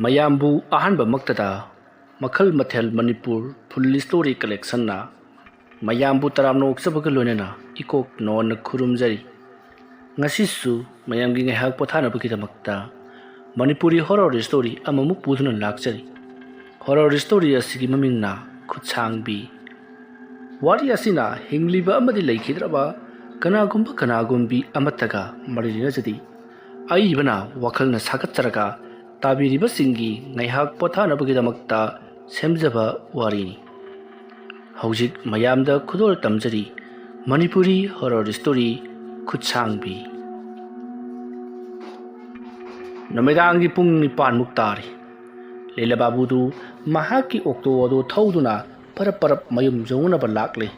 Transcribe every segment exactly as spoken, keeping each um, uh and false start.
ꯃꯌꯥꯝꯕꯨ ꯑꯍꯥꯟꯕꯃꯛꯇꯗ ꯃꯈꯜ ꯃꯊꯦꯜ ꯃꯅꯤꯄꯨꯔ ꯐꯨꯜ ꯁ꯭ꯇꯣꯔꯤ ꯀꯂꯦꯛꯁꯟꯅ ꯃꯌꯥꯝꯕꯨ ꯇꯔꯥꯝꯅ ꯑꯣꯛꯆꯕꯒ ꯂꯣꯏꯅꯅ ꯏꯀꯣꯛ ꯅꯣꯟꯅ ꯈꯨꯔꯨꯝꯖꯔꯤ꯫ ꯉꯁꯤꯁꯨ ꯃꯌꯥꯝꯒꯤ ꯉꯥꯏꯍꯥꯛ ꯄꯣꯊꯥꯅꯕꯒꯤꯗꯃꯛꯇ ꯃꯅꯤꯄꯨꯔꯤ ꯍꯣꯔꯣꯔ ꯁ꯭ꯇꯣꯔꯤ ꯑꯃꯃꯨꯛ ꯄꯨꯗꯨꯅ ꯂꯥꯛꯆꯔꯤ꯫ ꯍꯣꯔꯣꯔ ꯁ꯭ꯇꯣꯔꯤ ꯑꯁꯤꯒꯤ ꯃꯃꯤꯡꯅ ꯈꯨꯠꯁꯥꯡꯕꯤ꯫ ꯋꯥꯔꯤ ꯑꯁꯤꯅ ꯍꯤꯡꯂꯤꯕ ꯑꯃꯗꯤ ꯂꯩꯈꯤꯗ꯭ꯔꯕ ꯀꯅꯥꯒꯨꯝꯕ ꯀꯅꯥꯒꯨꯝꯕꯤ ꯑꯃꯠꯇꯒ ꯃꯔꯤ ꯂꯩꯅꯖꯗꯦ꯫ ꯑꯏꯕꯅ ꯋꯥꯈꯜꯅ ꯁꯥꯒꯠꯆꯔꯒ ꯇꯥꯕꯤꯔꯤꯕꯁꯤꯡꯒꯤ ꯉꯥꯏꯍꯥꯛ ꯄꯣꯊꯥꯅꯕꯒꯤꯗꯃꯛꯇ ꯁꯦꯝꯖꯕ ꯋꯥꯔꯤꯅꯤ꯫ ꯍꯧꯖꯤꯛ ꯃꯌꯥꯝꯗ ꯈꯨꯗꯣꯜ ꯇꯝꯖꯔꯤ ꯃꯅꯤꯄꯨꯔꯤ ꯍꯣꯔꯣꯔ ꯁ꯭ꯇꯣꯔꯤ ꯈꯨꯠꯁꯥꯡꯕꯤ꯫ ꯅꯨꯃꯤꯗꯥꯡꯒꯤ ꯄꯨꯡ ꯅꯤꯄꯥꯟꯃꯨꯛ ꯇꯥꯔꯦ꯫ ꯂꯤꯂꯥ ꯕꯥꯕꯨꯗꯨ ꯃꯍꯥꯛꯀꯤ ꯑꯣꯛꯇꯣ ꯑꯗꯨ ꯊꯧꯗꯨꯅ ꯄꯔꯞ ꯄꯔꯞ ꯃꯌꯨꯝ ꯌꯧꯅꯅꯕ ꯂꯥꯛꯂꯤ꯫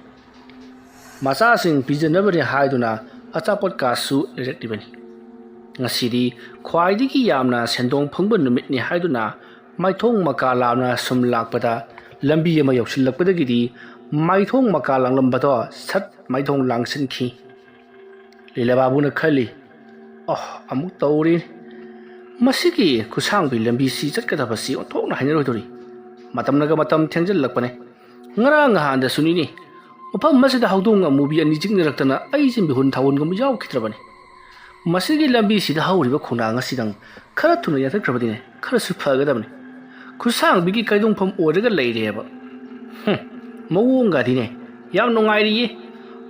ꯃꯆꯥꯁꯤꯡ ꯄꯤꯖꯅꯕꯅꯤ ꯍꯥꯏꯗꯨꯅ ꯑꯆꯥꯄꯣꯠ ꯀꯥꯁꯨ ꯂꯩꯔꯛꯂꯤꯕꯅꯤ꯫ ꯉꯁꯤꯗꯤ ꯈ꯭ꯋꯥꯏꯗꯒꯤ ꯌꯥꯝꯅ ꯁꯦꯟꯗꯣꯡ ꯐꯪꯕ ꯅꯨꯃꯤꯠꯅꯤ ꯍꯥꯏꯗꯨꯅ ꯃꯥꯏꯊꯣꯡ ꯃꯀꯥ ꯂꯥꯝꯅ ꯁꯨꯝ ꯂꯥꯛꯄꯗ, ꯂꯝꯕꯤ ꯑꯃ ꯌꯧꯁꯤꯜꯂꯛꯄꯗꯒꯤꯗꯤ ꯃꯥꯏꯊꯣꯡ ꯃꯀꯥ ꯂꯥꯡꯂꯝꯕꯗꯣ ꯁꯠ ꯃꯥꯏꯊꯣꯡ ꯂꯥꯡꯁꯤꯟꯈꯤ꯫ ꯂꯤꯂꯥ ꯕꯥꯕꯨꯅ ꯈꯜꯂꯤ, "ꯑꯣꯍ, ꯑꯃꯨꯛ ꯇꯧꯔꯤ꯫ ꯃꯁꯤꯒꯤ ꯈꯨꯁꯥꯡꯕꯤ ꯂꯝꯕꯤꯁꯤ ꯆꯠꯀꯗꯕꯁꯤ ꯑꯣꯟꯊꯣꯛꯅ ꯍꯩꯅꯔꯣꯏꯗꯧꯔꯤ꯫ ꯃꯇꯝꯅꯒ ꯃꯇꯝ ꯊꯦꯡꯖꯤꯜꯂꯛꯄꯅꯦ꯫ ꯉꯔꯥꯡ ꯅꯍꯥꯟꯗꯁꯨꯅꯤꯅꯦ, ꯃꯐꯝ ꯑꯁꯤꯗ ꯍꯧꯗꯣꯡ ꯑꯃꯨꯕꯤ ꯑꯅꯤ ꯆꯤꯛꯅꯔꯛꯇꯅ ꯑꯩꯁꯦ ꯃꯤꯍꯨꯟ ꯊꯥꯍꯨꯟꯒꯨꯝꯕ ꯌꯥꯎꯈꯤꯗ꯭ꯔꯕꯅꯤ꯫ ꯃꯁꯤꯒꯤ ꯂꯝꯕꯤꯁꯤꯗ ꯍꯧꯔꯤꯕ ꯈꯣꯡꯅꯥꯡ ꯑꯁꯤꯗꯪ ꯈꯔ ꯊꯨꯅ ꯌꯥꯟꯊꯠꯈ꯭ꯔꯕꯗꯤꯅꯦ, ꯈꯔꯁꯨ ꯐꯒꯗꯕꯅꯤ꯫ ꯈꯨꯁꯥꯡꯕꯤꯒꯤ ꯀꯩꯗꯣꯡꯐꯝ ꯑꯣꯏꯔꯒ ꯂꯩꯔꯦꯕ꯫ ꯍꯨꯝ, ꯃꯑꯣꯡꯒꯗꯤꯅꯦ, ꯌꯥꯝ ꯅꯨꯡꯉꯥꯏꯔꯤꯌꯦ꯫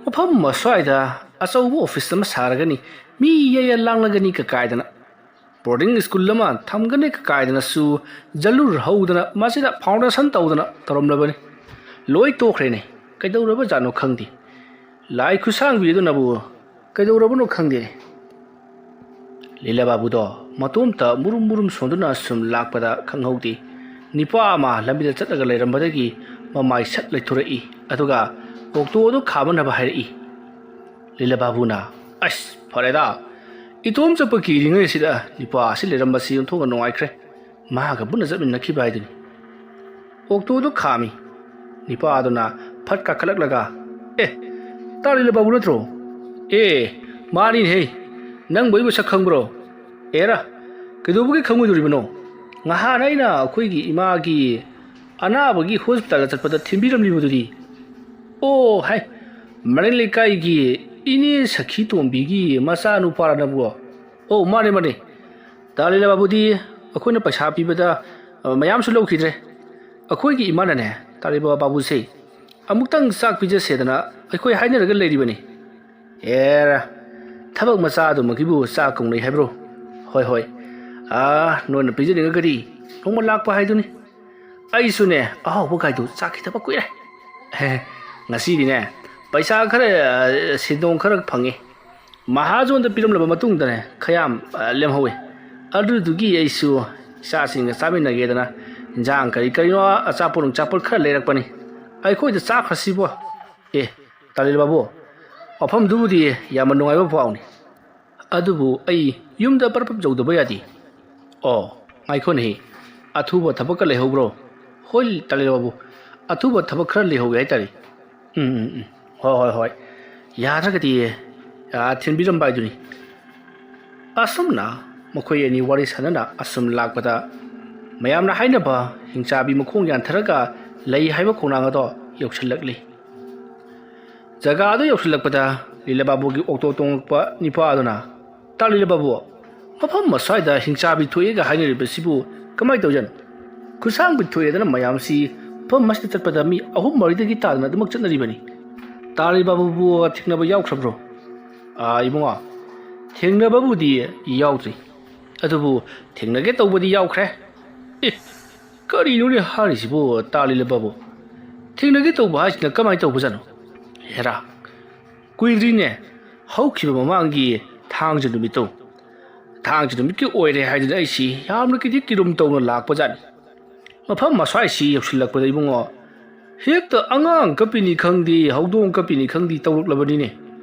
ꯃꯐꯝ ꯑꯁ꯭ꯋꯥꯏꯗ ꯑꯆꯧꯕ ꯑꯣꯐꯤꯁ ꯑꯃ ꯁꯥꯔꯒꯅꯤ, ꯃꯤ ꯌꯩꯌ ꯂꯥꯡꯂꯒꯅꯤ ꯀꯀꯥꯏꯗꯅ꯫ ꯕꯣꯔꯗꯤꯡ ꯁ꯭ꯀꯨꯜ ꯑꯃ ꯊꯝꯒꯅꯤ ꯀꯀꯥꯏꯗꯅꯁꯨ ꯖꯜꯂꯨꯔ ꯍꯧꯗꯅ ꯃꯁꯤꯗ ꯐꯥꯎꯟꯗꯦꯁꯟ ꯇꯧꯗꯅ ꯇꯧꯔꯝꯂꯕꯅꯤ꯫ ꯂꯣꯏ ꯇꯣꯛꯈ꯭ꯔꯦꯅꯦ, ꯀꯩꯗꯧꯔꯕꯖꯥꯠꯅꯣ ꯈꯪꯗꯦ꯫ ꯂꯥꯏ ꯈꯨꯁꯥꯡꯕꯤ ꯑꯗꯨꯅꯕꯨ ꯀꯩꯗꯧꯔꯕꯅꯣ ꯈꯪꯗꯦꯅꯦ꯫" ꯂꯤꯂꯥ ꯕꯥꯕꯨꯗꯣ ꯃꯇꯣꯝꯇ ꯃꯨꯔꯨꯝ ꯃꯨꯔꯨꯝ ꯁꯣꯟꯗꯨꯅ ꯁꯨꯝ ꯂꯥꯛꯄꯗ ꯈꯪꯍꯧꯗꯦ, ꯅꯤꯄꯥ ꯑꯃ ꯂꯝꯕꯤꯗ ꯆꯠꯂꯒ ꯂꯩꯔꯝꯕꯗꯒꯤ ꯃꯃꯥꯏ ꯁꯠ ꯂꯩꯊꯣꯔꯛꯏ, ꯑꯗꯨꯒ ꯑꯣꯛꯇꯣ ꯑꯗꯨ ꯈꯥꯝꯃꯟꯅꯕ ꯍꯥꯏꯔꯛꯏ꯫ ꯂꯤꯂꯥ ꯕꯥꯕꯨꯅ, "ꯑꯁ, ꯐꯔꯦꯗ, ꯏꯇꯣꯝ ꯆꯠꯄ ꯀꯤꯔꯤꯉꯩꯁꯤꯗ ꯅꯤꯄꯥ ꯑꯁꯤ ꯂꯩꯔꯝꯕꯁꯤ ꯑꯣꯟꯊꯣꯛꯅ ꯅꯨꯡꯉꯥꯏꯈ꯭ꯔꯦ꯫ ꯃꯍꯥꯛꯀ ꯄꯨꯟꯅ ꯆꯠꯃꯤꯟꯅꯈꯤꯕ ꯍꯥꯏꯗꯨꯅꯤ꯫" ꯑꯣꯛꯇꯣꯗꯨ ꯈꯥꯝꯃꯤ꯫ ꯅꯤꯄꯥ ꯑꯗꯨꯅ ꯐꯠ ꯀꯥꯈꯠꯂꯛꯂꯒ, "ꯑꯦ, ꯇꯥ ꯂꯤꯂꯥ ꯕꯥꯕꯨ ꯅꯠꯇ꯭ꯔꯣ?" "ꯑꯦ, ꯃꯥꯅꯤꯅꯦꯍꯦ꯫ ꯅꯪꯕꯨ ꯑꯩꯕꯨ ꯁꯛ ꯈꯪꯕ꯭ꯔꯣ?" "ꯑꯦꯔꯥ, ꯀꯩꯗꯧꯕꯒꯤ ꯈꯪꯉꯣꯏꯗꯣꯔꯤꯕꯅꯣ? ꯉꯍꯥꯟ ꯑꯩꯅ ꯑꯩꯈꯣꯏꯒꯤ ꯏꯃꯥꯒꯤ ꯑꯅꯥꯕꯒꯤ ꯍꯣꯁꯄꯤꯇꯥꯜꯗ ꯆꯠꯄꯗ ꯊꯤꯟꯕꯤꯔꯝꯂꯤꯕꯗꯨꯗꯤ꯫ ꯑꯣ, ꯍꯥꯏ, ꯃꯅꯤꯡ ꯂꯩꯀꯥꯏꯒꯤ ꯏꯅꯦ ꯁꯈꯤ ꯇꯣꯝꯕꯤꯒꯤ ꯃꯆꯥꯅꯨꯄꯥꯔꯅꯕꯨ? ꯑꯣ, ꯃꯥꯅꯦ, ꯃꯥꯅꯦ꯫ ꯇꯥ ꯂꯤꯂꯥ ꯕꯥꯕꯨꯗꯤ ꯑꯩꯈꯣꯏꯅ ꯄꯩꯁꯥ ꯄꯤꯕꯗ, ꯑ, ꯃꯌꯥꯝꯁꯨ ꯂꯧꯈꯤꯗ꯭ꯔꯦ꯫ ꯑꯩꯈꯣꯏꯒꯤ ꯏꯃꯥꯅꯅꯦ, ꯇꯥ ꯂꯤꯂꯥ ꯕꯥꯕꯨꯁꯦ ꯑꯃꯨꯛꯇꯪ ꯆꯥꯛ ꯄꯤꯖꯁꯦꯗꯅ ꯑꯩꯈꯣꯏ ꯍꯥꯏꯅꯔꯒ ꯂꯩꯔꯤꯕꯅꯤ꯫ ꯑꯦꯔꯥ, ꯊꯕꯛ ꯃꯆꯥ ꯑꯗꯨꯃꯛꯀꯤꯕꯨ ꯆꯥꯛ ꯀꯧꯅꯩ ꯍꯥꯏꯕ꯭ꯔꯣ? ꯍꯣꯏ, ꯍꯣꯏ꯫ ꯑꯥ, ꯅꯣꯏꯅ ꯄꯤꯖꯅꯤꯡꯉꯒꯗꯤ ꯅꯣꯡꯃ ꯂꯥꯛꯄ ꯍꯥꯏꯗꯨꯅꯤ꯫ ꯑꯩꯁꯨꯅꯦ, ꯑꯍꯥꯎꯕ ꯀꯥꯏꯗꯨ ꯆꯥꯈꯤꯗꯕ ꯀꯨꯏꯔꯦ꯫ ꯉꯁꯤꯗꯤꯅꯦ, ꯄꯩꯁꯥ ꯈꯔ, ꯑ, ꯁꯦꯟꯗꯣꯡ ꯈꯔ ꯐꯪꯉꯤ꯫ ꯃꯍꯥꯖꯣꯟꯗ ꯄꯤꯔꯝꯂꯕ ꯃꯇꯨꯡꯗꯅꯦ, ꯈꯌꯥꯝ, ꯑ, ꯂꯦꯝꯍꯧꯋꯤ꯫ ꯑꯗꯨꯗꯨꯒꯤ ꯑꯩꯁꯨ ꯏꯆꯥꯁꯤꯡꯒ ꯆꯥꯃꯤꯟꯅꯒꯦꯗꯅ ꯏꯟꯖꯥꯡ ꯀꯔꯤ ꯀꯔꯤꯅꯣ, ꯑꯆꯥꯄꯣꯠ ꯅꯨꯡꯆꯥꯄꯣꯠ ꯈꯔ ꯂꯩꯔꯛꯄꯅꯤ꯫ ꯑꯩꯈꯣꯏꯗ ꯆꯥꯈ꯭ꯔꯁꯤꯕꯣ꯫ ꯑꯦ, ꯇꯥ ꯂꯤꯂꯥ ꯕꯥꯕꯨ, ꯋꯥꯐꯝꯗꯨꯕꯨꯗꯤ ꯌꯥꯝꯅ ꯅꯨꯡꯉꯥꯏꯕ ꯄꯥꯎꯅꯤ꯫ ꯑꯗꯨꯕꯨ ꯑꯩ ꯌꯨꯝꯗ ꯄꯔꯞ ꯄꯔꯞ ꯌꯧꯗꯕ ꯌꯥꯗꯦ꯫ ꯑꯣ, ꯉꯥꯏꯈꯣꯅꯦꯍꯦ, ꯑꯊꯨꯕ ꯊꯕꯛꯀ ꯂꯩꯍꯧꯕ꯭ꯔꯣ? ꯍꯣꯏ, ꯇꯥ ꯂꯤꯂꯥ ꯕꯥꯕꯨ, ꯑꯊꯨꯕ ꯊꯕꯛ ꯈꯔ ꯂꯩꯍꯧꯋꯦ ꯍꯥꯏꯇꯥꯔꯦ꯫ ꯎꯝ, ꯎꯝ, ꯎꯝ꯫ ꯍꯣꯏ, ꯍꯣꯏ, ꯍꯣꯏ꯫ ꯌꯥꯗ꯭ꯔꯒꯗꯤ, ꯑꯥ, ꯊꯤꯟꯕꯤꯔꯝꯕ ꯍꯥꯏꯗꯨꯅꯤ꯫ ꯑꯁꯨꯝꯅ ꯃꯈꯣꯏ ꯑꯅꯤ ꯋꯥꯔꯤ ꯁꯥꯟꯅꯅ ꯑꯁꯨꯝ ꯂꯥꯛꯄꯗ, ꯃꯌꯥꯝꯅ ꯍꯥꯏꯅꯕ ꯍꯤꯡꯆꯥꯕꯤ ꯃꯈꯣꯡ ꯌꯥꯟꯊꯔꯒ ꯂꯩ ꯍꯥꯏꯕ ꯈꯣꯡꯅꯥꯡ ꯑꯗꯣ ꯌꯧꯁꯤꯜꯂꯛꯂꯤ꯫ ꯖꯒꯥ ꯑꯗꯨ ꯌꯧꯁꯤꯜꯂꯛꯄꯗ ꯂꯤꯂꯥ ꯕꯥꯕꯨꯒꯤ ꯑꯣꯛꯇꯣ ꯇꯣꯡꯂꯛꯄ ꯅꯤꯄꯥ ꯑꯗꯨꯅ, "ꯇꯥ ꯂꯤꯂꯥ ꯕꯥꯕꯨ, ꯃꯐꯝ ꯑꯁ꯭ꯋꯥꯏꯗ ꯍꯤꯡꯆꯥꯕꯤ ꯊꯣꯛꯑꯦꯒ ꯍꯥꯏꯅꯔꯤꯕꯁꯤꯕꯨ ꯀꯃꯥꯏꯅ ꯇꯧꯖꯥꯠꯅꯣ? ꯈꯨꯁꯥꯡꯕꯤ ꯊꯣꯛꯑꯦꯗꯅ ꯃꯌꯥꯝꯁꯤ ꯃꯐꯝ ꯑꯁꯤꯗ ꯆꯠꯄꯗ ꯃꯤ ꯑꯍꯨꯝ ꯃꯔꯤꯗꯒꯤ ꯇꯥꯗꯅ ꯑꯗꯨꯃꯛ ꯆꯠꯅꯔꯤꯕꯅꯤ꯫ ꯇꯥ ꯂꯤꯂꯥ ꯕꯥꯕꯨꯕꯨ ꯊꯦꯡꯅꯕ ꯌꯥꯎꯈ꯭ꯔꯕ꯭ꯔꯣ?" "ꯑꯥ, ꯏꯕꯨꯡꯉꯣ, ꯊꯦꯡꯅꯕꯕꯨꯗꯤ ꯌꯥꯎꯗ꯭ꯔꯤ꯫ ꯑꯗꯨꯕꯨ ꯊꯦꯡꯅꯒꯦ ꯇꯧꯕꯗꯤ ꯌꯥꯎꯈ꯭ꯔꯦ꯫" "ꯑꯦ, ꯀꯔꯤꯅꯣꯅꯦ ꯍꯥꯏꯔꯤꯁꯤꯕꯨ, ꯇꯥ ꯂꯤꯂꯥ ꯕꯥꯕꯨ? ꯊꯦꯡꯅꯒꯦ ꯇꯧꯕ ꯍꯥꯏꯁꯤꯅ ꯀꯃꯥꯏꯅ ꯇꯧꯕꯖꯥꯠꯅꯣ?" "ꯍꯦꯔꯥ, ꯀꯨꯏꯗ꯭ꯔꯤꯅꯦ, ꯍꯧꯈꯤꯕ ꯃꯃꯥꯡꯒꯤ ꯊꯥꯡꯖ ꯅꯨꯃꯤꯠꯇꯣ꯫ ꯊꯥꯡꯖ ꯅꯨꯃꯤꯠꯀꯤ ꯑꯣꯏꯔꯦ ꯍꯥꯏꯗꯨꯅ ꯑꯩꯁꯤ ꯌꯥꯝꯅ ꯀꯤꯗꯤ ꯀꯤꯔꯨꯝ ꯇꯧꯅ ꯂꯥꯛꯄꯖꯥꯠꯅꯤ꯫ ꯃꯐꯝ ꯑꯁ꯭ꯋꯥꯏꯁꯤ ꯌꯧꯁꯤꯜꯂꯛꯄꯗ ꯏꯕꯨꯡꯉꯣ, ꯍꯦꯛꯇ ꯑꯉꯥꯡ ꯀꯞꯄꯤꯅꯤ ꯈꯪꯗꯦ, ꯍꯧꯗꯣꯡ ꯀꯞꯄꯤꯅꯤ ꯈꯪꯗꯦ ꯇꯧꯔꯛꯂꯕꯅꯤꯅꯦ꯫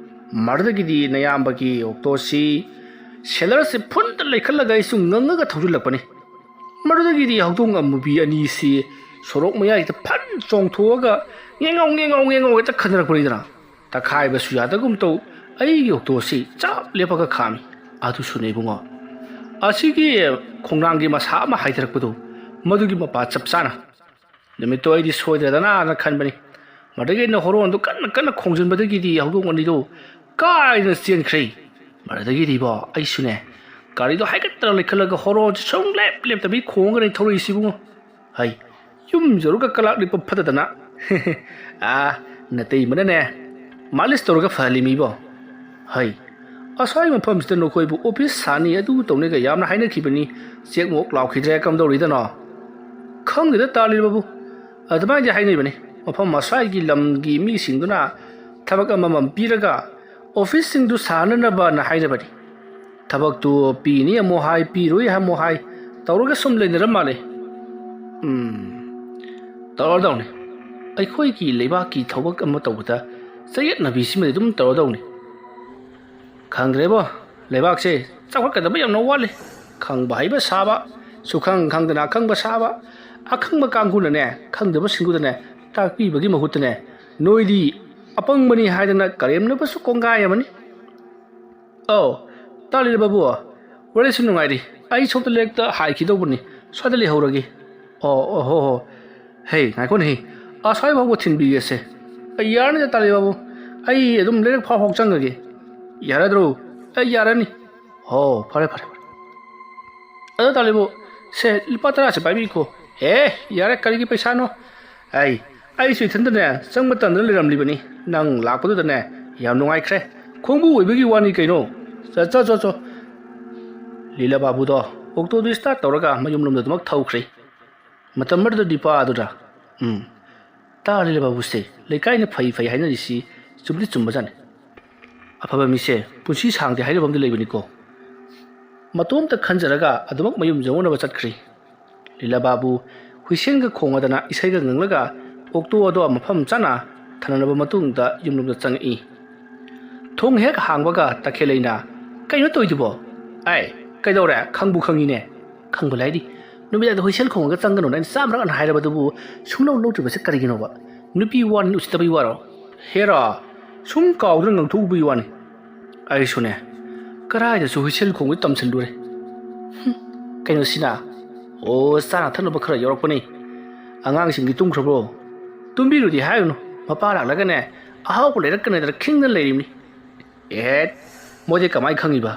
ꯃꯗꯨꯗꯒꯤꯗꯤ ꯅꯌꯥꯝꯕꯒꯤ ꯑꯣꯛꯇꯣꯁꯤ ꯁꯦꯂꯔꯁꯤ ꯐꯨꯟꯗ ꯂꯩꯈꯠꯂꯒ ꯑꯩꯁꯨ ꯉꯪꯉꯒ ꯊꯧꯖꯤꯜꯂꯛꯄꯅꯤ꯫ ꯃꯗꯨꯗꯒꯤꯗꯤ ꯍꯧꯗꯣꯡ ꯑꯃꯨꯕꯤ ꯑꯅꯤꯁꯤ ꯁꯣꯔꯣꯛ ꯃꯌꯥꯏꯗ ꯐꯟ ꯆꯣꯡꯊꯣꯛꯑꯒ ꯉꯦꯡꯉꯥꯎ ꯉꯦꯡꯉꯥꯎ ꯉꯦꯡꯉꯥꯎ ꯍꯦꯛꯇ ꯈꯟꯅꯔꯛꯄꯅꯤꯗꯅ꯫ ꯇꯛꯈꯥꯏꯕꯁꯨ ꯌꯥꯗꯒꯨꯝ ꯇꯧ, ꯑꯩꯒꯤ ꯑꯣꯛꯇꯣꯁꯤ ꯆꯞ ꯂꯦꯞꯄꯒ ꯈꯥꯝꯃꯤ꯫ ꯑꯗꯨꯁꯨꯅꯦ ꯏꯕꯨꯡꯉꯣ, ꯑꯁꯤꯒꯤ ꯈꯣꯡꯅꯥꯡꯒꯤ ꯃꯁꯥ ꯑꯃ ꯍꯥꯏꯊꯔꯛꯄꯗꯨ, ꯃꯗꯨꯒꯤ ꯃꯄꯥ ꯆꯞ ꯆꯥꯅ꯫ ꯅꯨꯃꯤꯠꯇꯣ ꯑꯩꯗꯤ ꯁꯣꯏꯗ꯭ꯔꯗꯅ ꯈꯟꯕꯅꯤ꯫ ꯃꯗꯨꯗꯒꯤ ꯑꯩꯅ ꯍꯣꯔꯣꯟꯗꯨ ꯀꯟꯅ ꯀꯟꯅ ꯈꯣꯡꯖꯤꯟꯕꯗꯒꯤꯗꯤ ꯍꯧꯗꯣꯡ ꯑꯅꯤꯗꯨ ꯀꯥꯏꯗꯅ ꯆꯦꯟꯈ꯭ꯔꯦ꯫ ꯃꯗꯨꯗꯒꯤꯗꯤꯕꯣ ꯑꯩꯁꯨꯅꯦ, ꯒꯥꯔꯤꯗꯣ ꯍꯥꯏꯒꯠꯇꯅ ꯂꯩꯈꯠꯂꯒ ꯍꯣꯔꯣꯟꯁꯦ ꯁꯨꯡꯂꯦꯞ ꯂꯦꯞꯇꯕꯤ ꯈꯣꯡꯉꯒꯅꯤ ꯊꯧꯔꯛꯏꯁꯤꯕꯨ꯫ ꯍꯩ, ꯌꯨꯝ ꯌꯧꯔꯒ ꯀꯂꯥꯛ ꯂꯤꯛꯄ ꯐꯠꯇꯗꯅ꯫ ꯑꯥ, ꯅꯇꯩꯃꯅꯅꯦ ꯃꯥꯂꯤꯁ ꯇꯧꯔꯒ ꯐꯍꯜꯂꯤ ꯃꯤꯕꯣ꯫ ꯍꯩ, ꯑꯁ꯭ꯋꯥꯏ ꯃꯐꯝꯁꯤꯗ ꯅꯈꯣꯏꯕꯨ ꯑꯣꯐꯤꯁ ꯁꯥꯅꯤ ꯑꯗꯨ ꯇꯧꯅꯤꯒ ꯌꯥꯝꯅ ꯍꯥꯏꯅꯈꯤꯕꯅꯤ꯫ ꯆꯦꯛ ꯃꯣꯛ ꯂꯥꯎꯈꯤꯗ꯭ꯔꯦ, ꯀꯝꯗꯧꯔꯤꯗꯅꯣ? ꯈꯪꯗꯦꯗ ꯇꯥꯜꯂꯤꯕꯕꯨ꯫ ꯑꯗꯨꯃꯥꯏꯅꯗꯤ ꯍꯥꯏꯅꯩꯕꯅꯤ꯫ ꯃꯐꯝ ꯑꯁ꯭ꯋꯥꯏꯒꯤ ꯂꯝꯒꯤ ꯃꯤꯁꯤꯡꯗꯨꯅ ꯊꯕꯛ ꯑꯃꯃꯝ ꯄꯤꯔꯒ ꯑꯣꯐꯤꯁꯁꯤꯡꯗꯨ ꯁꯥꯅꯅꯕꯅ ꯍꯥꯏꯅꯕꯅꯤ꯫ ꯊꯕꯛꯇꯨ ꯄꯤꯅꯤ ꯑꯃꯨꯛ ꯍꯥꯏ, ꯄꯤꯔꯣꯏ ꯑꯃꯨꯛ ꯍꯥꯏ, ꯇꯧꯔꯒ ꯁꯨꯝ ꯂꯩꯅꯔ ꯃꯥꯜꯂꯦ꯫ ꯎꯝ, ꯇꯧꯔꯗꯧꯅꯤ꯫ ꯑꯩꯈꯣꯏꯒꯤ ꯂꯩꯕꯥꯛꯀꯤ ꯊꯕꯛ ꯑꯃ ꯇꯧꯕꯗ ꯆꯌꯦꯠꯅꯕꯤꯁꯤꯃꯗꯤ ꯑꯗꯨꯝ ꯇꯧꯔꯗꯧꯅꯤ꯫ ꯈꯪꯗ꯭ꯔꯦꯕꯣ, ꯂꯩꯕꯥꯛꯁꯦ ꯆꯥꯎꯈꯠꯀꯗꯕ ꯌꯥꯝꯅ ꯋꯥꯠꯂꯤ꯫ ꯈꯪꯕ ꯍꯩꯕ ꯁꯥꯕ, ꯁꯨꯈꯪ ꯈꯪꯗꯅ ꯑꯈꯪꯕ ꯁꯥꯕ, ꯑꯈꯪꯕ ꯀꯥꯡꯕꯨꯅꯅꯦ ꯈꯪꯗꯕꯁꯤꯡꯗꯨꯗꯅꯦ ꯇꯥꯛꯄꯤꯕꯒꯤ ꯃꯍꯨꯠꯇꯅꯦ, ꯅꯣꯏꯗꯤ ꯑꯄꯪꯕꯅꯤ ꯍꯥꯏꯗꯅ ꯀꯔꯦꯝꯅꯕꯁꯨ ꯀꯣꯡꯒꯥꯏ ꯑꯃꯅꯤ꯫ ꯑꯧ, ꯇꯥꯂꯤꯔ ꯕꯥꯕꯨ, ꯋꯥꯔꯤꯁꯨ ꯅꯨꯡꯉꯥꯏꯔꯤ꯫ ꯑꯩ ꯁꯣꯝꯗ ꯂꯩꯔꯛꯇ ꯍꯥꯏꯈꯤꯗꯧꯕꯅꯤ, ꯁ꯭ꯋꯥꯏꯗ ꯂꯩꯍꯧꯔꯒꯦ꯫ ꯑꯣ, ꯑꯣ, ꯍꯣ, ꯍꯣ꯫ ꯍꯦ, ꯉꯥꯏꯈꯣꯅꯦ ꯍꯦ꯫ ꯑꯁ꯭ꯋꯥꯏ ꯐꯥꯎꯕ ꯊꯤꯟꯕꯤꯒꯦꯁꯦ꯫ ꯑꯩ ꯌꯥꯔꯅꯤꯗ ꯇꯥꯂꯤꯔ ꯕꯥꯕꯨ, ꯑꯩ ꯑꯗꯨꯝ ꯂꯩꯔꯛ ꯐꯥꯎ ꯐꯥꯎ ꯆꯪꯉꯒꯦ꯫ ꯌꯥꯔꯗ꯭ꯔꯣ? ꯑꯩ ꯌꯥꯔꯅꯤ꯫ ꯍꯣ, ꯐꯔꯦ, ꯐꯔꯦ, ꯐꯔꯦ꯫ ꯑꯗꯣ ꯇꯥꯂꯤꯕꯨ, ꯁꯦ, ꯂꯨꯄꯥ ꯇꯔꯥꯁꯦ ꯄꯥꯏꯕꯤꯈꯣ꯫ ꯑꯦ, ꯌꯥꯔꯦ, ꯀꯔꯤꯒꯤ ꯄꯩꯁꯥꯅꯣ? ꯑꯩ, ꯑꯩꯁꯨ ꯏꯊꯟꯇꯅꯦ ꯆꯪꯕ ꯇꯟꯗꯅ ꯂꯩꯔꯝꯂꯤꯕꯅꯤ꯫ ꯅꯪ ꯂꯥꯛꯄꯗꯨꯗꯅꯦ ꯌꯥꯝ ꯅꯨꯡꯉꯥꯏꯈ꯭ꯔꯦ꯫ ꯈꯣꯡꯕꯨ ꯑꯣꯏꯕꯒꯤ ꯋꯥꯅꯤ ꯀꯩꯅꯣ꯫ ꯆꯠ, ꯆꯠ, ꯆꯠ, ꯆꯣ꯫ ꯂꯤꯂꯥ ꯕꯥꯕꯨꯗꯣ ꯑꯣꯛꯇꯣꯗꯨ ꯁ꯭ꯇꯥꯔꯠ ꯇꯧꯔꯒ ꯃꯌꯨꯝꯂꯣꯝꯗ ꯑꯗꯨꯃꯛ ꯊꯧꯈ꯭ꯔꯦ꯫ ꯃꯇꯝ ꯑꯗꯨꯗ ꯗꯤꯄꯥ ꯑꯗꯨꯗ, ꯎꯝ, ꯇꯥ ꯂꯤꯂꯥ ꯕꯥꯕꯨꯁꯦ ꯂꯩꯀꯥꯏꯅ ꯐꯩ ꯐꯩ ꯍꯥꯏꯅꯔꯤꯁꯤ ꯆꯨꯝꯗꯤ ꯆꯨꯝꯕꯖꯥꯠꯅꯤ꯫ ꯑꯐꯕ ꯃꯤꯁꯦ ꯄꯨꯟꯁꯤ ꯁꯥꯡꯗꯦ ꯍꯥꯏꯅꯕ ꯑꯃꯗꯤ ꯂꯩꯕꯅꯤꯀꯣ꯫ ꯃꯇꯣꯝꯇ ꯈꯟꯖꯔꯒ ꯑꯗꯨꯃꯛ ꯃꯌꯨꯝ ꯌꯧꯅꯅꯕ ꯆꯠꯈ꯭ꯔꯤ꯫ ꯂꯤꯂꯥ ꯕꯥꯕꯨ ꯍꯨꯏꯁꯦꯟꯒ ꯈꯣꯡꯉꯗꯅ ꯏꯁꯩꯒ ꯉꯪꯂꯒ ꯑꯣꯛꯇꯣ ꯑꯗꯣ ꯃꯐꯝ ꯆꯥꯅ ꯊꯅꯝꯂꯕ ꯃꯇꯨꯡꯗ ꯌꯨꯝꯂꯣꯝꯗ ꯆꯪꯉꯛꯏ꯫ ꯊꯣꯡ ꯍꯦꯛ ꯍꯥꯡꯕꯒ ꯇꯈꯦꯜꯂꯩꯅ, "ꯀꯩꯅꯣ ꯇꯧꯔꯤꯗꯨꯕꯣ? ꯑꯩ, ꯀꯩꯗꯧꯔꯦ? ꯈꯪꯕꯨ ꯈꯪꯉꯤꯅꯦ꯫ ꯈꯪꯕ ꯂꯥꯏꯗꯤ꯫ ꯅꯨꯃꯤꯗꯥꯡꯗ ꯍꯨꯏꯁꯦꯜ ꯈꯣꯡꯉꯒ ꯆꯪꯒꯅꯨꯅ ꯑꯩꯅ ꯆꯥꯝꯃꯔꯛ ꯍꯥꯏꯔꯕꯗꯨꯕꯨ ꯁꯨꯡꯂꯧ ꯂꯧꯗ꯭ꯔꯤꯕꯁꯦ ꯀꯔꯤꯒꯤꯅꯣꯕ? ꯅꯨꯄꯤ ꯋꯥꯅꯤ ꯎꯁꯤꯠꯇꯕꯒꯤ ꯋꯥꯔꯣ? ꯍꯦꯔꯥ, ꯁꯨꯝ ꯀꯥꯎꯗꯨꯅ ꯉꯥꯡꯊꯣꯛꯎꯕꯒꯤ ꯋꯥꯅꯤ꯫ ꯑꯩꯁꯨꯅꯦ, ꯀꯗꯥꯏꯗꯁꯨ ꯍꯨꯏꯁꯦꯜ ꯈꯣꯡꯕ ꯇꯝꯁꯤꯜꯂꯨꯔꯦ꯫ ꯍꯨꯝ, ꯀꯩꯅꯣꯁꯤꯅ? ꯑꯣ, ꯆꯥꯅ ꯊꯛꯅꯕ ꯈꯔ ꯌꯧꯔꯛꯄꯅꯤ꯫ ꯑꯉꯥꯡꯁꯤꯡꯗꯤ ꯇꯨꯝꯈ꯭ꯔꯕ꯭ꯔꯣ? ꯇꯨꯝꯕꯤꯔꯨꯗꯤ ꯍꯥꯏꯔꯨꯅꯨ, ꯃꯄꯥ ꯂꯥꯛꯂꯒꯅꯦ ꯑꯍꯥꯎꯕ ꯂꯩꯔꯛꯀꯅꯤꯗꯅ ꯈꯤꯡꯗꯅ ꯂꯩꯔꯤꯕꯅꯤ꯫ ꯑꯦ, ꯃꯣꯏꯗꯤ ꯀꯃꯥꯏꯅ ꯈꯪꯉꯤꯕ?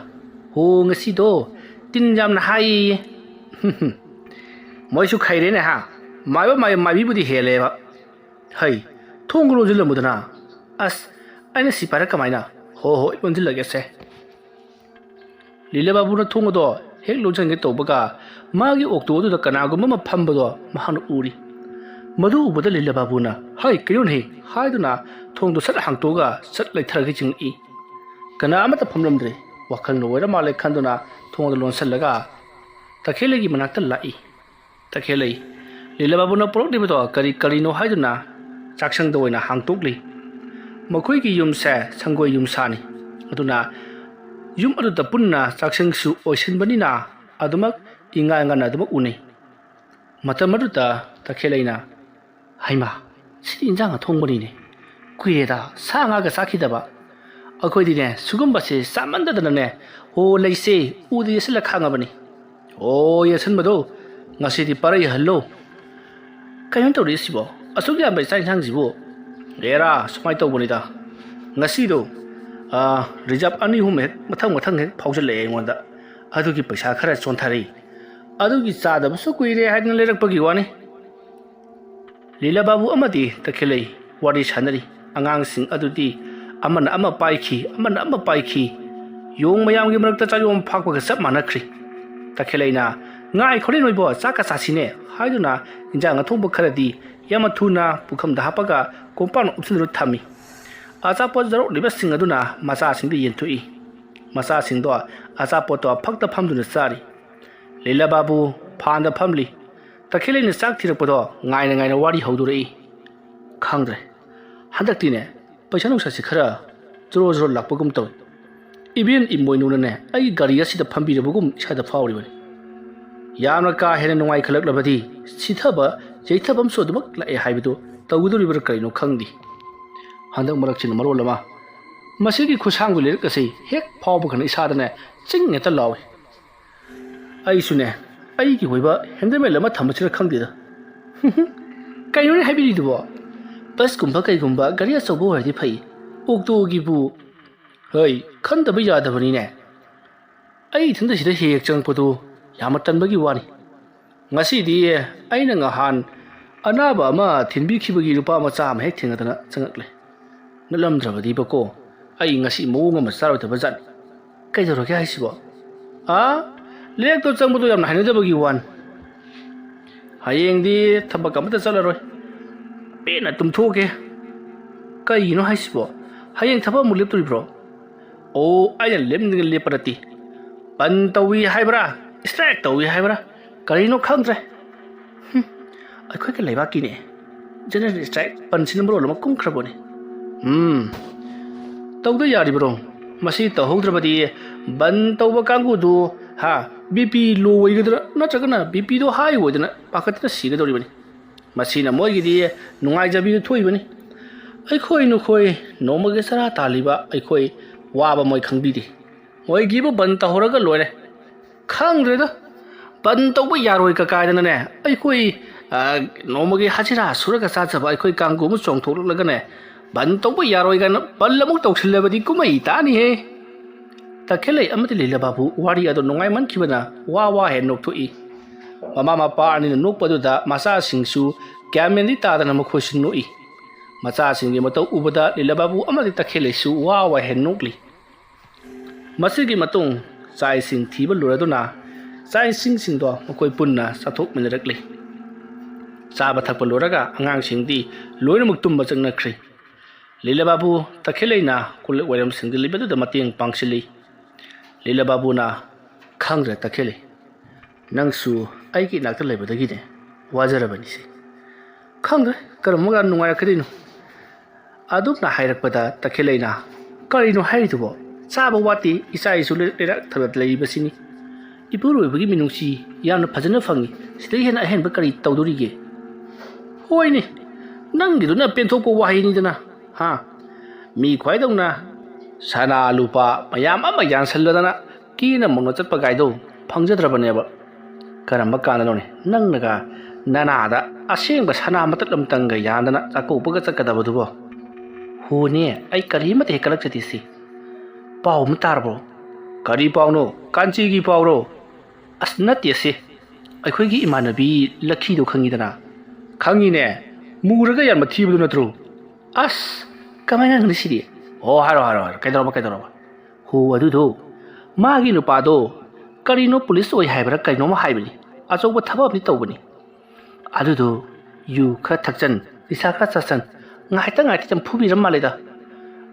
ꯍꯣ, ꯉꯁꯤꯗꯣ ꯇꯤꯟ ꯌꯥꯝꯅ ꯍꯥꯏꯌꯦ꯫ ꯃꯣꯏꯁꯨ ꯈꯩꯔꯦꯅꯦ ꯍꯥ꯫ ꯃꯥꯏꯕ ꯃꯥꯏꯕ ꯃꯥꯏꯕꯤꯕꯨꯗꯤ ꯍꯦꯜꯂꯦꯕ꯫ ꯍꯩ, ꯊꯣꯡꯒ ꯂꯣꯟꯁꯤꯜꯂꯝꯃꯨꯗꯅ꯫ ꯑꯁ, ꯑꯩꯅ ꯁꯤ ꯄꯥꯏꯔ ꯀꯃꯥꯏꯅ? ꯍꯣ ꯍꯣ, ꯂꯣꯟꯁꯤꯜꯂꯒꯦꯁꯦ꯫ ꯂꯤꯂꯥ ꯕꯥꯕꯨꯅ ꯊꯣꯡ ꯑꯗꯣ ꯍꯦꯛ ꯂꯣꯟꯁꯤꯟꯒꯦ ꯇꯧꯕꯒ, ꯃꯥꯒꯤ ꯑꯣꯛꯇꯣ ꯑꯗꯨꯗ ꯀꯅꯥꯒꯨꯝꯕ ꯑꯃ ꯐꯝꯕꯗꯣ ꯃꯍꯥꯛꯅ ꯎꯔꯤ꯫ ꯃꯗꯨ ꯎꯕꯗ ꯂꯤꯂꯥ ꯕꯥꯕꯨꯅ, "ꯍꯩ, ꯀꯩꯅꯣꯅꯦ?" ꯍꯥꯏꯗꯨꯅ ꯊꯣꯡꯗꯣ ꯁꯠ ꯍꯥꯡꯇꯣꯛꯑꯒ ꯁꯠ ꯂꯩꯊꯔꯒ ꯆꯤꯡꯉꯛꯏ꯫ ꯀꯅꯥ ꯑꯃꯠꯇ ꯐꯝꯂꯝꯗ꯭ꯔꯦ꯫ ꯋꯥꯈꯜꯅ ꯑꯣꯏꯔ ꯃꯥꯜꯂꯦ ꯈꯟꯗꯨꯅ ꯊꯣꯡ ꯑꯗꯨ ꯂꯣꯟꯁꯤꯜꯂꯒ ꯇꯈꯦꯜꯂꯩꯒꯤ ꯃꯅꯥꯛꯇ ꯂꯥꯛꯏ꯫ ꯇꯈꯦꯜꯂꯩ, ꯂꯤꯂꯥ ꯕꯥꯕꯨꯅ ꯄꯨꯔꯛꯂꯤꯕꯗꯣ ꯀꯔꯤ ꯀꯔꯤꯅꯣ ꯍꯥꯏꯗꯨꯅ ꯆꯥꯛꯁꯪꯗ ꯑꯣꯏꯅ ꯍꯥꯡꯇꯣꯛꯂꯤ꯫ ꯃꯈꯣꯏꯒꯤ ꯌꯨꯝꯁꯦ ꯁꯪꯒꯣꯏ ꯌꯨꯝꯁꯥꯅꯤ꯫ ꯑꯗꯨꯅ ꯌꯨꯝ ꯑꯗꯨꯗ ꯄꯨꯟꯅ ꯆꯥꯛꯁꯪꯁꯨ ꯑꯣꯏꯁꯤꯟꯕꯅꯤꯅ ꯑꯗꯨꯃꯛ ꯏꯉꯥꯟ ꯉꯥꯟꯅ ꯑꯗꯨꯃꯛ ꯎꯅꯩ꯫ ꯃꯇꯝ ꯑꯗꯨꯗ ꯇꯈꯦꯜꯂꯩꯅ, "ꯍꯩꯃꯥ, ꯁꯤꯗꯤ ꯏꯟꯖꯥꯡ ꯑꯊꯣꯡꯕꯅꯤꯅꯦ꯫ ꯀꯨꯏꯔꯦꯗ ꯁꯥ ꯉꯥꯒ ꯆꯥꯈꯤꯗꯕ꯫ ꯑꯩꯈꯣꯏꯗꯤꯅꯦ ꯁꯤꯒꯨꯝꯕꯁꯦ ꯆꯥꯃꯟꯗꯗꯅꯅꯦ, ꯍꯣ ꯂꯩꯁꯦ ꯎꯗ ꯌꯦꯠꯁꯤꯜꯂ ꯈꯥꯡꯉꯕꯅꯤ꯫ ꯑꯣ, ꯌꯦꯠꯁꯤꯟꯕꯗꯣ ꯉꯁꯤꯗꯤ ꯄꯔꯩ ꯍꯜꯂꯣ꯫ ꯀꯩꯅꯣ ꯇꯧꯔꯤꯁꯤꯕꯣ? ꯑꯁꯨꯛ ꯌꯥꯝꯕ ꯆꯥꯛ ꯏꯟꯁꯥꯡꯁꯤꯕꯨ?" "ꯑꯦꯔꯥ, ꯁꯨꯃꯥꯏꯅ ꯇꯧꯕꯅꯤꯗ꯫ ꯉꯁꯤꯗꯣ, ꯑꯥ, ꯔꯤꯖꯥꯞ ꯑꯅꯤ ꯑꯍꯨꯝ ꯍꯦꯛ ꯃꯊꯪ ꯃꯊꯪ ꯍꯦꯛ ꯐꯥꯎꯖꯜꯂꯛꯑꯦ ꯑꯩꯉꯣꯟꯗ꯫ ꯑꯗꯨꯒꯤ ꯄꯩꯁꯥ ꯈꯔ ꯆꯣꯟꯊꯔꯛꯏ꯫ ꯑꯗꯨꯒꯤ ꯆꯥꯗꯕꯁꯨ ꯀꯨꯏꯔꯦ ꯍꯥꯏꯗꯅ ꯂꯩꯔꯛꯄꯒꯤ ꯋꯥꯅꯤ꯫" ꯂꯤꯂꯥ ꯕꯥꯕꯨ ꯑꯃꯗꯤ ꯇꯈꯦꯜꯂꯩ ꯋꯥꯔꯤ ꯁꯥꯟꯅꯔꯤ꯫ ꯑꯉꯥꯡꯁꯤꯡ ꯑꯗꯨꯗꯤ ꯑꯃꯅ ꯑꯃ ꯄꯥꯏꯈꯤ, ꯑꯃꯅ ꯑꯃ ꯄꯥꯏꯈꯤ꯫ ꯌꯣꯡ ꯃꯌꯥꯝꯒꯤ ꯃꯔꯛꯇ ꯆꯥꯌꯣꯝ ꯐꯥꯛꯄꯒ ꯆꯞ ꯃꯥꯟꯅꯈ꯭ꯔꯤ꯫ ꯇꯈꯦꯜꯂꯩꯅ, "ꯉꯥꯏꯈꯣꯅꯦ ꯅꯣꯏꯕꯣ, ꯆꯥꯛꯀ ꯆꯥꯁꯤꯅꯦ" ꯍꯥꯏꯗꯨꯅ ꯏꯟꯖꯥꯡ ꯑꯊꯣꯡꯕ ꯈꯔꯗꯤ ꯌꯥꯝꯅ ꯊꯨꯅ ꯄꯨꯈꯝꯗ ꯍꯥꯞꯄꯒ ꯀꯣꯝꯄꯥꯛꯅ ꯎꯞꯁꯤꯟꯗꯨꯅ ꯊꯝꯃꯤ꯫ ꯑꯆꯥꯄꯣꯠ ꯌꯥꯎꯔꯛꯂꯤꯕꯁꯤꯡ ꯑꯗꯨꯅ ꯃꯆꯥꯁꯤꯡꯗ ꯌꯦꯟꯊꯣꯛꯏ꯫ ꯃꯆꯥꯁꯤꯡꯗꯣ ꯑꯆꯥꯄꯣꯠꯇꯣ ꯐꯛꯇ ꯐꯝꯗꯨꯅ ꯆꯥꯔꯤ꯫ ꯂꯤꯂꯥ ꯕꯥꯕꯨ ꯐꯥꯟꯗ ꯐꯝꯂꯤ꯫ ꯇꯈꯦꯜꯂꯩꯅ ꯆꯥꯛ ꯊꯤꯔꯛꯄꯗꯣ ꯉꯥꯏꯅ ꯉꯥꯏꯅ ꯋꯥꯔꯤ ꯍꯧꯗꯣꯔꯛꯏ꯫ "ꯈꯪꯗ꯭ꯔꯦ, ꯍꯟꯗꯛꯇꯤꯅꯦ ꯄꯩꯁꯥ ꯅꯨꯡꯁꯥꯁꯤ ꯈꯔ ꯖꯣꯔꯣ ꯖꯣꯔꯣ ꯂꯥꯛꯄꯒꯨꯝ ꯇꯧꯏ꯫ ꯏꯕꯦꯟ ꯏꯃꯣꯏꯅꯨꯅꯅꯦ ꯑꯩꯒꯤ ꯒꯥꯔꯤ ꯑꯁꯤꯗ ꯐꯝꯕꯤꯔꯕꯒꯨꯝ ꯏꯁꯥꯗ ꯐꯥꯎꯔꯤꯕꯅꯤ꯫ ꯌꯥꯝꯅ ꯀꯥ ꯍꯦꯟꯅ ꯅꯨꯡꯉꯥꯏꯈꯠꯂꯛꯂꯕꯗꯤ ꯁꯤꯊꯕ ꯌꯩꯊꯕ ꯑꯃꯁꯨ ꯑꯗꯨꯃꯛ ꯂꯥꯛꯑꯦ ꯍꯥꯏꯕꯗꯨ ꯇꯧꯒꯗꯧꯔꯤꯕ꯭ꯔꯥ ꯀꯔꯤꯅꯣ ꯈꯪꯗꯦ꯫ ꯍꯟꯗꯛ ꯃꯔꯛꯁꯤꯅ ꯃꯔꯣꯜ ꯑꯃ ꯃꯁꯤꯒꯤ ꯈꯨꯁꯥꯡꯕꯤ ꯂꯥꯏꯔꯤꯛ ꯑꯁꯤ ꯍꯦꯛ ꯐꯥꯎꯕꯒꯅ ꯏꯁꯥꯗꯅꯦ ꯆꯤꯡ ꯍꯦꯛꯇ ꯂꯥꯎꯏ"꯫ ꯑꯩꯁꯨꯅꯦ, ꯑꯩꯒꯤ ꯑꯣꯏꯕ ꯍꯦꯟꯗꯃꯦꯟ ꯑꯃ ꯊꯝꯕꯁꯤꯔ ꯈꯪꯗꯦꯗ꯫ ꯀꯩꯅꯣꯅꯦ ꯍꯥꯏꯕꯤꯔꯤꯗꯨꯕꯣ? ꯕꯁꯀꯨꯝꯕ ꯀꯩꯒꯨꯝꯕ ꯒꯥꯔꯤ ꯑꯆꯧꯕ ꯑꯣꯏꯔꯗꯤ ꯐꯩ, ꯑꯣꯛꯇꯣꯒꯤꯕꯨ꯫ ꯍꯣꯏ, ꯈꯟꯗꯕ ꯌꯥꯗꯕꯅꯤꯅꯦ꯫ ꯑꯩ ꯏꯊꯟꯇ ꯁꯤꯗ ꯍꯦꯛ ꯍꯦꯛ ꯆꯪꯉꯛꯄꯗꯨ ꯌꯥꯝꯅ ꯇꯟꯕꯒꯤ ꯋꯥꯅꯤ꯫ ꯉꯁꯤꯗꯤ ꯑꯩꯅ ꯉꯍꯥꯟ ꯑꯅꯥꯕ ꯑꯃ ꯊꯤꯟꯕꯤꯈꯤꯕꯒꯤ ꯂꯨꯄꯥ ꯃꯆꯥ ꯑꯃ ꯍꯦꯛ ꯊꯦꯡꯅꯗꯅ ꯆꯪꯉꯛꯂꯦ꯫ ꯅꯠꯂꯝꯗ꯭ꯔꯕꯗꯤꯕꯀꯣ, ꯑꯩ ꯉꯁꯤ ꯃꯑꯣꯡ ꯑꯃ ꯆꯥꯔꯣꯏꯗꯕ ꯖꯥꯠꯅꯤ꯫ ꯀꯩꯗꯧꯔꯒꯦ ꯍꯥꯏꯁꯤꯕꯣ? ꯑꯥ, ꯂꯦꯛꯇꯣ ꯆꯪꯕꯗꯣ ꯌꯥꯝꯅ ꯍꯩꯅꯗꯕꯒꯤ ꯋꯥꯅꯤ꯫ ꯍꯌꯦꯡꯗꯤ ꯊꯕꯛ ꯑꯃꯠꯇ ꯆꯠꯂꯔꯣꯏ꯫ ꯄꯦꯟꯅ ꯇꯨꯝꯊꯣꯛꯀꯦ꯫ ꯀꯩꯒꯤꯅꯣ ꯍꯥꯏꯁꯤꯕꯣ? ꯍꯌꯦꯡ ꯊꯕꯛ ꯑꯃꯨꯛ ꯂꯦꯞꯇꯣꯔꯤꯕ꯭ꯔꯣ? ꯑꯣ, ꯑꯩꯅ ꯂꯦꯞꯅꯤꯡꯗꯅ ꯂꯦꯞꯄ ꯅꯠꯇꯦ꯫ ꯕꯟ ꯇꯧꯏ ꯍꯥꯏꯕ꯭ꯔꯥ, ꯁ꯭ꯇ꯭ꯔꯥꯏꯛ ꯇꯧꯏ ꯍꯥꯏꯕ꯭ꯔꯥ, ꯀꯔꯤꯅꯣ ꯈꯪꯗ꯭ꯔꯦ꯫ ꯍꯨꯝ, ꯑꯩꯈꯣꯏꯒꯤ ꯂꯩꯕꯥꯛꯀꯤꯅꯦ ꯖꯦꯅꯔꯦꯜ ꯁ꯭ꯇ꯭ꯔꯥꯏꯛ, ꯕꯟꯁꯤꯅ ꯃꯔꯣꯜ ꯑꯃ ꯀꯨꯝꯈ꯭ꯔꯕꯅꯤ꯫ ꯎꯝ, ꯇꯧꯗ ꯌꯥꯔꯤꯕ꯭ꯔꯣ? ꯃꯁꯤ ꯇꯧꯍꯧꯗ꯭ꯔꯕꯗꯤ ꯕꯟ ꯇꯧꯕ ꯀꯥꯡꯕꯨꯗꯨ, ꯍꯥ, ꯕꯤ ꯄꯤ ꯂꯣ ꯑꯣꯏꯒꯗ꯭ꯔꯥ ꯅꯠꯇ꯭ꯔꯒꯅ ꯕꯤ ꯄꯤꯗꯣ ꯍꯥꯏ ꯑꯣꯏꯗꯅ ꯄꯥꯈꯠꯇꯅ ꯁꯤꯒꯗꯧꯔꯤꯕꯅꯤ꯫ ꯃꯁꯤꯅ ꯃꯣꯏꯒꯤꯗꯤ ꯅꯨꯡꯉꯥꯏꯖꯕꯤꯗ ꯊꯣꯛꯏꯕꯅꯤ꯫ ꯑꯩꯈꯣꯏ ꯅꯈꯣꯏ ꯅꯣꯡꯃꯒꯤ ꯆꯔꯥ ꯇꯥꯜꯂꯤꯕ ꯑꯩꯈꯣꯏ ꯋꯥꯕ ꯃꯣꯏ ꯈꯪꯕꯤꯗꯦ꯫ ꯃꯣꯏꯒꯤꯕꯨ ꯕꯟ ꯇꯧꯍꯧꯔꯒ ꯂꯣꯏꯔꯦ꯫ ꯈꯪꯗ꯭ꯔꯦꯗ, ꯕꯟ ꯇꯧꯕ ꯌꯥꯔꯣꯏ ꯀꯀꯥꯏꯗꯅꯅꯦ, ꯑꯩꯈꯣꯏ, ꯑ, ꯅꯣꯡꯃꯒꯤ ꯍꯖꯤꯔꯥ ꯁꯨꯔꯒ ꯆꯥꯖꯕ ꯑꯩꯈꯣꯏ ꯀꯥꯡꯒꯨ ꯑꯃ ꯆꯣꯡꯊꯣꯛꯂꯛꯂꯒꯅꯦ, ꯕꯟ ꯇꯧꯕ ꯌꯥꯔꯣꯏ ꯀꯥꯏꯅ ꯕꯟ ꯑꯃꯨꯛ ꯇꯧꯁꯤꯜꯂꯕꯗꯤ ꯀꯨꯝꯍꯩ ꯇꯥꯅꯤꯍꯦ꯫ ꯇꯈꯦꯜꯂꯩ ꯑꯃꯗꯤ ꯂꯤꯂꯥ ꯕꯥꯕꯨ ꯋꯥꯔꯤ ꯑꯗꯨ ꯅꯨꯡꯉꯥꯏꯃꯟꯈꯤꯕꯅ ꯋꯥ ꯋꯥ ꯍꯦꯟꯅ ꯅꯣꯛꯊꯣꯛꯏ꯫ ꯃꯃꯥ ꯃꯄꯥ ꯑꯅꯤꯅ ꯅꯣꯛꯄꯗꯨꯗ ꯃꯆꯥꯁꯤꯡꯁꯨ ꯒ꯭ꯌꯥꯟ ꯃꯦꯟꯗꯤ ꯇꯥꯗꯅ ꯃꯈꯣꯏꯁꯨ ꯅꯣꯛꯏ꯫ ꯃꯆꯥꯁꯤꯡꯒꯤ ꯃꯇꯧ ꯎꯕꯗ ꯂꯤꯂꯥ ꯕꯥꯕꯨ ꯑꯃꯗꯤ ꯇꯈꯦꯜꯂꯩꯁꯨ ꯋꯥ ꯋꯥ ꯍꯦꯟꯅ ꯅꯣꯛꯂꯤ꯫ ꯃꯁꯤꯒꯤ ꯃꯇꯨꯡ ꯆꯥꯛ ꯏꯁꯤꯡ ꯊꯤꯕ ꯂꯣꯏꯔꯗꯨꯅ ꯆꯥꯛ ꯏꯁꯤꯡꯁꯤꯡꯗꯣ ꯃꯈꯣꯏ ꯄꯨꯟꯅ ꯆꯥꯊꯣꯛꯃꯤꯟꯅꯔꯛꯂꯤ꯫ ꯆꯥꯕ ꯊꯛꯄ ꯂꯣꯏꯔꯒ ꯑꯉꯥꯡꯁꯤꯡꯗꯤ ꯂꯣꯏꯅꯃꯛ ꯇꯨꯝꯕ ꯆꯪꯅꯈ꯭ꯔꯤ꯫ ꯂꯤꯂꯥ ꯕꯥꯕꯨ ꯇꯈꯦꯜꯂꯩꯅ ꯀꯣꯜꯂꯤꯛ ꯋꯥꯏꯔꯝ ꯁꯦꯡꯖꯤꯜꯂꯤꯕꯗꯨꯗ ꯃꯇꯦꯡ ꯄꯥꯡꯁꯤꯜꯂꯤ꯫ ꯂꯤꯂꯥ ꯕꯥꯕꯨꯅ, "ꯈꯪꯗ꯭ꯔꯦ ꯇꯈꯦꯜꯂꯩ, ꯅꯪꯁꯨ ꯑꯩꯒꯤ ꯏꯅꯥꯛꯇ ꯂꯩꯕꯗꯒꯤꯅꯦ ꯋꯥꯖꯔꯕꯅꯤꯁꯦ꯫ ꯈꯪꯗ꯭ꯔꯦ ꯀꯔꯝꯕ ꯀꯥꯟꯗ ꯅꯨꯡꯉꯥꯏꯔꯛꯀꯗꯣꯏꯅꯣ?" ꯑꯗꯨꯝꯅ ꯍꯥꯏꯔꯛꯄꯗ ꯇꯈꯦꯜꯂꯩꯅ, "ꯀꯔꯤꯅꯣ ꯍꯥꯏꯔꯤꯗꯨꯕꯣ? ꯆꯥꯕ ꯋꯥꯠꯇꯦ, ꯏꯆꯥ ꯏꯁꯨ ꯂꯩ-, ꯂꯩꯔꯛ ꯊꯕꯛ ꯂꯩꯔꯤꯕꯁꯤꯅꯤ꯫ ꯏꯄꯨꯔꯣꯏꯕꯒꯤ ꯃꯤꯅꯨꯡꯁꯤ ꯌꯥꯝꯅ ꯐꯖꯅ ꯐꯪꯉꯤ꯫ ꯁꯤꯗꯒꯤ ꯍꯦꯟꯅ ꯑꯍꯦꯟꯕ ꯀꯔꯤ ꯇꯧꯗꯣꯔꯤꯒꯦ?" "ꯍꯣꯏꯅꯦ, ꯅꯪꯒꯤꯗꯨꯅ ꯄꯦꯟꯊꯣꯛꯄ ꯋꯥꯍꯩꯅꯤꯗꯅ, ꯍꯥ? ꯃꯤ ꯈ꯭ꯋꯥꯏꯗꯧꯅ ꯁꯅꯥ ꯂꯨꯄꯥ ꯃꯌꯥꯝ ꯑꯃ ꯌꯥꯟꯁꯜꯂꯗꯅ ꯀꯦꯅ ꯃꯧꯅ ꯆꯠꯄ ꯀꯥꯏꯗꯣ, ꯐꯪꯖꯗ꯭ꯔꯕꯅꯦꯕ꯫ ꯀꯔꯝꯕ ꯀꯥꯟꯗꯅꯣꯅꯦ ꯅꯪꯅꯒ ꯅꯅꯥꯗ ꯑꯁꯦꯡꯕ ꯁꯅꯥ ꯃꯇꯠ ꯑꯃꯇꯪꯒ ꯌꯥꯟꯗꯅ ꯆꯥꯛꯀꯧꯕꯒ ꯆꯠꯀꯗꯕꯗꯨꯕꯣ? ꯍꯨꯅꯦ, ꯑꯩ ꯀꯔꯤꯃꯠꯇ ꯍꯦꯛ ꯀꯜꯂꯛꯆꯗꯦꯁꯤ꯫ ꯄꯥꯎ ꯑꯃ ꯇꯥꯔꯕꯣ? ꯀꯔꯤ ꯄꯥꯎꯅꯣ? ꯀꯥꯟꯆꯤꯒꯤ ꯄꯥꯎꯔꯣ? ꯑꯁ, ꯅꯠꯇꯦꯁꯦ, ꯑꯩꯈꯣꯏꯒꯤ ꯏꯃꯥꯟꯅꯕꯤ ꯂꯛꯈꯤꯗꯣ ꯈꯪꯉꯤꯗꯅ? ꯈꯪꯉꯤꯅꯦ, ꯃꯨꯔꯒ ꯌꯥꯝꯅ ꯊꯤꯕꯗꯨ ꯅꯠꯇ꯭ꯔꯣ? ꯑꯁ, ꯀꯃꯥꯏꯅ ꯈꯪꯅꯤ ꯁꯤꯗꯤ? ꯑꯣ, ꯍꯥꯏꯔꯣ, ꯍꯥꯏꯔꯣ, ꯍꯥꯏꯔꯣ, ꯀꯩꯗꯧꯔꯕ, ꯀꯩꯗꯧꯔꯕ? ꯍꯣ, ꯑꯗꯨꯗꯣ, ꯃꯥꯒꯤ ꯅꯨꯄꯥꯗꯣ ꯀꯔꯤꯅꯣ ꯄꯨꯂꯤꯁ ꯑꯣꯏ ꯍꯥꯏꯕ꯭ꯔꯥ ꯀꯩꯅꯣꯝꯃ ꯍꯥꯏꯕꯅꯤ, ꯑꯆꯧꯕ ꯊꯕꯛ ꯑꯃꯗꯤ ꯇꯧꯕꯅꯤ꯫ ꯑꯗꯨꯗꯣ ꯌꯨ ꯈꯔ ꯊꯛꯆꯟ, ꯅꯤꯁꯥ ꯈꯔ ꯆꯥꯁꯟ, ꯉꯥꯏꯇ ꯉꯥꯏꯇ ꯌꯥꯝ ꯐꯨꯕꯤꯔ ꯃꯥꯜꯂꯦꯗ꯫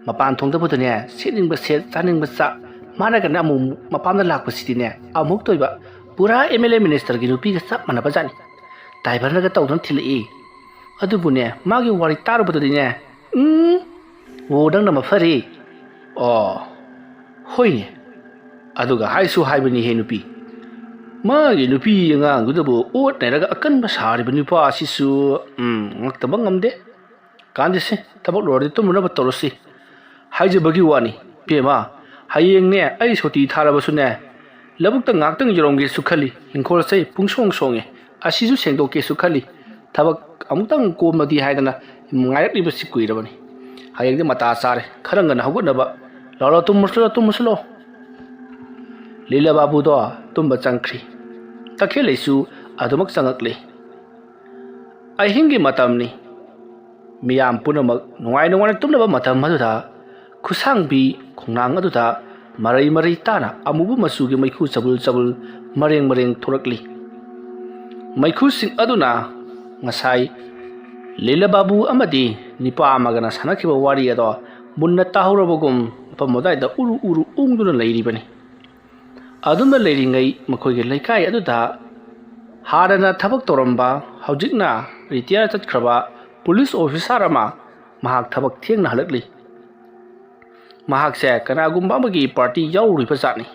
ꯃꯄꯥꯟ ꯊꯣꯡꯗꯕꯨꯗꯅꯦ, ꯁꯦꯠꯅꯤꯡꯕ ꯁꯦꯠ, ꯆꯥꯅꯤꯡꯕ ꯆꯥ, ꯃꯥꯅꯒꯅꯦ ꯑꯃꯨꯛ ꯃꯄꯥꯝꯗ ꯂꯥꯛꯄꯁꯤꯗꯤꯅꯦ, ꯑꯃꯨꯛ ꯇꯣꯏꯕ, ꯄꯨꯔꯥ ꯑꯦꯝ ꯑꯦꯜ ꯑꯦ ꯃꯤꯅꯤꯁꯇꯔꯒꯤ ꯅꯨꯄꯤꯒ ꯆꯞ ꯃꯥꯟꯅꯕ ꯖꯥꯠꯅꯤ꯫ ꯗ꯭ꯔꯥꯏꯚꯔꯅꯒ ꯇꯧꯗꯨꯅ ꯊꯤꯜꯂꯛꯏ꯫ ꯑꯗꯨꯕꯨꯅꯦ, ꯃꯥꯒꯤ ꯋꯥꯔꯤ ꯇꯥꯔꯨꯕꯗꯗꯤꯅꯦ, ꯎꯝ, ꯑꯣ, ꯅꯪꯅ ꯃꯐꯔꯦ꯫ ꯑꯣ, ꯍꯣꯏꯅꯦ꯫ ꯑꯗꯨꯒ ꯍꯥꯏꯁꯨ ꯍꯥꯏꯕꯅꯤꯍꯦ ꯅꯨꯄꯤ꯫ ꯃꯥꯒꯤ ꯅꯨꯄꯤ ꯑꯉꯥꯡꯗꯨꯗꯕꯨ ꯑꯣꯠ ꯅꯩꯔꯒ ꯑꯀꯟꯕ ꯁꯥꯔꯤꯕ ꯅꯨꯄꯥ ꯑꯁꯤꯁꯨ, ꯎꯝ, ꯉꯛꯇꯕ ꯉꯝꯗꯦ꯫ ꯀꯥꯟꯗꯦꯁꯦ, ꯊꯕꯛ ꯂꯣꯏꯔꯗꯤ ꯇꯨꯝꯅꯅꯕ ꯇꯧꯔꯁꯤ꯫ ꯍꯥꯏꯖꯕꯒꯤ ꯋꯥꯅꯤ, ꯄꯦꯃ, ꯍꯌꯦꯡꯅꯦ ꯑꯩ ꯁꯨꯇꯤ ꯊꯥꯔꯕꯁꯨꯅꯦ, ꯂꯧꯕꯨꯛꯇ ꯉꯥꯛꯇꯪ ꯌꯧꯔꯝꯒꯦꯁꯨ ꯈꯜꯂꯤ꯫ ꯍꯤꯡꯈꯣꯜꯁꯦ ꯄꯨꯡꯁꯣꯡ ꯁꯣꯡꯉꯦ, ꯑꯁꯤꯁꯨ ꯁꯦꯡꯗꯣꯛꯀꯦꯁꯨ ꯈꯜꯂꯤ꯫ ꯊꯕꯛ ꯑꯃꯨꯛꯇꯪ ꯀꯣꯝꯃꯗꯤ ꯍꯥꯏꯗꯅ ꯉꯥꯏꯔꯛꯂꯤꯕꯁꯤ ꯀꯨꯏꯔꯕꯅꯤ꯫ ꯍꯌꯦꯡꯗꯤ ꯃꯇꯥ ꯆꯥꯔꯦ, ꯈꯔ ꯉꯟꯅ ꯍꯧꯒꯠꯅꯕ꯫ ꯂꯥꯛꯂꯣ, ꯇꯨꯝꯃꯁꯨ ꯂꯥꯛꯑꯣ, ꯇꯨꯝꯃꯁꯨ ꯂꯥꯛꯑꯣ꯫ ꯂꯤꯂꯥ ꯕꯥꯕꯨꯗꯣ ꯇꯨꯝꯕ ꯆꯪꯈ꯭ꯔꯤ꯫ ꯇꯈꯦꯜꯂꯩꯁꯨ ꯑꯗꯨꯃꯛ ꯆꯪꯉꯛꯂꯤ꯫ ꯑꯍꯤꯡꯒꯤ ꯃꯇꯝꯅꯤ꯫ ꯃꯤꯌꯥꯝ ꯄꯨꯝꯅꯃꯛ ꯅꯨꯡꯉꯥꯏ ꯅꯨꯡꯉꯥꯏꯅ ꯇꯨꯝꯅꯕ ꯃꯇꯝ ꯑꯗꯨꯗ ꯈꯨꯁꯥꯡꯕꯤ ꯈꯣꯡꯅꯥꯡ ꯑꯗꯨꯗ ꯃꯔꯩ ꯃꯔꯩ ꯇꯥꯅ ꯑꯃꯨꯕ ꯃꯆꯨꯒꯤ ꯃꯩꯈꯨ ꯆꯕꯨꯜ ꯆꯕꯨꯜ ꯃꯔꯦꯡ ꯃꯔꯦꯡ ꯊꯣꯔꯛꯂꯤ꯫ ꯃꯩꯈꯨꯁꯤꯡ ꯑꯗꯨꯅ ꯉꯁꯥꯏ ꯂꯤꯂꯥ ꯕꯥꯕꯨ ꯑꯃꯗꯤ ꯅꯤꯄꯥ ꯑꯃꯒꯅ ꯁꯥꯟꯅꯈꯤꯕ ꯋꯥꯔꯤ ꯑꯗꯣ ꯃꯨꯟꯅ ꯇꯥꯍꯧꯔꯕꯒꯨꯝ ꯃꯐꯝ ꯑꯗꯨꯋꯥꯏꯗ ꯎꯔꯨ ꯎꯔꯨ ꯎꯪꯗꯨꯅ ꯂꯩꯔꯤꯕꯅꯤ꯫ ꯑꯗꯨꯝꯅ ꯂꯩꯔꯤꯉꯩ ꯃꯈꯣꯏꯒꯤ ꯂꯩꯀꯥꯏ ꯑꯗꯨꯗ ꯍꯥꯟꯅꯅ ꯊꯕꯛ ꯇꯧꯔꯝꯕ, ꯍꯧꯖꯤꯛꯅ ꯔꯤꯇꯤꯌꯥꯔ ꯆꯠꯈ꯭ꯔꯕ ꯄꯨꯂꯤꯁ ꯑꯣꯐꯤꯁꯥꯔ ꯑꯃ ꯃꯍꯥꯛ ꯊꯕꯛ ꯊꯦꯡꯅ ꯍꯜꯂꯛꯂꯤ꯫ ꯃꯍꯥꯛꯁꯦ ꯀꯅꯥꯒꯨꯝꯕ ꯑꯃꯒꯤ ꯄꯥꯔꯇꯤ ꯌꯥꯎꯔꯨꯔꯤꯕ ꯖꯥꯠꯅꯤ꯫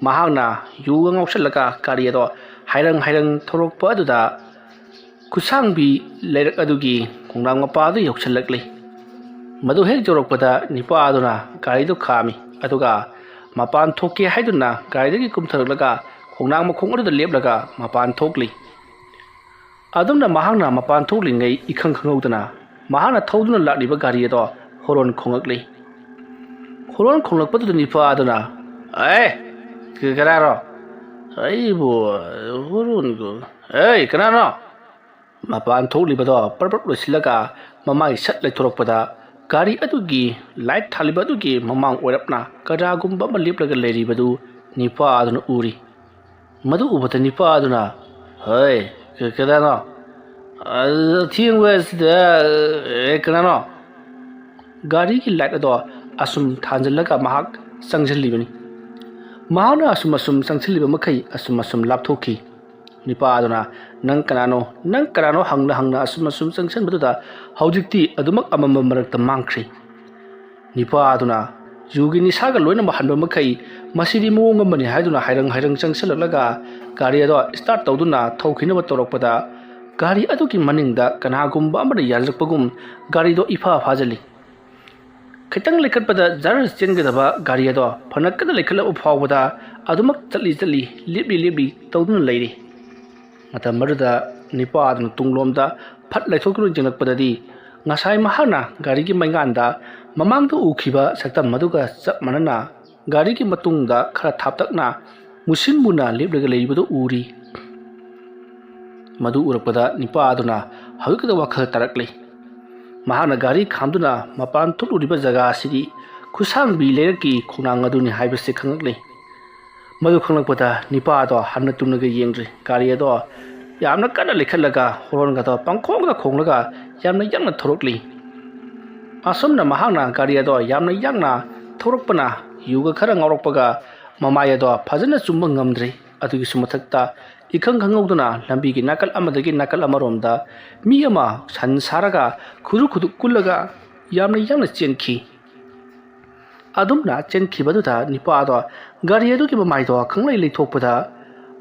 ꯃꯍꯥꯛꯅ ꯌꯨꯒ ꯉꯥꯎꯁꯜꯂꯒ ꯒꯥꯔꯤ ꯑꯗꯣ ꯍꯥꯏꯔꯪ ꯍꯥꯏꯔꯪ ꯊꯧꯔꯛꯄ ꯑꯗꯨꯗ ꯈꯨꯠꯁꯥꯡꯕꯤ ꯂꯩꯔꯛ ꯑꯗꯨꯒꯤ ꯈꯣꯡꯅꯥꯡ ꯃꯄꯥ ꯑꯗꯨ ꯌꯧꯁꯤꯜꯂꯛꯂꯤ꯫ ꯃꯗꯨ ꯍꯦꯛ ꯌꯧꯔꯛꯄꯗ ꯅꯤꯄꯥ ꯑꯗꯨꯅ ꯒꯥꯔꯤꯗꯨ ꯈꯥꯝꯃꯤ, ꯑꯗꯨꯒ ꯃꯄꯥꯟ ꯊꯣꯛꯀꯦ ꯍꯥꯏꯗꯨꯅ ꯒꯥꯔꯤꯗꯒꯤ ꯀꯨꯝꯊꯔꯛꯂꯒ ꯈꯣꯡꯅꯥꯡ ꯃꯈꯣꯡ ꯑꯗꯨꯗ ꯂꯦꯞꯂꯒ ꯃꯄꯥꯟ ꯊꯣꯛꯂꯤ꯫ ꯑꯗꯨꯝꯅ ꯃꯍꯥꯛꯅ ꯃꯄꯥꯟ ꯊꯣꯛꯂꯤꯉꯩ ꯏꯈꯪ ꯈꯪꯍꯧꯗꯅ ꯃꯍꯥꯛꯅ ꯊꯧꯗꯨꯅ ꯂꯥꯛꯂꯤꯕ ꯒꯥꯔꯤ ꯑꯗꯣ ꯍꯣꯔꯣꯟ ꯈꯣꯡꯂꯛꯂꯤ꯫ ꯍꯣꯔꯣꯟ ꯈꯣꯡꯂꯛꯄꯗꯨꯗ ꯅꯤꯄꯥ ꯑꯗꯨꯅ, "ꯑꯦ, ꯀ-, ꯀꯅꯥꯅꯣ? ꯑꯩꯕꯨ ꯍꯣꯔꯣꯟ ꯈꯣꯡ-, ꯑꯦ, ꯀꯅꯥꯅꯣ?" ꯃꯄꯥꯟ ꯊꯣꯛꯂꯤꯕꯗꯣ ꯄꯔꯞ ꯄꯔꯞ ꯂꯣꯏꯁꯤꯜꯂꯒ ꯃꯃꯥꯏ ꯁꯠ ꯂꯩꯊꯣꯔꯛꯄꯗ ꯒꯥꯔꯤ ꯑꯗꯨꯒꯤ ꯂꯥꯏꯠ ꯊꯥꯜꯂꯤꯕ ꯑꯗꯨꯒꯤ ꯃꯃꯥꯡ ꯑꯣꯏꯔꯞꯅ ꯀꯅꯥꯒꯨꯝꯕ ꯑꯃ ꯂꯦꯞꯂꯒ ꯂꯩꯔꯤꯕꯗꯨ ꯅꯤꯄꯥ ꯑꯗꯨꯅ ꯎꯔꯤ꯫ ꯃꯗꯨ ꯎꯕꯗ ꯅꯤꯄꯥ ꯑꯗꯨꯅ, "ꯍꯣꯏ, ꯀ-, ꯀꯅꯥꯅꯣ? ꯑ, ꯑꯊꯦꯡꯕ ꯑꯁꯤꯗ, ꯑꯦ, ꯀꯅꯥꯅꯣ?" ꯒꯥꯔꯤꯒꯤ ꯂꯥꯏꯠ ꯑꯗꯣ ꯑꯁꯨꯝ ꯊꯥꯟꯖꯜꯂꯒ ꯃꯍꯥꯛ ꯆꯪꯁꯤꯜꯂꯤꯕꯅꯤ꯫ ꯃꯍꯥꯛꯅ ꯑꯁꯨꯝ ꯑꯁꯨꯝ ꯆꯪꯁꯤꯜꯂꯤꯕ ꯃꯈꯩ ꯑꯁꯨꯝ ꯑꯁꯨꯝ ꯂꯥꯞꯊꯣꯛꯈꯤ꯫ ꯅꯤꯄꯥ ꯑꯗꯨꯅ, "ꯅꯪ ꯀꯅꯥꯅꯣ? ꯅꯪ ꯀꯅꯥꯅꯣ?" ꯍꯪꯅ ꯍꯪꯅ ꯑꯁꯨꯝ ꯑꯁꯨꯝ ꯆꯪꯁꯤꯟꯕꯗꯨꯗ ꯍꯧꯖꯤꯛꯇꯤ ꯑꯗꯨꯃꯛ ꯑꯃꯝꯕ ꯃꯔꯛꯇ ꯃꯥꯡꯈ꯭ꯔꯤ꯫ ꯅꯤꯄꯥ ꯑꯗꯨꯅ ꯌꯨꯒꯤ ꯅꯤꯁꯥꯒ ꯂꯣꯏꯅꯃꯛ ꯍꯟꯕ ꯃꯈꯩ ꯃꯁꯤꯗꯤ ꯃꯑꯣꯡ ꯑꯃꯅꯤ ꯍꯥꯏꯗꯨꯅ ꯍꯥꯏꯔꯪ ꯍꯥꯏꯔꯪ ꯆꯪꯁꯤꯜꯂꯛꯂꯒ ꯒꯥꯔꯤ ꯑꯗꯣ ꯁ꯭ꯇꯥꯔꯠ ꯇꯧꯗꯨꯅ ꯊꯧꯈꯤꯅꯕ ꯇꯧꯔꯛꯄꯗ ꯒꯥꯔꯤ ꯑꯗꯨꯒꯤ ꯃꯅꯤꯡꯗ ꯀꯅꯥꯒꯨꯝꯕ ꯑꯃꯅ ꯌꯥꯟꯖꯔꯛꯄꯒꯨꯝ ꯒꯥꯔꯤꯗꯣ ꯏꯐꯥ ꯐꯥꯖꯤꯜꯂꯤ꯫ ꯈꯤꯇꯪ ꯂꯩꯈꯠꯄꯗ ꯖꯔ ꯆꯦꯟꯒꯗꯕ ꯒꯥꯔꯤ ꯑꯗꯣ ꯐꯅ ꯀꯟꯅ ꯂꯩꯈꯠꯂꯕ ꯐꯥꯎꯕꯗ ꯑꯗꯨꯃꯛ ꯆꯠꯂꯤ ꯆꯠꯂꯤ, ꯂꯦꯞꯂꯤ ꯂꯦꯞꯂꯤ ꯇꯧꯗꯨꯅ ꯂꯩꯔꯤ꯫ ꯃꯇꯝ ꯑꯗꯨꯗ ꯅꯤꯄꯥ ꯑꯗꯨꯅ ꯇꯨꯡꯂꯣꯝꯗ ꯐꯠ ꯂꯩꯊꯣꯛꯇꯨꯅ ꯌꯦꯡꯂꯛꯄꯗꯗꯤ ꯉꯁꯥꯏ ꯃꯍꯥꯛꯅ ꯒꯥꯔꯤꯒꯤ ꯃꯩꯉꯥꯟꯗ ꯃꯃꯥꯡꯗ ꯎꯈꯤꯕ ꯁꯛꯇꯝ ꯑꯗꯨꯒ ꯆꯞ ꯃꯥꯟꯅꯅ ꯒꯥꯔꯤꯒꯤ ꯃꯇꯨꯡꯗ ꯈꯔ ꯊꯥꯞꯇꯛꯅ ꯃꯨꯁꯤꯟ ꯃꯨꯅ ꯂꯦꯞꯂꯒ ꯂꯩꯔꯤꯕꯗꯨ ꯎꯔꯤ꯫ ꯃꯗꯨ ꯎꯔꯛꯄꯗ ꯅꯤꯄꯥ ꯑꯗꯨꯅ ꯍꯧꯖꯤꯛꯈꯛꯇ ꯋꯥꯈꯜ ꯇꯥꯔꯛꯂꯤ꯫ ꯃꯍꯥꯛꯅ ꯒꯥꯔꯤ ꯈꯥꯝꯗꯨꯅ ꯃꯄꯥꯟ ꯊꯣꯛꯂꯨꯔꯤꯕ ꯖꯒꯥ ꯑꯁꯤꯗꯤ ꯈꯨꯁꯥꯡꯕꯤ ꯂꯩꯔꯛꯀꯤ ꯈꯣꯡꯅꯥꯡ ꯑꯗꯨꯅꯤ ꯍꯥꯏꯕꯁꯤ ꯈꯪꯂꯛꯂꯤ꯫ ꯃꯗꯨ ꯈꯪꯂꯛꯄꯗ ꯅꯤꯄꯥ ꯑꯗꯣ ꯍꯟꯅ ꯇꯨꯡꯂꯒ ꯌꯦꯡꯗ꯭ꯔꯤ꯫ ꯒꯥꯔꯤ ꯑꯗꯣ ꯌꯥꯝꯅ ꯀꯟꯅ ꯂꯩꯈꯠꯂꯒ ꯍꯣꯔꯣꯟꯒꯗꯣ ꯄꯪꯈꯣꯡꯗ ꯈꯣꯡꯂꯒ ꯌꯥꯝꯅ ꯌꯥꯡꯅ ꯊꯧꯔꯛꯂꯤ꯫ ꯑꯁꯨꯝꯅ ꯃꯍꯥꯛꯅ ꯒꯥꯔꯤ ꯑꯗꯣ ꯌꯥꯝꯅ ꯌꯥꯡꯅ ꯊꯧꯔꯛꯄꯅ ꯌꯨꯒ ꯈꯔ ꯉꯥꯎꯔꯛꯄꯒ ꯃꯃꯥꯏ ꯑꯗꯣ ꯐꯖꯅ ꯆꯨꯝꯕ ꯉꯝꯗ꯭ꯔꯤ꯫ ꯑꯗꯨꯒꯤꯁꯨ ꯃꯊꯛꯇ ꯏꯈꯪ ꯈꯪꯍꯧꯗꯅ ꯂꯝꯕꯤꯒꯤ ꯅꯥꯀꯜ ꯑꯃꯗꯒꯤ ꯅꯥꯀꯜ ꯑꯃꯔꯣꯝꯗ ꯃꯤ ꯑꯃ ꯁꯟ ꯁꯥꯔꯒ ꯈꯨꯔꯨ ꯈꯨꯗꯨ ꯀꯨꯜꯂꯒ ꯌꯥꯝꯅ ꯌꯥꯡꯅ ꯆꯦꯟꯈꯤ꯫ ꯑꯗꯨꯝꯅ ꯆꯦꯟꯈꯤꯕꯗꯨꯗ ꯅꯤꯄꯥꯗꯣ ꯒꯥꯔꯤ ꯑꯗꯨꯒꯤ ꯃꯃꯥꯏꯗꯣ ꯈꯪꯂꯩ ꯂꯩꯊꯣꯛꯄꯗ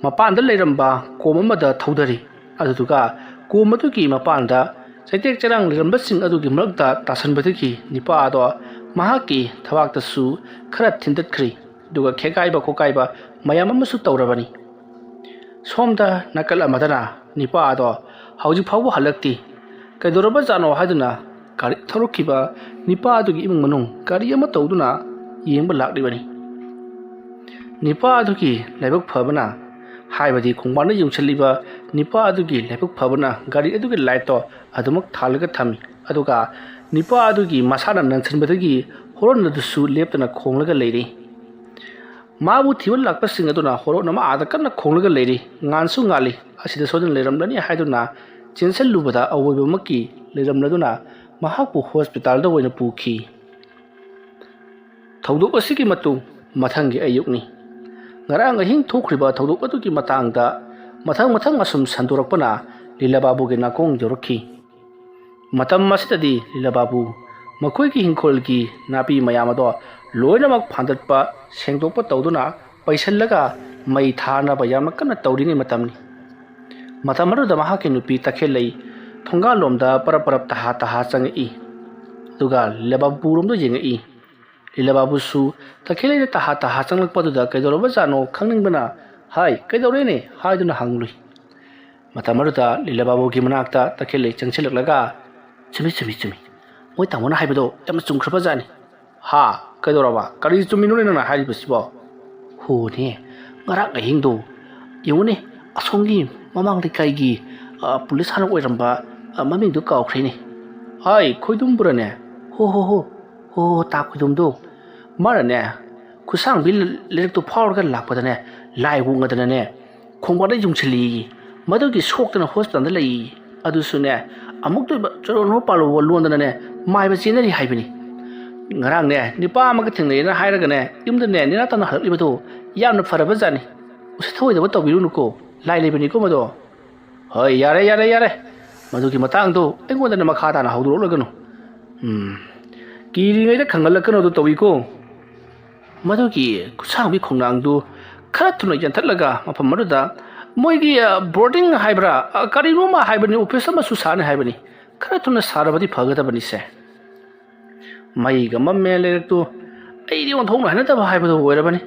ꯃꯄꯥꯟꯗ ꯂꯩꯔꯝꯕ ꯀꯣꯝ ꯑꯃꯗ ꯊꯧꯗꯔꯤ꯫ ꯑꯗꯨꯗꯨꯒ ꯀꯣꯝ ꯑꯗꯨꯒꯤ ꯃꯄꯥꯟꯗ ꯆꯩꯇꯦꯛ ꯆꯔꯥꯡ ꯂꯩꯔꯝꯕꯁꯤꯡ ꯑꯗꯨꯒꯤ ꯃꯔꯛꯇ ꯇꯥꯁꯟꯕꯗꯒꯤ ꯅꯤꯄꯥ ꯑꯗꯣ ꯃꯍꯥꯛꯀꯤ ꯊꯕꯥꯛꯇꯁꯨ ꯈꯔ ꯊꯤꯟꯗꯠꯈ꯭ꯔꯤ꯫ ꯑꯗꯨꯒ ꯈꯦꯒꯥꯏꯕ ꯈꯣꯀꯥꯏꯕ ꯃꯌꯥꯝ ꯑꯃꯁꯨ ꯇꯧꯔꯕꯅꯤ꯫ ꯁꯣꯝꯗ ꯅꯥꯀꯜ ꯑꯃꯗꯅ ꯅꯤꯄꯥ ꯑꯗꯣ ꯍꯧꯖꯤꯛ ꯐꯥꯎꯕ ꯍꯜꯂꯛꯇꯦ꯫ ꯀꯩꯗꯧꯔꯕꯖꯥꯠꯅꯣ ꯍꯥꯏꯗꯨꯅ ꯒꯥꯔꯤ ꯊꯧꯔꯛꯈꯤꯕ ꯅꯤꯄꯥ ꯑꯗꯨꯒꯤ ꯏꯃꯨꯡ ꯃꯅꯨꯡ ꯀꯔꯤ ꯑꯃ ꯇꯧꯗꯨꯅ ꯌꯦꯡꯕ ꯂꯥꯛꯂꯤꯕꯅꯤ꯫ ꯅꯤꯄꯥ ꯑꯗꯨꯒꯤ ꯂꯥꯏꯕꯛ ꯐꯕꯅ, ꯍꯥꯏꯕꯗꯤ ꯈꯣꯡꯕꯥꯟꯗ ꯌꯨꯡꯁꯤꯜꯂꯤꯕ ꯅꯤꯄꯥ ꯑꯗꯨꯒꯤ ꯂꯥꯏꯕꯛ ꯐꯕꯅ ꯒꯥꯔꯤ ꯑꯗꯨꯒꯤ ꯂꯥꯏꯠꯇꯣ ꯑꯗꯨꯃꯛ ꯊꯥꯜꯂꯒ ꯊꯝꯃꯤ꯫ ꯑꯗꯨꯒ ꯅꯤꯄꯥ ꯑꯗꯨꯒꯤ ꯃꯁꯥꯅ ꯅꯟꯁꯤꯟꯕꯗꯒꯤ ꯍꯣꯔꯟ ꯑꯗꯨꯁꯨ ꯂꯦꯞꯇꯅ ꯈꯣꯡꯂꯒ ꯂꯩꯔꯤ꯫ ꯃꯥꯕꯨ ꯊꯤꯕ ꯂꯥꯛꯄꯁꯤꯡ ꯑꯗꯨꯅ ꯍꯣꯔꯣꯟ ꯑꯃ ꯑꯥꯗ ꯀꯟꯅ ꯈꯣꯡꯂꯒ ꯂꯩꯔꯤ꯫ ꯉꯥꯟꯁꯨ ꯉꯥꯜꯂꯤ꯫ ꯑꯁꯤꯗ ꯁꯣꯏꯗꯅ ꯂꯩꯔꯝꯂꯅꯤ ꯍꯥꯏꯗꯨꯅ ꯆꯦꯟꯁꯤꯜꯂꯨꯕꯗ ꯑꯋꯣꯏꯕꯃꯛꯀꯤ ꯂꯩꯔꯝꯂꯗꯨꯅ ꯃꯍꯥꯛꯄꯨ ꯍꯣꯁꯄꯤꯇꯥꯜꯗ ꯑꯣꯏꯅ ꯄꯨꯈꯤ꯫ ꯊꯧꯗꯣꯛ ꯑꯁꯤꯒꯤ ꯃꯇꯨꯡ ꯃꯊꯪꯒꯤ ꯑꯌꯨꯛꯅꯤ꯫ ꯉꯔꯥꯡ ꯑꯍꯤꯡ ꯊꯣꯛꯈ꯭ꯔꯤꯕ ꯊꯧꯗꯣꯛ ꯑꯗꯨꯒꯤ ꯃꯇꯥꯡꯗ ꯃꯊꯪ ꯃꯊꯪ ꯑꯁꯨꯝ ꯁꯟꯗꯣꯔꯛꯄꯅ ꯂꯤꯂꯥ ꯕꯥꯕꯨꯒꯤ ꯅꯥꯀꯣꯡ ꯌꯧꯔꯛꯈꯤ꯫ ꯃꯇꯝ ꯑꯁꯤꯗꯗꯤ ꯂꯤꯂꯥ ꯕꯥꯕꯨ ꯃꯈꯣꯏꯒꯤ ꯍꯤꯡꯈꯣꯜꯒꯤ ꯅꯥꯄꯤ ꯃꯌꯥꯝ ꯑꯗꯣ ꯂꯣꯏꯅꯃꯛ ꯐꯥꯟꯗꯠꯄ, ꯁꯦꯡꯗꯣꯛꯄ ꯇꯧꯗꯨꯅ ꯄꯩꯁꯜꯂꯒ ꯃꯩ ꯊꯥꯅꯕ ꯌꯥꯝꯅ ꯀꯟꯅ ꯇꯧꯔꯤꯉꯩ ꯃꯇꯝꯅꯤ꯫ ꯃꯇꯝ ꯑꯗꯨꯗ ꯃꯍꯥꯛꯀꯤ ꯅꯨꯄꯤ ꯇꯈꯦꯜꯂꯩ ꯊꯣꯡꯒꯥꯜꯂꯣꯝꯗ ꯄꯔꯞ ꯄꯔꯞ ꯇꯍꯥ ꯇꯍꯥ ꯆꯪꯉꯛꯏ꯫ ꯑꯗꯨꯒ ꯂꯤꯂꯥ ꯕꯥꯕꯨꯔꯣꯝꯗ ꯌꯦꯡꯉꯛꯏ꯫ ꯂꯤꯂꯥ ꯕꯥꯕꯨꯁꯨ ꯇꯈꯦꯜꯂꯩꯅ ꯇꯍꯥ ꯇꯍꯥ ꯆꯪꯂꯛꯄꯗꯨꯗ ꯀꯩꯗꯧꯔꯕꯖꯥꯠꯅꯣ ꯈꯪꯅꯤꯡꯕꯅ, "ꯍꯥꯏ, ꯀꯩꯗꯧꯔꯦꯅꯦ?" ꯍꯥꯏꯗꯨꯅ ꯍꯪꯂꯨꯏ꯫ ꯃꯇꯝ ꯑꯗꯨꯗ ꯂꯤꯂꯥ ꯕꯥꯕꯨꯒꯤ ꯃꯅꯥꯛꯇ ꯇꯈꯦꯜꯂꯩ ꯆꯪꯁꯤꯜꯂꯛꯂꯒ, "ꯆꯨꯝꯃꯤ, ꯆꯨꯝꯃꯤ, ꯆꯨꯝꯃꯤ꯫ ꯃꯣꯏ ꯇꯥꯃꯣꯅ ꯍꯥꯏꯕꯗꯣ ꯌꯥꯝꯅ ꯆꯨꯝꯈ꯭ꯔꯕꯖꯥꯠꯅꯤ꯫" "ꯍꯥ? ꯀꯩꯗꯧꯔꯕ? ꯀꯔꯤ ꯆꯨꯝꯃꯤꯅꯣꯅꯦ ꯅꯪꯅ ꯍꯥꯏꯔꯤꯕꯁꯤꯕꯣ?" "ꯍꯣꯅꯦ, ꯉꯔꯥꯡ ꯑꯍꯤꯡꯗꯣ ꯌꯦꯡꯉꯨꯅꯦ, ꯑꯁꯣꯝꯒꯤ ꯃꯃꯥꯡ ꯂꯩꯀꯥꯏꯒꯤ, ꯑ, ꯄꯨꯂꯤꯁ ꯍꯥꯟꯅ ꯑꯣꯏꯔꯝꯕ, ꯑ, ꯃꯃꯤꯡꯗꯨ ꯀꯥꯎꯈ꯭ꯔꯦꯅꯦ꯫ ꯍꯥꯏ, ꯈꯣꯏꯗꯨꯝꯕꯨꯔꯅꯦ?" "ꯍꯣ, ꯍꯣ, ꯍꯣ, ꯍꯣ, ꯍꯣ, ꯇꯥ ꯈꯣꯏꯗꯨꯝꯗꯣ꯫ ꯃꯥꯅꯅꯦ, ꯈꯨꯁꯥꯡꯕꯤ ꯂꯩꯔꯛꯇꯨ ꯐꯥꯎꯔꯒ ꯂꯥꯛꯄꯗꯅꯦ, ꯂꯥꯏ ꯋꯣꯡꯉꯗꯅꯅꯦ, ꯈꯣꯡꯕꯥꯟꯗ ꯌꯨꯡꯁꯤꯜꯂꯤꯌꯦ꯫ ꯃꯗꯨꯒꯤ ꯁꯣꯛꯇꯅ ꯍꯣꯁꯄꯤꯇꯥꯜꯗ ꯂꯩꯌꯦ꯫ ꯑꯗꯨꯁꯨꯅꯦ, ꯑꯃꯨꯛꯇꯣꯏꯕ ꯆꯣꯔꯣꯟ ꯍꯣ ꯄꯥꯜꯂꯣ ꯂꯣꯟꯗꯅꯅꯦ, ꯃꯥꯏꯕ ꯆꯦꯟꯅꯔꯤ ꯍꯥꯏꯕꯅꯤ꯫ ꯉꯔꯥꯡꯅꯦ, ꯅꯤꯄꯥ ꯑꯃꯒ ꯊꯦꯡꯅꯩꯅ ꯍꯥꯏꯔꯒꯅꯦ, ꯌꯨꯝꯗꯅꯦ, ꯅꯦꯅꯥ ꯇꯥꯅ ꯍꯜꯂꯛꯂꯤꯕꯗꯣ ꯌꯥꯝꯅ ꯐꯔꯕ ꯖꯥꯠꯅꯤ꯫ ꯎꯁꯤꯠ ꯊꯑꯣꯏꯗꯕ ꯇꯧꯕꯤꯔꯨꯅꯨꯀꯣ, ꯂꯥꯏ ꯂꯩꯕꯅꯤꯀꯣ ꯃꯗꯣ꯫" "ꯍꯣꯏ, ꯌꯥꯔꯦ, ꯌꯥꯔꯦ, ꯌꯥꯔꯦ꯫ ꯃꯗꯨꯒꯤ ꯃꯇꯥꯡꯗꯣ ꯑꯩꯉꯣꯟꯗꯅ ꯃꯈꯥ ꯇꯥꯅ ꯍꯧꯗꯣꯔꯛꯂꯒꯅꯨ꯫ ꯎꯝ, ꯀꯤꯔꯤꯉꯩꯗ ꯈꯪꯍꯜꯂꯛꯀꯅꯣꯗꯣ ꯇꯧꯏꯀꯣ꯫" ꯃꯗꯨꯒꯤ ꯈꯨꯠꯁꯥꯡꯕꯤ ꯈꯣꯡꯅꯥꯡꯗꯨ ꯈꯔ ꯊꯨꯅ ꯌꯥꯟꯊꯠꯂꯒ ꯃꯐꯝ ꯑꯗꯨꯗ ꯃꯣꯏꯒꯤ, ꯑ, ꯕꯣꯔꯗꯤꯡ ꯍꯥꯏꯕ꯭ꯔꯥ, ꯑ, ꯀꯔꯤꯅꯣꯃ ꯍꯥꯏꯕꯅꯤ, ꯑꯣꯐꯤꯁ ꯑꯃꯁꯨ ꯁꯥꯅꯤ ꯍꯥꯏꯕꯅꯤ꯫ ꯈꯔ ꯊꯨꯅ ꯁꯥꯔꯕꯗꯤ ꯐꯒꯗꯕꯅꯤꯁꯦ꯫ ꯃꯩꯒ ꯃꯝꯃꯦ ꯂꯩꯔꯛꯇꯨ꯫ ꯑꯩꯗꯤ ꯑꯣꯟꯊꯣꯛꯅ ꯍꯩꯅꯗꯕ ꯍꯥꯏꯕꯗꯨ ꯑꯣꯏꯔꯕꯅꯤ꯫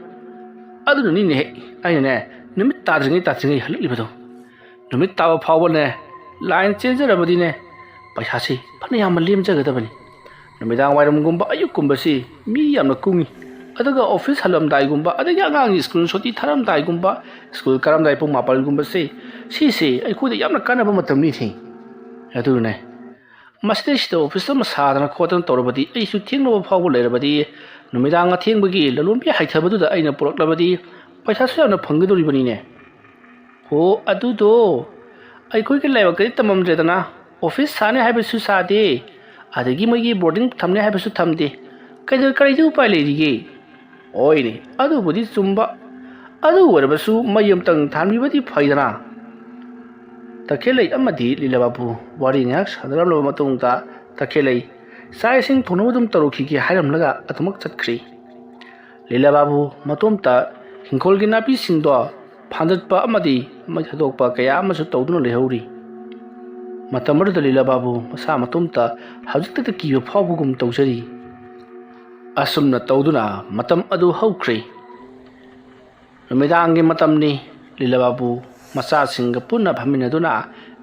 ꯑꯗꯨꯅꯅꯤꯅꯦꯍꯦ, ꯑꯩꯅꯅꯦ, ꯅꯨꯃꯤꯠ ꯇꯥꯗ꯭ꯔꯤꯉꯩ ꯇꯥꯗ꯭ꯔꯤꯉꯩ ꯍꯜꯂꯛꯂꯤꯕꯗꯣ꯫ ꯅꯨꯃꯤꯠ ꯇꯥꯕ ꯐꯥꯎꯕꯅꯦ, ꯂꯥꯏꯟ ꯆꯦꯟꯖꯔꯕꯗꯤꯅꯦ, ꯄꯩꯁꯥꯁꯤ ꯐꯅ ꯌꯥꯝꯅ ꯂꯦꯝꯖꯒꯗꯕꯅꯤ꯫ ꯅꯨꯃꯤꯗꯥꯡ ꯋꯥꯏꯔꯝꯒꯨꯝꯕ, ꯑꯌꯨꯛꯀꯨꯝꯕꯁꯤ ꯃꯤ ꯌꯥꯝꯅ ꯀꯨꯡꯏ꯫ ꯑꯗꯨꯒ ꯑꯣꯐꯤꯁ ꯍꯜꯂꯝꯗꯥꯏꯒꯨꯝꯕ, ꯑꯗꯒꯤ ꯑꯉꯥꯡꯒꯤ ꯁ꯭ꯀꯨꯜ ꯁꯨꯇꯤ ꯊꯥꯔꯝꯗꯥꯏꯒꯨꯝꯕ, ꯁ꯭ꯀꯨꯜ ꯀꯥꯔꯝꯗꯥꯏ ꯄꯨꯡ ꯃꯥꯄꯜꯒꯨꯝꯕꯁꯤ, ꯁꯤꯁꯤ ꯑꯩꯈꯣꯏꯗ ꯌꯥꯝꯅ ꯀꯥꯟꯅꯕ ꯃꯇꯝꯅꯤ ꯊꯦꯡ꯫ ꯑꯗꯨꯅꯦ, ꯃꯁꯤꯗꯩꯁꯤꯗ ꯑꯣꯐꯤꯁ ꯑꯃ ꯁꯥꯗꯅ ꯈꯣꯠꯇꯅ ꯇꯧꯔꯕꯗꯤ, ꯑꯩꯁꯨ ꯊꯦꯡꯂꯕ ꯐꯥꯎꯕ ꯂꯩꯔꯕꯗꯤ, ꯅꯨꯃꯤꯗꯥꯡ ꯑꯊꯦꯡꯕꯒꯤ ꯂꯂꯣꯟꯕꯤ ꯍꯥꯏꯊꯕꯗꯨꯗ ꯑꯩꯅ ꯄꯨꯔꯛꯂꯕꯗꯤ, ꯄꯩꯁꯥꯁꯨ ꯌꯥꯝꯅ ꯐꯪꯒꯗꯧꯔꯤꯕꯅꯤꯅꯦ꯫ ꯍꯣ, ꯑꯗꯨꯗꯣ ꯑꯩꯈꯣꯏꯒꯤ ꯂꯥꯏꯕꯛꯇꯗꯤ ꯇꯝꯃꯝꯗ꯭ꯔꯦꯗꯅ, ꯑꯣꯐꯤꯁ ꯁꯥꯅꯤ ꯍꯥꯏꯕꯁꯨ ꯁꯥꯗꯦ, ꯑꯗꯒꯤ ꯃꯣꯏꯒꯤ ꯕꯣꯔꯗꯤꯡ ꯊꯝꯅꯤ ꯍꯥꯏꯕꯁꯨ ꯊꯝꯗꯦ꯫ ꯀꯩꯗ-, ꯀꯔꯤꯗꯤ ꯎꯄꯥꯏ ꯂꯩꯔꯤꯒꯦ? ꯍꯣꯏꯅꯦ, ꯑꯗꯨꯕꯨꯗꯤ ꯆꯨꯝꯕ꯫ ꯑꯗꯨ ꯑꯣꯏꯔꯕꯁꯨ ꯃꯩ ꯑꯃꯇꯪ ꯊꯥꯟꯕꯤꯕꯗꯤ ꯐꯩꯗꯅ꯫ ꯇꯈꯦꯜꯂꯩ ꯑꯃꯗꯤ ꯂꯤꯂꯥꯕꯥꯕꯨ ꯋꯥꯔꯤ ꯉꯥꯏꯍꯥꯛ ꯁꯥꯟꯅꯔꯝꯂꯕ ꯃꯇꯨꯡꯗ, ꯇꯈꯦꯜꯂꯩ ꯆꯥꯛ ꯏꯁꯤꯡ ꯊꯣꯡꯅꯕ ꯑꯗꯨꯝ ꯇꯧꯔꯨꯈꯤꯒꯦ ꯍꯥꯏꯔꯝꯂꯒ ꯑꯗꯨꯃꯛ ꯆꯠꯈ꯭ꯔꯤ꯫ ꯂꯤꯂꯥꯕꯥꯕꯨ ꯃꯇꯣꯝꯇ ꯍꯤꯡꯈꯣꯜꯒꯤ ꯅꯥꯄꯤꯁꯤꯡꯗꯣ ꯐꯥꯟꯗꯠꯄ ꯑꯃꯗꯤ ꯃꯩ ꯊꯥꯗꯣꯛꯄ ꯀꯌꯥ ꯑꯃꯁꯨ ꯇꯧꯗꯨꯅ ꯂꯩꯍꯧꯔꯤ꯫ ꯃꯇꯝ ꯑꯗꯨꯗ ꯂꯤꯂꯥꯕꯥꯕꯨ ꯃꯁꯥ ꯃꯇꯣꯝꯇ ꯍꯧꯖꯤꯛꯇꯗ ꯀꯤꯕ ꯐꯥꯎꯕꯒꯨꯝ ꯇꯧꯖꯔꯤ꯫ ꯑꯁꯨꯝꯅ ꯇꯧꯗꯨꯅ ꯃꯇꯝ ꯑꯗꯨ ꯍꯧꯈ꯭ꯔꯦ꯫ ꯅꯨꯃꯤꯗꯥꯡꯒꯤ ꯃꯇꯝꯅꯤ꯫ ꯂꯤꯂꯥꯕꯥꯕꯨ ꯃꯆꯥꯁꯤꯡꯒ ꯄꯨꯟꯅ ꯐꯝꯃꯤꯟꯅꯗꯨꯅ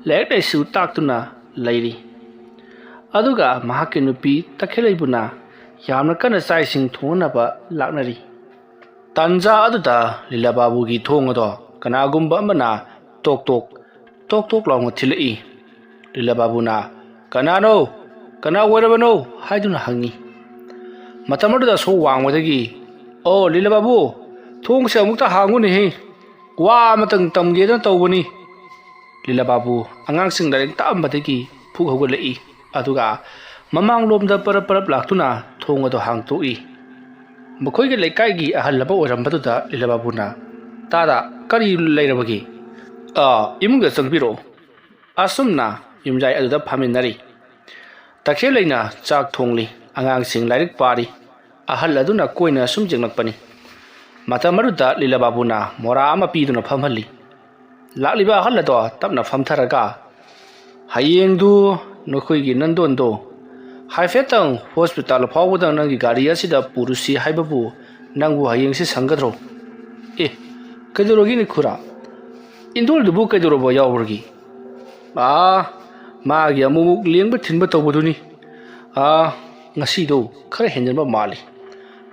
ꯂꯥꯏꯔꯤꯛ ꯂꯥꯏꯁꯨ ꯇꯥꯛꯇꯨꯅ ꯂꯩꯔꯤ꯫ ꯑꯗꯨꯒ ꯃꯍꯥꯛꯀꯤ ꯅꯨꯄꯤ ꯇꯈꯦꯜꯂꯩꯕꯨꯅ ꯌꯥꯝꯅ ꯀꯟꯅ ꯆꯥꯛ ꯏꯁꯤꯡ ꯊꯣꯡꯅꯅꯕ ꯂꯥꯛꯅꯔꯤ꯫ ꯇꯥꯟꯖꯥ ꯑꯗꯨꯗ ꯂꯤꯂꯥꯕꯥꯕꯨꯒꯤ ꯊꯣꯡ ꯑꯗꯣ ꯀꯅꯥꯒꯨꯝꯕ ꯑꯃꯅ ꯇꯣꯛ ꯇꯣꯛ, ꯇꯣꯛ ꯇꯣꯛ ꯂꯥꯎꯅ ꯊꯤꯜꯂꯛꯏ꯫ ꯂꯤꯂꯥꯕꯥꯕꯨꯅ, "ꯀꯅꯥꯅꯣ? ꯀꯅꯥ ꯑꯣꯏꯔꯕꯅꯣ?" ꯍꯥꯏꯗꯨꯅ ꯍꯪꯉꯤ꯫ ꯃꯇꯝ ꯑꯗꯨꯗ ꯁꯣ ꯋꯥꯡꯃꯗꯒꯤ, "ꯑꯣ, ꯂꯤꯂꯥꯕꯥꯕꯨ, ꯊꯣꯡꯁꯦ ꯑꯃꯨꯛꯇ ꯍꯥꯡꯉꯨꯅꯦꯍꯦ꯫ ꯋꯥ ꯑꯃꯇꯪ ꯇꯝꯒꯦꯗꯅ ꯇꯧꯕꯅꯤ꯫" ꯂꯤꯂꯥꯕꯥꯕꯨ ꯑꯉꯥꯡꯁꯤꯡ ꯂꯥꯏꯔꯤꯛ ꯇꯥꯛꯑꯝꯕꯗꯒꯤ ꯐꯨꯛ ꯍꯧꯒꯠꯂꯛꯏ꯫ ꯑꯗꯨꯒ ꯃꯃꯥꯡꯂꯣꯝꯗ ꯄꯔꯞ ꯄꯔꯞ ꯂꯥꯛꯇꯨꯅ ꯊꯣꯡ ꯑꯗꯨ ꯍꯥꯡꯇꯣꯛꯏ꯫ ꯃꯈꯣꯏꯒꯤ ꯂꯩꯀꯥꯏꯒꯤ ꯑꯍꯜ ꯑꯃ ꯑꯣꯏꯔꯝꯕꯗꯨꯗ ꯂꯤꯂꯥꯕꯥꯕꯨꯅ, "ꯇꯥꯗ, ꯀꯔꯤ ꯂꯩꯔꯕꯒꯦ?" "ꯑꯥ, ꯏꯃꯨꯡꯗ ꯆꯪꯕꯤꯔꯛꯑꯣ꯫" ꯑꯁꯨꯝꯅ ꯌꯨꯝꯖꯥꯏ ꯑꯗꯨꯗ ꯐꯝꯃꯤꯟꯅꯔꯤ꯫ ꯇꯈꯦꯜꯂꯩꯅ ꯆꯥꯛ ꯊꯣꯡꯂꯤ, ꯑꯉꯥꯡꯁꯤꯡ ꯂꯥꯏꯔꯤꯛ ꯄꯥꯔꯤ꯫ ꯑꯍꯜ ꯑꯗꯨꯅ ꯀꯣꯏꯅ ꯁꯨꯝ ꯌꯦꯡꯂꯛꯄꯅꯤ꯫ ꯃꯇꯝ ꯑꯗꯨꯗ ꯂꯤꯂꯥꯕꯥꯕꯨꯅ ꯃꯣꯔꯥ ꯑꯃ ꯄꯤꯗꯨꯅ ꯐꯝꯍꯜꯂꯤ꯫ ꯂꯥꯛꯂꯤꯕ ꯑꯍꯜ ꯑꯗꯣ ꯇꯞꯅ ꯐꯝꯊꯔꯒ, "ꯍꯌꯦꯡꯗꯨ ꯅꯈꯣꯏꯒꯤ ꯅꯟꯗꯣꯟꯗꯣ ꯍꯥꯏꯐꯦꯠꯇꯪ ꯍꯣꯁꯄꯤꯇꯥꯜ ꯐꯥꯎꯕꯗꯪ ꯅꯪꯒꯤ ꯒꯥꯔꯤ ꯑꯁꯤꯗ ꯄꯨꯔꯨꯁꯤ ꯍꯥꯏꯕꯕꯨ ꯅꯪꯕꯨ ꯍꯌꯦꯡꯁꯤ ꯁꯪꯒꯗ꯭ꯔꯣ? ꯑꯦ, ꯀꯩꯗꯧꯔꯒꯦꯅꯦ ꯈꯨꯔꯥ? ꯏꯟꯗꯣꯜꯗꯨꯕꯨ ꯀꯩꯗꯧꯔꯕ ꯌꯥꯎꯕ꯭ꯔꯒꯦ? ꯑꯥ, ꯃꯥꯒꯤ ꯑꯃꯨꯛꯃꯨꯛ ꯂꯦꯡꯕ ꯊꯤꯟꯕ ꯇꯧꯕꯗꯨꯅꯤ꯫ ꯑꯥ, ꯉꯁꯤꯗꯣ ꯈꯔ ꯍꯦꯟꯖꯟꯕ ꯃꯥꯜꯂꯤ꯫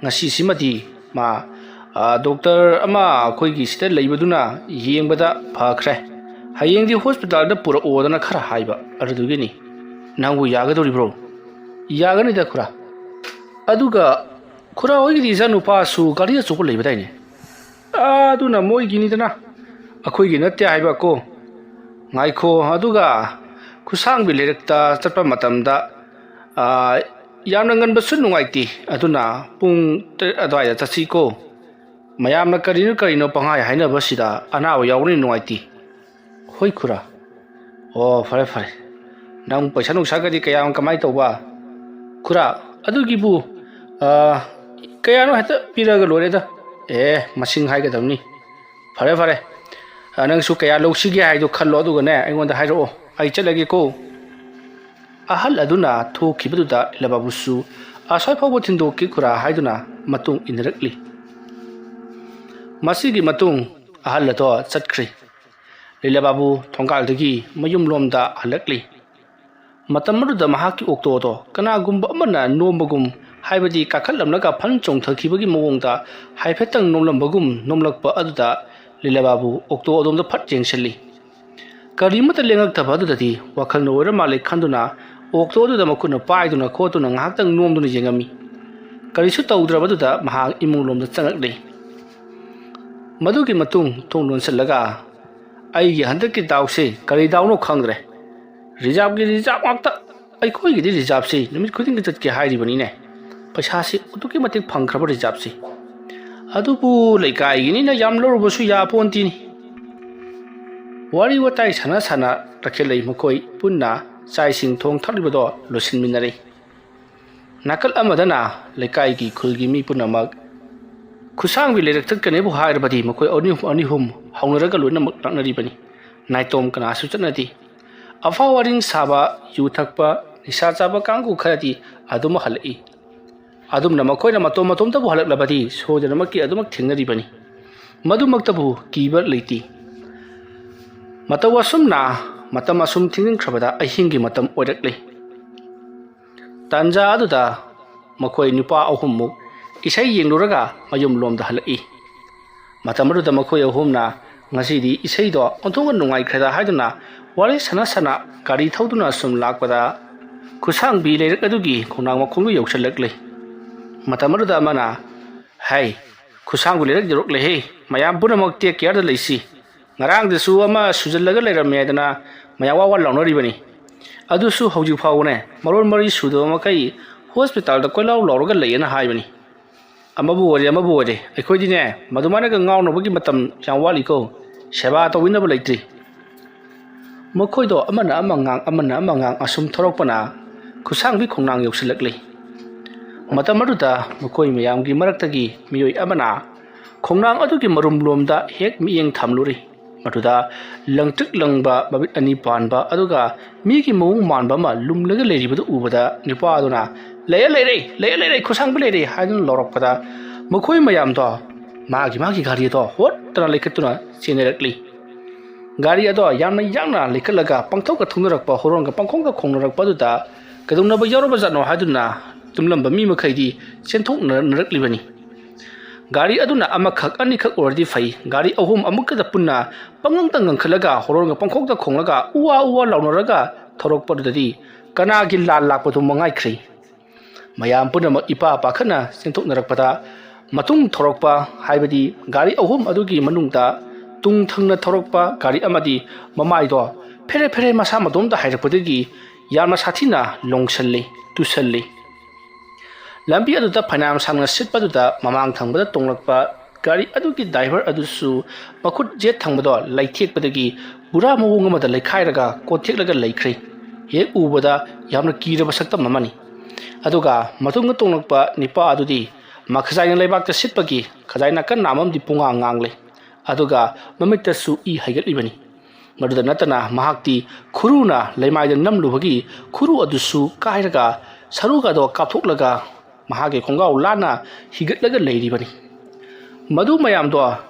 ꯉꯁꯤꯁꯤꯃꯗꯤ ꯃꯥ, ꯑꯥ, ꯗꯣꯛꯇꯔ ꯑꯃ ꯑꯩꯈꯣꯏꯒꯤ ꯁꯤꯗ ꯂꯩꯕꯗꯨꯅ ꯌꯦꯡꯕꯗ ꯐꯈ꯭ꯔꯦ꯫ ꯍꯌꯦꯡꯗꯤ ꯍꯣꯁꯄꯤꯇꯥꯜꯗ ꯄꯨꯔꯛꯑꯣꯗꯅ ꯈꯔ ꯍꯥꯏꯕ, ꯑꯗꯨꯗꯨꯒꯤꯅꯤ꯫ ꯅꯪꯕꯨ ꯌꯥꯒꯗꯧꯔꯤꯕ꯭ꯔꯣ? ꯌꯥꯒꯅꯤꯗ ꯈꯨꯔꯥ꯫ ꯑꯗꯨꯒ ꯈꯨꯔꯥ ꯍꯣꯏꯒꯤꯗꯤ ꯏꯆꯥꯅꯨꯄꯥꯁꯨ ꯒꯥꯔꯤ ꯑꯆꯧꯕ ꯂꯩꯕꯗꯥꯏꯅꯦ? ꯑꯥ, ꯑꯗꯨꯅ ꯃꯣꯏꯒꯤꯅꯤꯗꯅ, ꯑꯩꯈꯣꯏꯒꯤ ꯅꯠꯇꯦ ꯍꯥꯏꯕ ꯀꯣ꯫ ꯉꯥꯏꯈꯣ, ꯑꯗꯨꯒ ꯈꯨꯁꯥꯡꯕꯤ ꯂꯩꯔꯛꯇ ꯆꯠꯄ ꯃꯇꯝꯗ, ꯑꯥ, ꯌꯥꯝꯅ ꯉꯟꯕꯁꯨ ꯅꯨꯡꯉꯥꯏꯇꯦ, ꯑꯗꯨꯅ ꯄꯨꯡ ꯇꯔꯦꯠ ꯑꯗꯨꯋꯥꯏꯗ ꯆꯠꯁꯤ ꯀꯣ꯫ ꯃꯌꯥꯝꯅ ꯀꯔꯤꯅꯣ ꯀꯔꯤꯅꯣ ꯄꯪꯍꯥꯏ ꯍꯥꯏꯅꯕꯁꯤꯗ ꯑꯅꯥꯕ ꯌꯥꯎꯕꯅꯤ ꯅꯨꯡꯉꯥꯏꯇꯦ꯫ ꯍꯣꯏ ꯈꯨꯔꯥ꯫ ꯑꯣ, ꯐꯔꯦ ꯐꯔꯦ꯫ ꯅꯪ ꯄꯩꯁꯥ ꯅꯨꯡꯁꯥꯒꯗꯤ ꯀꯌꯥꯝ ꯀꯃꯥꯏꯅ ꯇꯧꯕ? ꯈꯨꯔꯥ, ꯑꯗꯨꯒꯤꯕꯨ, ꯑꯥ, ꯀꯌꯥꯅꯣ ꯍꯦꯛꯇ ꯄꯤꯔꯒ ꯂꯣꯏꯔꯦꯗ꯫ ꯑꯦ, ꯃꯁꯤꯡ ꯍꯥꯏꯒꯗꯕꯅꯤ꯫ ꯐꯔꯦ ꯐꯔꯦ꯫ ꯑꯥ, ꯅꯪꯁꯨ ꯀꯌꯥ ꯂꯧꯁꯤꯒꯦ ꯍꯥꯏꯗꯣ ꯈꯜꯂꯣ, ꯑꯗꯨꯒꯅꯦ ꯑꯩꯉꯣꯟꯗ ꯍꯥꯏꯔꯛꯑꯣ꯫ ꯑꯩ ꯆꯠꯂꯒꯦꯀꯣ꯫ ꯑꯍꯜ ꯑꯗꯨꯅ ꯊꯣꯛꯈꯤꯕꯗꯨꯗ ꯂꯤꯂꯥ ꯕꯥꯕꯨꯁꯨ ꯑꯁ꯭ꯋꯥꯏ ꯐꯥꯎꯕ ꯊꯤꯟꯗꯣꯛꯀꯦ ꯈꯨꯔꯥ ꯍꯥꯏꯗꯨꯅ ꯃꯇꯨꯡ ꯏꯟꯅꯔꯛꯂꯤ꯫ ꯃꯁꯤꯒꯤ ꯃꯇꯨꯡ ꯑꯍꯜ ꯑꯗꯣ ꯆꯠꯈ꯭ꯔꯦ꯫ ꯂꯤꯂꯥ ꯕꯥꯕꯨ ꯊꯣꯡꯒꯥꯜꯗꯒꯤ ꯃꯌꯨꯝꯂꯣꯝꯗ ꯍꯜꯂꯛꯂꯤ꯫ ꯃꯇꯝ ꯑꯗꯨꯗ ꯃꯍꯥꯛꯀꯤ ꯑꯣꯛꯇꯣꯗꯣ ꯀꯅꯥꯒꯨꯝꯕ ꯑꯃꯅ ꯅꯣꯝꯕꯒꯨꯝ, ꯍꯥꯏꯕꯗꯤ ꯀꯥꯈꯠꯂꯝꯂꯒ ꯐꯟ ꯆꯣꯡꯊꯈꯤꯕꯒꯤ ꯃꯑꯣꯡꯗ ꯍꯥꯏꯐꯦꯠꯇꯪ ꯅꯣꯝꯂꯝꯕꯒꯨꯝ ꯅꯣꯝꯂꯛꯄ ꯑꯗꯨꯗ ꯂꯤꯂꯥ ꯕꯥꯕꯨ ꯑꯣꯛꯇꯣ ꯑꯗꯣꯝꯗ ꯐꯠ ꯌꯦꯡꯁꯤꯜꯂꯤ꯫ ꯀꯔꯤꯃꯠꯇ ꯂꯦꯡꯉꯛꯇꯕ ꯑꯗꯨꯗꯗꯤ ꯋꯥꯈꯜꯅ ꯑꯣꯏꯔ ꯃꯥꯜꯂꯦ ꯈꯟꯗꯨꯅ ꯑꯣꯛꯇꯣ ꯑꯗꯨꯗ ꯃꯈꯨꯠꯅ ꯄꯥꯏꯗꯨꯅ ꯈꯣꯠꯇꯨꯅ ꯉꯥꯏꯍꯥꯛꯇꯪ ꯅꯣꯝꯗꯨꯅ ꯌꯦꯡꯉꯝꯃꯤ꯫ ꯀꯔꯤꯁꯨ ꯇꯧꯗ꯭ꯔꯕꯗꯨꯗ ꯃꯍꯥꯛ ꯏꯃꯨꯡꯂꯣꯝꯗ ꯆꯪꯂꯛꯂꯤ꯫ ꯃꯗꯨꯒꯤ ꯃꯇꯨꯡ ꯊꯣꯡ ꯂꯣꯟꯁꯤꯜꯂꯒ, "ꯑꯩꯒꯤ ꯍꯟꯗꯛꯀꯤ ꯗꯥꯎꯁꯦ ꯀꯔꯤ ꯗꯥꯎꯅꯣ ꯈꯪꯗ꯭ꯔꯦ꯫ ꯔꯤꯖꯥꯕꯀꯤ ꯔꯤꯖꯥꯕ ꯉꯥꯛꯇ꯫ ꯑꯩꯈꯣꯏꯒꯤꯗꯤ ꯔꯤꯖꯥꯕꯁꯤ ꯅꯨꯃꯤꯠ ꯈꯨꯗꯤꯡꯒꯤ ꯆꯠꯀꯦ ꯍꯥꯏꯔꯤꯕꯅꯤꯅꯦ꯫ ꯄꯩꯁꯥꯁꯤ ꯑꯗꯨꯛꯀꯤ ꯃꯇꯤꯛ ꯐꯪꯈ꯭ꯔꯕ ꯔꯤꯖꯥꯕꯁꯤ꯫ ꯑꯗꯨꯕꯨ ꯂꯩꯀꯥꯏꯒꯤꯅꯤꯅ ꯌꯥꯝ ꯂꯧꯔꯨꯕꯁꯨ ꯌꯥꯄꯣꯟꯇꯦꯅꯤ꯫" ꯋꯥꯔꯤ ꯋꯥꯇꯥꯏ ꯁꯥꯟꯅ ꯁꯥꯟꯅ ꯇꯈꯦꯜꯂꯩ ꯃꯈꯣꯏ ꯄꯨꯟꯅ ꯆꯥꯛ ꯏꯁꯤꯡ ꯊꯣꯡ ꯊꯥꯛꯂꯤꯕꯗꯣ ꯂꯣꯏꯁꯤꯟꯃꯤꯟꯅꯔꯤ꯫ ꯅꯥꯀꯜ ꯑꯃꯗꯅ ꯂꯩꯀꯥꯏꯒꯤ ꯈꯨꯜꯒꯤ ꯃꯤ ꯄꯨꯝꯅꯃꯛ ꯈꯨꯁꯥꯡꯕꯤ ꯂꯩꯔꯛ ꯆꯠꯀꯅꯦꯕꯨ ꯍꯥꯏꯔꯕꯗꯤ ꯃꯈꯣꯏ ꯑꯅꯤ ꯑꯍꯨꯝ, ꯑꯅꯤ ꯑꯍꯨꯝ ꯍꯧꯅꯔꯒ ꯂꯣꯏꯅꯃꯛ ꯂꯥꯛꯅꯔꯤꯕꯅꯤ꯫ ꯅꯥꯏꯇꯣꯝ ꯀꯅꯥꯁꯨ ꯆꯠꯅꯗꯦ꯫ ꯑꯐꯥꯎ ꯑꯔꯤꯡ ꯁꯥꯕ, ꯌꯨ ꯊꯛꯄ, ꯅꯤꯁꯥ ꯆꯥꯕ ꯀꯥꯡꯕꯨ ꯈꯔꯗꯤ ꯑꯗꯨꯃꯛ ꯍꯜꯂꯛꯏ꯫ ꯑꯗꯨꯝꯅ ꯃꯈꯣꯏꯅ ꯃꯇꯣꯝ ꯃꯇꯣꯝꯇꯕꯨ ꯍꯜꯂꯛꯂꯕꯗꯤ ꯁꯣꯏꯗꯅꯃꯛꯀꯤ ꯑꯗꯨꯃꯛ ꯊꯦꯡꯅꯔꯤꯕꯅꯤ꯫ ꯃꯗꯨꯃꯛꯇꯕꯨ ꯀꯤꯕ ꯂꯩꯇꯦ꯫ ꯃꯇꯧ ꯑꯁꯨꯝꯅ ꯃꯇꯝ ꯑꯁꯨꯝ ꯊꯤꯡꯖꯤꯟꯈ꯭ꯔꯕꯗ ꯑꯍꯤꯡꯒꯤ ꯃꯇꯝ ꯑꯣꯏꯔꯛꯂꯦ꯫ ꯇꯥꯟꯖꯥ ꯑꯗꯨꯗ ꯃꯈꯣꯏ ꯅꯨꯄꯥ ꯑꯍꯨꯝꯃꯨꯛ ꯏꯁꯩ ꯌꯦꯡꯂꯨꯔꯒ ꯃꯌꯨꯝꯂꯣꯝꯗ ꯍꯜꯂꯛꯏ꯫ ꯃꯇꯝ ꯑꯗꯨꯗ ꯃꯈꯣꯏ ꯑꯍꯨꯝꯅ ꯉꯁꯤꯗꯤ ꯏꯁꯩꯗꯣ ꯑꯣꯟꯊꯣꯛꯅ ꯅꯨꯡꯉꯥꯏꯈ꯭ꯔꯦꯗ ꯍꯥꯏꯗꯨꯅ ꯋꯥꯔꯤ ꯁꯥꯟꯅ ꯁꯥꯟꯅ ꯒꯥꯔꯤ ꯊꯧꯗꯨꯅ ꯁꯨꯝ ꯂꯥꯛꯄꯗ ꯈꯨꯁꯥꯡꯕꯤ ꯂꯩꯔꯛ ꯑꯗꯨꯒꯤ ꯈꯣꯡꯅꯥꯡ ꯃꯈꯣꯡꯗꯨ ꯌꯧꯁꯤꯜꯂꯛꯂꯦ꯫ ꯃꯇꯝ ꯑꯗꯨꯗ ꯑꯃꯅ, "ꯍꯥꯏ, ꯈꯨꯁꯥꯡꯕꯤ ꯂꯩꯔꯛ ꯌꯧꯔꯛꯂꯦꯍꯦ, ꯃꯌꯥꯝ ꯄꯨꯝꯅꯃꯛ take care ꯗ ꯂꯩꯁꯤ꯫ ꯉꯔꯥꯡꯗꯁꯨ ꯑꯃ ꯁꯨꯖꯜꯂꯒ ꯂꯩꯔꯝꯃꯦ ꯍꯥꯏꯗꯅ ꯃꯌꯥꯝ ꯋꯥ ꯋꯥ ꯂꯥꯎꯅꯔꯤꯕꯅꯤ꯫ ꯑꯗꯨꯁꯨ ꯍꯧꯖꯤꯛ ꯐꯥꯎꯕꯅꯦ ꯃꯔꯣꯟ ꯃꯔꯤ ꯁꯨꯗꯕ ꯃꯈꯩ ꯍꯣꯁꯄꯤꯇꯥꯜꯗ ꯀꯣꯏꯂꯥꯎ ꯂꯥꯎꯔꯒ ꯂꯩꯌꯦꯅ ꯍꯥꯏꯕꯅꯤ꯫ ꯑꯃꯕꯨ ꯑꯣꯏꯔꯦ ꯑꯃꯕꯨ ꯑꯣꯏꯔꯦ, ꯑꯩꯈꯣꯏꯗꯤꯅꯦ ꯃꯗꯨꯃꯥꯏꯅꯒ ꯉꯥꯎꯅꯕꯒꯤ ꯃꯇꯝ ꯌꯥꯝ ꯋꯥꯠꯂꯤꯀꯣ꯫ ꯁꯦꯕꯥ ꯇꯧꯕꯤꯅꯕ ꯂꯩꯇ꯭ꯔꯤ꯫" ꯃꯈꯣꯏꯗꯣ ꯑꯃꯅ ꯑꯃ ꯉꯥꯡ ꯑꯃꯅ ꯑꯃ ꯉꯥꯡ ꯑꯁꯨꯝ ꯊꯧꯔꯛꯄꯅ ꯈꯨꯁꯥꯡꯕꯤ ꯈꯣꯡꯅꯥꯡ ꯌꯧꯁꯤꯜꯂꯛꯂꯤ꯫ ꯃꯇꯝ ꯑꯗꯨꯗ ꯃꯈꯣꯏ ꯃꯌꯥꯝꯒꯤ ꯃꯔꯛꯇꯒꯤ ꯃꯤꯑꯣꯏ ꯑꯃꯅ ꯈꯣꯡꯅꯥꯡ ꯑꯗꯨꯒꯤ ꯃꯔꯨꯝꯂꯣꯝꯗ ꯍꯦꯛ ꯃꯤꯠꯌꯦꯡ ꯊꯝꯂꯨꯔꯤ꯫ ꯃꯗꯨꯗ ꯂꯪꯇ꯭ꯔꯤꯛ ꯂꯪꯕ ꯃꯃꯤꯠ ꯑꯅꯤ ꯄꯥꯟꯕ ꯑꯗꯨꯒ ꯃꯤꯒꯤ ꯃꯑꯣꯡ ꯃꯥꯟꯕ ꯑꯃ ꯂꯨꯝꯂꯒ ꯂꯩꯔꯤꯕꯗꯨ ꯎꯕꯗ ꯅꯨꯄꯥ ꯑꯗꯨꯅ, "ꯂꯩꯔꯦ, ꯂꯩꯔꯦ, ꯂꯩꯔꯦ, ꯂꯩꯔꯦ, ꯈꯨꯁꯥꯡꯕꯤ ꯂꯩꯔꯦ" ꯍꯥꯏꯗꯨꯅ ꯂꯥꯎꯔꯛꯄꯗ ꯃꯈꯣꯏ ꯃꯌꯥꯝꯗꯣ ꯃꯥꯒꯤ ꯃꯥꯒꯤ ꯒꯥꯔꯤ ꯑꯗꯣ ꯍꯣꯠꯇꯅ ꯂꯩꯈꯠꯇꯨꯅ ꯆꯦꯟꯅꯔꯛꯂꯤ꯫ ꯒꯥꯔꯤ ꯑꯗꯣ ꯌꯥꯝꯅ ꯌꯥꯡꯅ ꯂꯩꯈꯠꯂꯒ ꯄꯪꯊꯧꯗ ꯊꯧꯅꯔꯛꯄ, ꯍꯣꯔꯣꯟꯒ ꯄꯪꯈꯣꯡꯗ ꯈꯣꯡꯅꯔꯛꯄ ꯑꯗꯨꯗ ꯀꯩꯗꯧꯅꯕ ꯌꯥꯎꯔꯕꯖꯥꯠꯅꯣ ꯍꯥꯏꯗꯨꯅ ꯇꯨꯝꯂꯝꯕ ꯃꯤ ꯃꯈꯩꯗꯤ ꯆꯦꯟꯊꯣꯛꯅꯔꯛꯂꯤꯕꯅꯤ꯫ ꯒꯥꯔꯤ ꯑꯗꯨꯅ ꯑꯃꯈꯛ ꯑꯅꯤꯈꯛ ꯑꯣꯏꯔꯗꯤ ꯐꯩ, ꯒꯥꯔꯤ ꯑꯍꯨꯝ ꯑꯃꯨꯛꯀꯗ ꯄꯨꯟꯅ ꯄꯪꯉꯪꯇ ꯉꯪꯈꯠꯂꯒ ꯍꯣꯔꯣꯟꯒ ꯄꯪꯈꯣꯡꯗ ꯈꯣꯡꯂꯒ ꯎꯋꯥ ꯎꯋꯥ ꯂꯥꯎꯅꯔꯒ ꯊꯧꯔꯛꯄꯗꯨꯗꯗꯤ ꯀꯅꯥꯒꯤ ꯂꯥꯟ ꯂꯥꯛꯄꯗꯨ ꯃꯉꯥꯏꯈ꯭ꯔꯦ꯫ ꯃꯌꯥꯝ ꯄꯨꯝꯅꯃꯛ ꯏꯄꯥ ꯄꯥꯈꯠꯅ ꯆꯦꯟꯊꯣꯛꯅꯔꯛꯄꯗ ꯃꯇꯨꯡ ꯊꯧꯔꯛꯄ, ꯍꯥꯏꯕꯗꯤ ꯒꯥꯔꯤ ꯑꯍꯨꯝ ꯑꯗꯨꯒꯤ ꯃꯅꯨꯡꯗ ꯇꯨꯡ ꯊꯪꯅ ꯊꯧꯔꯛꯄ ꯒꯥꯔꯤ ꯑꯃꯗꯤ ꯃꯃꯥꯏꯗꯣ ꯐꯦꯔꯦ ꯐꯦꯔꯦ ꯃꯁꯥ ꯃꯇꯣꯝꯇ ꯍꯥꯏꯔꯛꯄꯗꯒꯤ ꯌꯥꯝꯅ ꯁꯥꯊꯤꯅ ꯂꯣꯡꯁꯜꯂꯤ, ꯇꯨꯁꯜꯂꯤ꯫ ꯂꯝꯕꯤ ꯑꯗꯨꯗ ꯐꯅꯌꯥꯝ ꯁꯥꯡꯅ ꯁꯤꯠꯄꯗꯨꯗ ꯃꯃꯥꯡ ꯊꯪꯕꯗ ꯇꯣꯡꯂꯛꯄ ꯒꯥꯔꯤ ꯑꯗꯨꯒꯤ ꯗ꯭ꯔꯥꯏꯚꯔ ꯑꯗꯨꯁꯨ ꯃꯈꯨꯠ ꯌꯦꯠ ꯊꯪꯕꯗꯣ ꯂꯩꯊꯦꯛꯄꯗꯒꯤ ꯄꯨꯔꯥ ꯃꯑꯣꯡ ꯑꯃꯗ ꯂꯩꯈꯥꯏꯔꯒ ꯀꯣꯠꯊꯦꯛꯂꯒ ꯂꯩꯈ꯭ꯔꯦ꯫ ꯍꯦꯛ ꯎꯕꯗ ꯌꯥꯝꯅ ꯀꯤꯔꯕ ꯁꯛꯇꯝ ꯑꯃꯅꯤ꯫ ꯑꯗꯨꯒ ꯃꯇꯨꯡꯗ ꯇꯣꯡꯂꯛꯄ ꯅꯤꯄꯥ ꯑꯗꯨꯗꯤ ꯃꯈꯖꯥꯏꯅ ꯂꯩꯕꯥꯛꯇ ꯁꯤꯠꯄꯒꯤ ꯈꯖꯥꯏ ꯅꯥꯀꯟ ꯅꯥꯝꯃ ꯑꯃꯗꯤ ꯄꯨꯡꯉꯥꯡ ꯉꯥꯡꯂꯦ꯫ ꯑꯗꯨꯒ ꯃꯃꯤꯠꯇꯁꯨ ꯏ ꯍꯩꯒꯠꯂꯤꯕꯅꯤ꯫ ꯃꯗꯨꯗ ꯅꯠꯇꯅ ꯃꯍꯥꯛꯇꯤ ꯈꯨꯔꯨꯅ ꯂꯩꯃꯥꯏꯗ ꯅꯝꯂꯨꯕꯒꯤ ꯈꯨꯔꯨ ꯑꯗꯨꯁꯨ ꯀꯥꯏꯔꯒ ꯁꯔꯨꯒꯗꯣ ꯀꯥꯞꯊꯣꯛꯂꯒ ꯃꯍꯥꯛꯀꯤ ꯈꯣꯡꯒꯥꯎ ꯂꯥꯟꯅ ꯍꯤꯒꯠꯂꯒ ꯂꯩꯔꯤꯕꯅꯤ꯫ ꯃꯗꯨ ꯃꯌꯥꯝꯗꯣ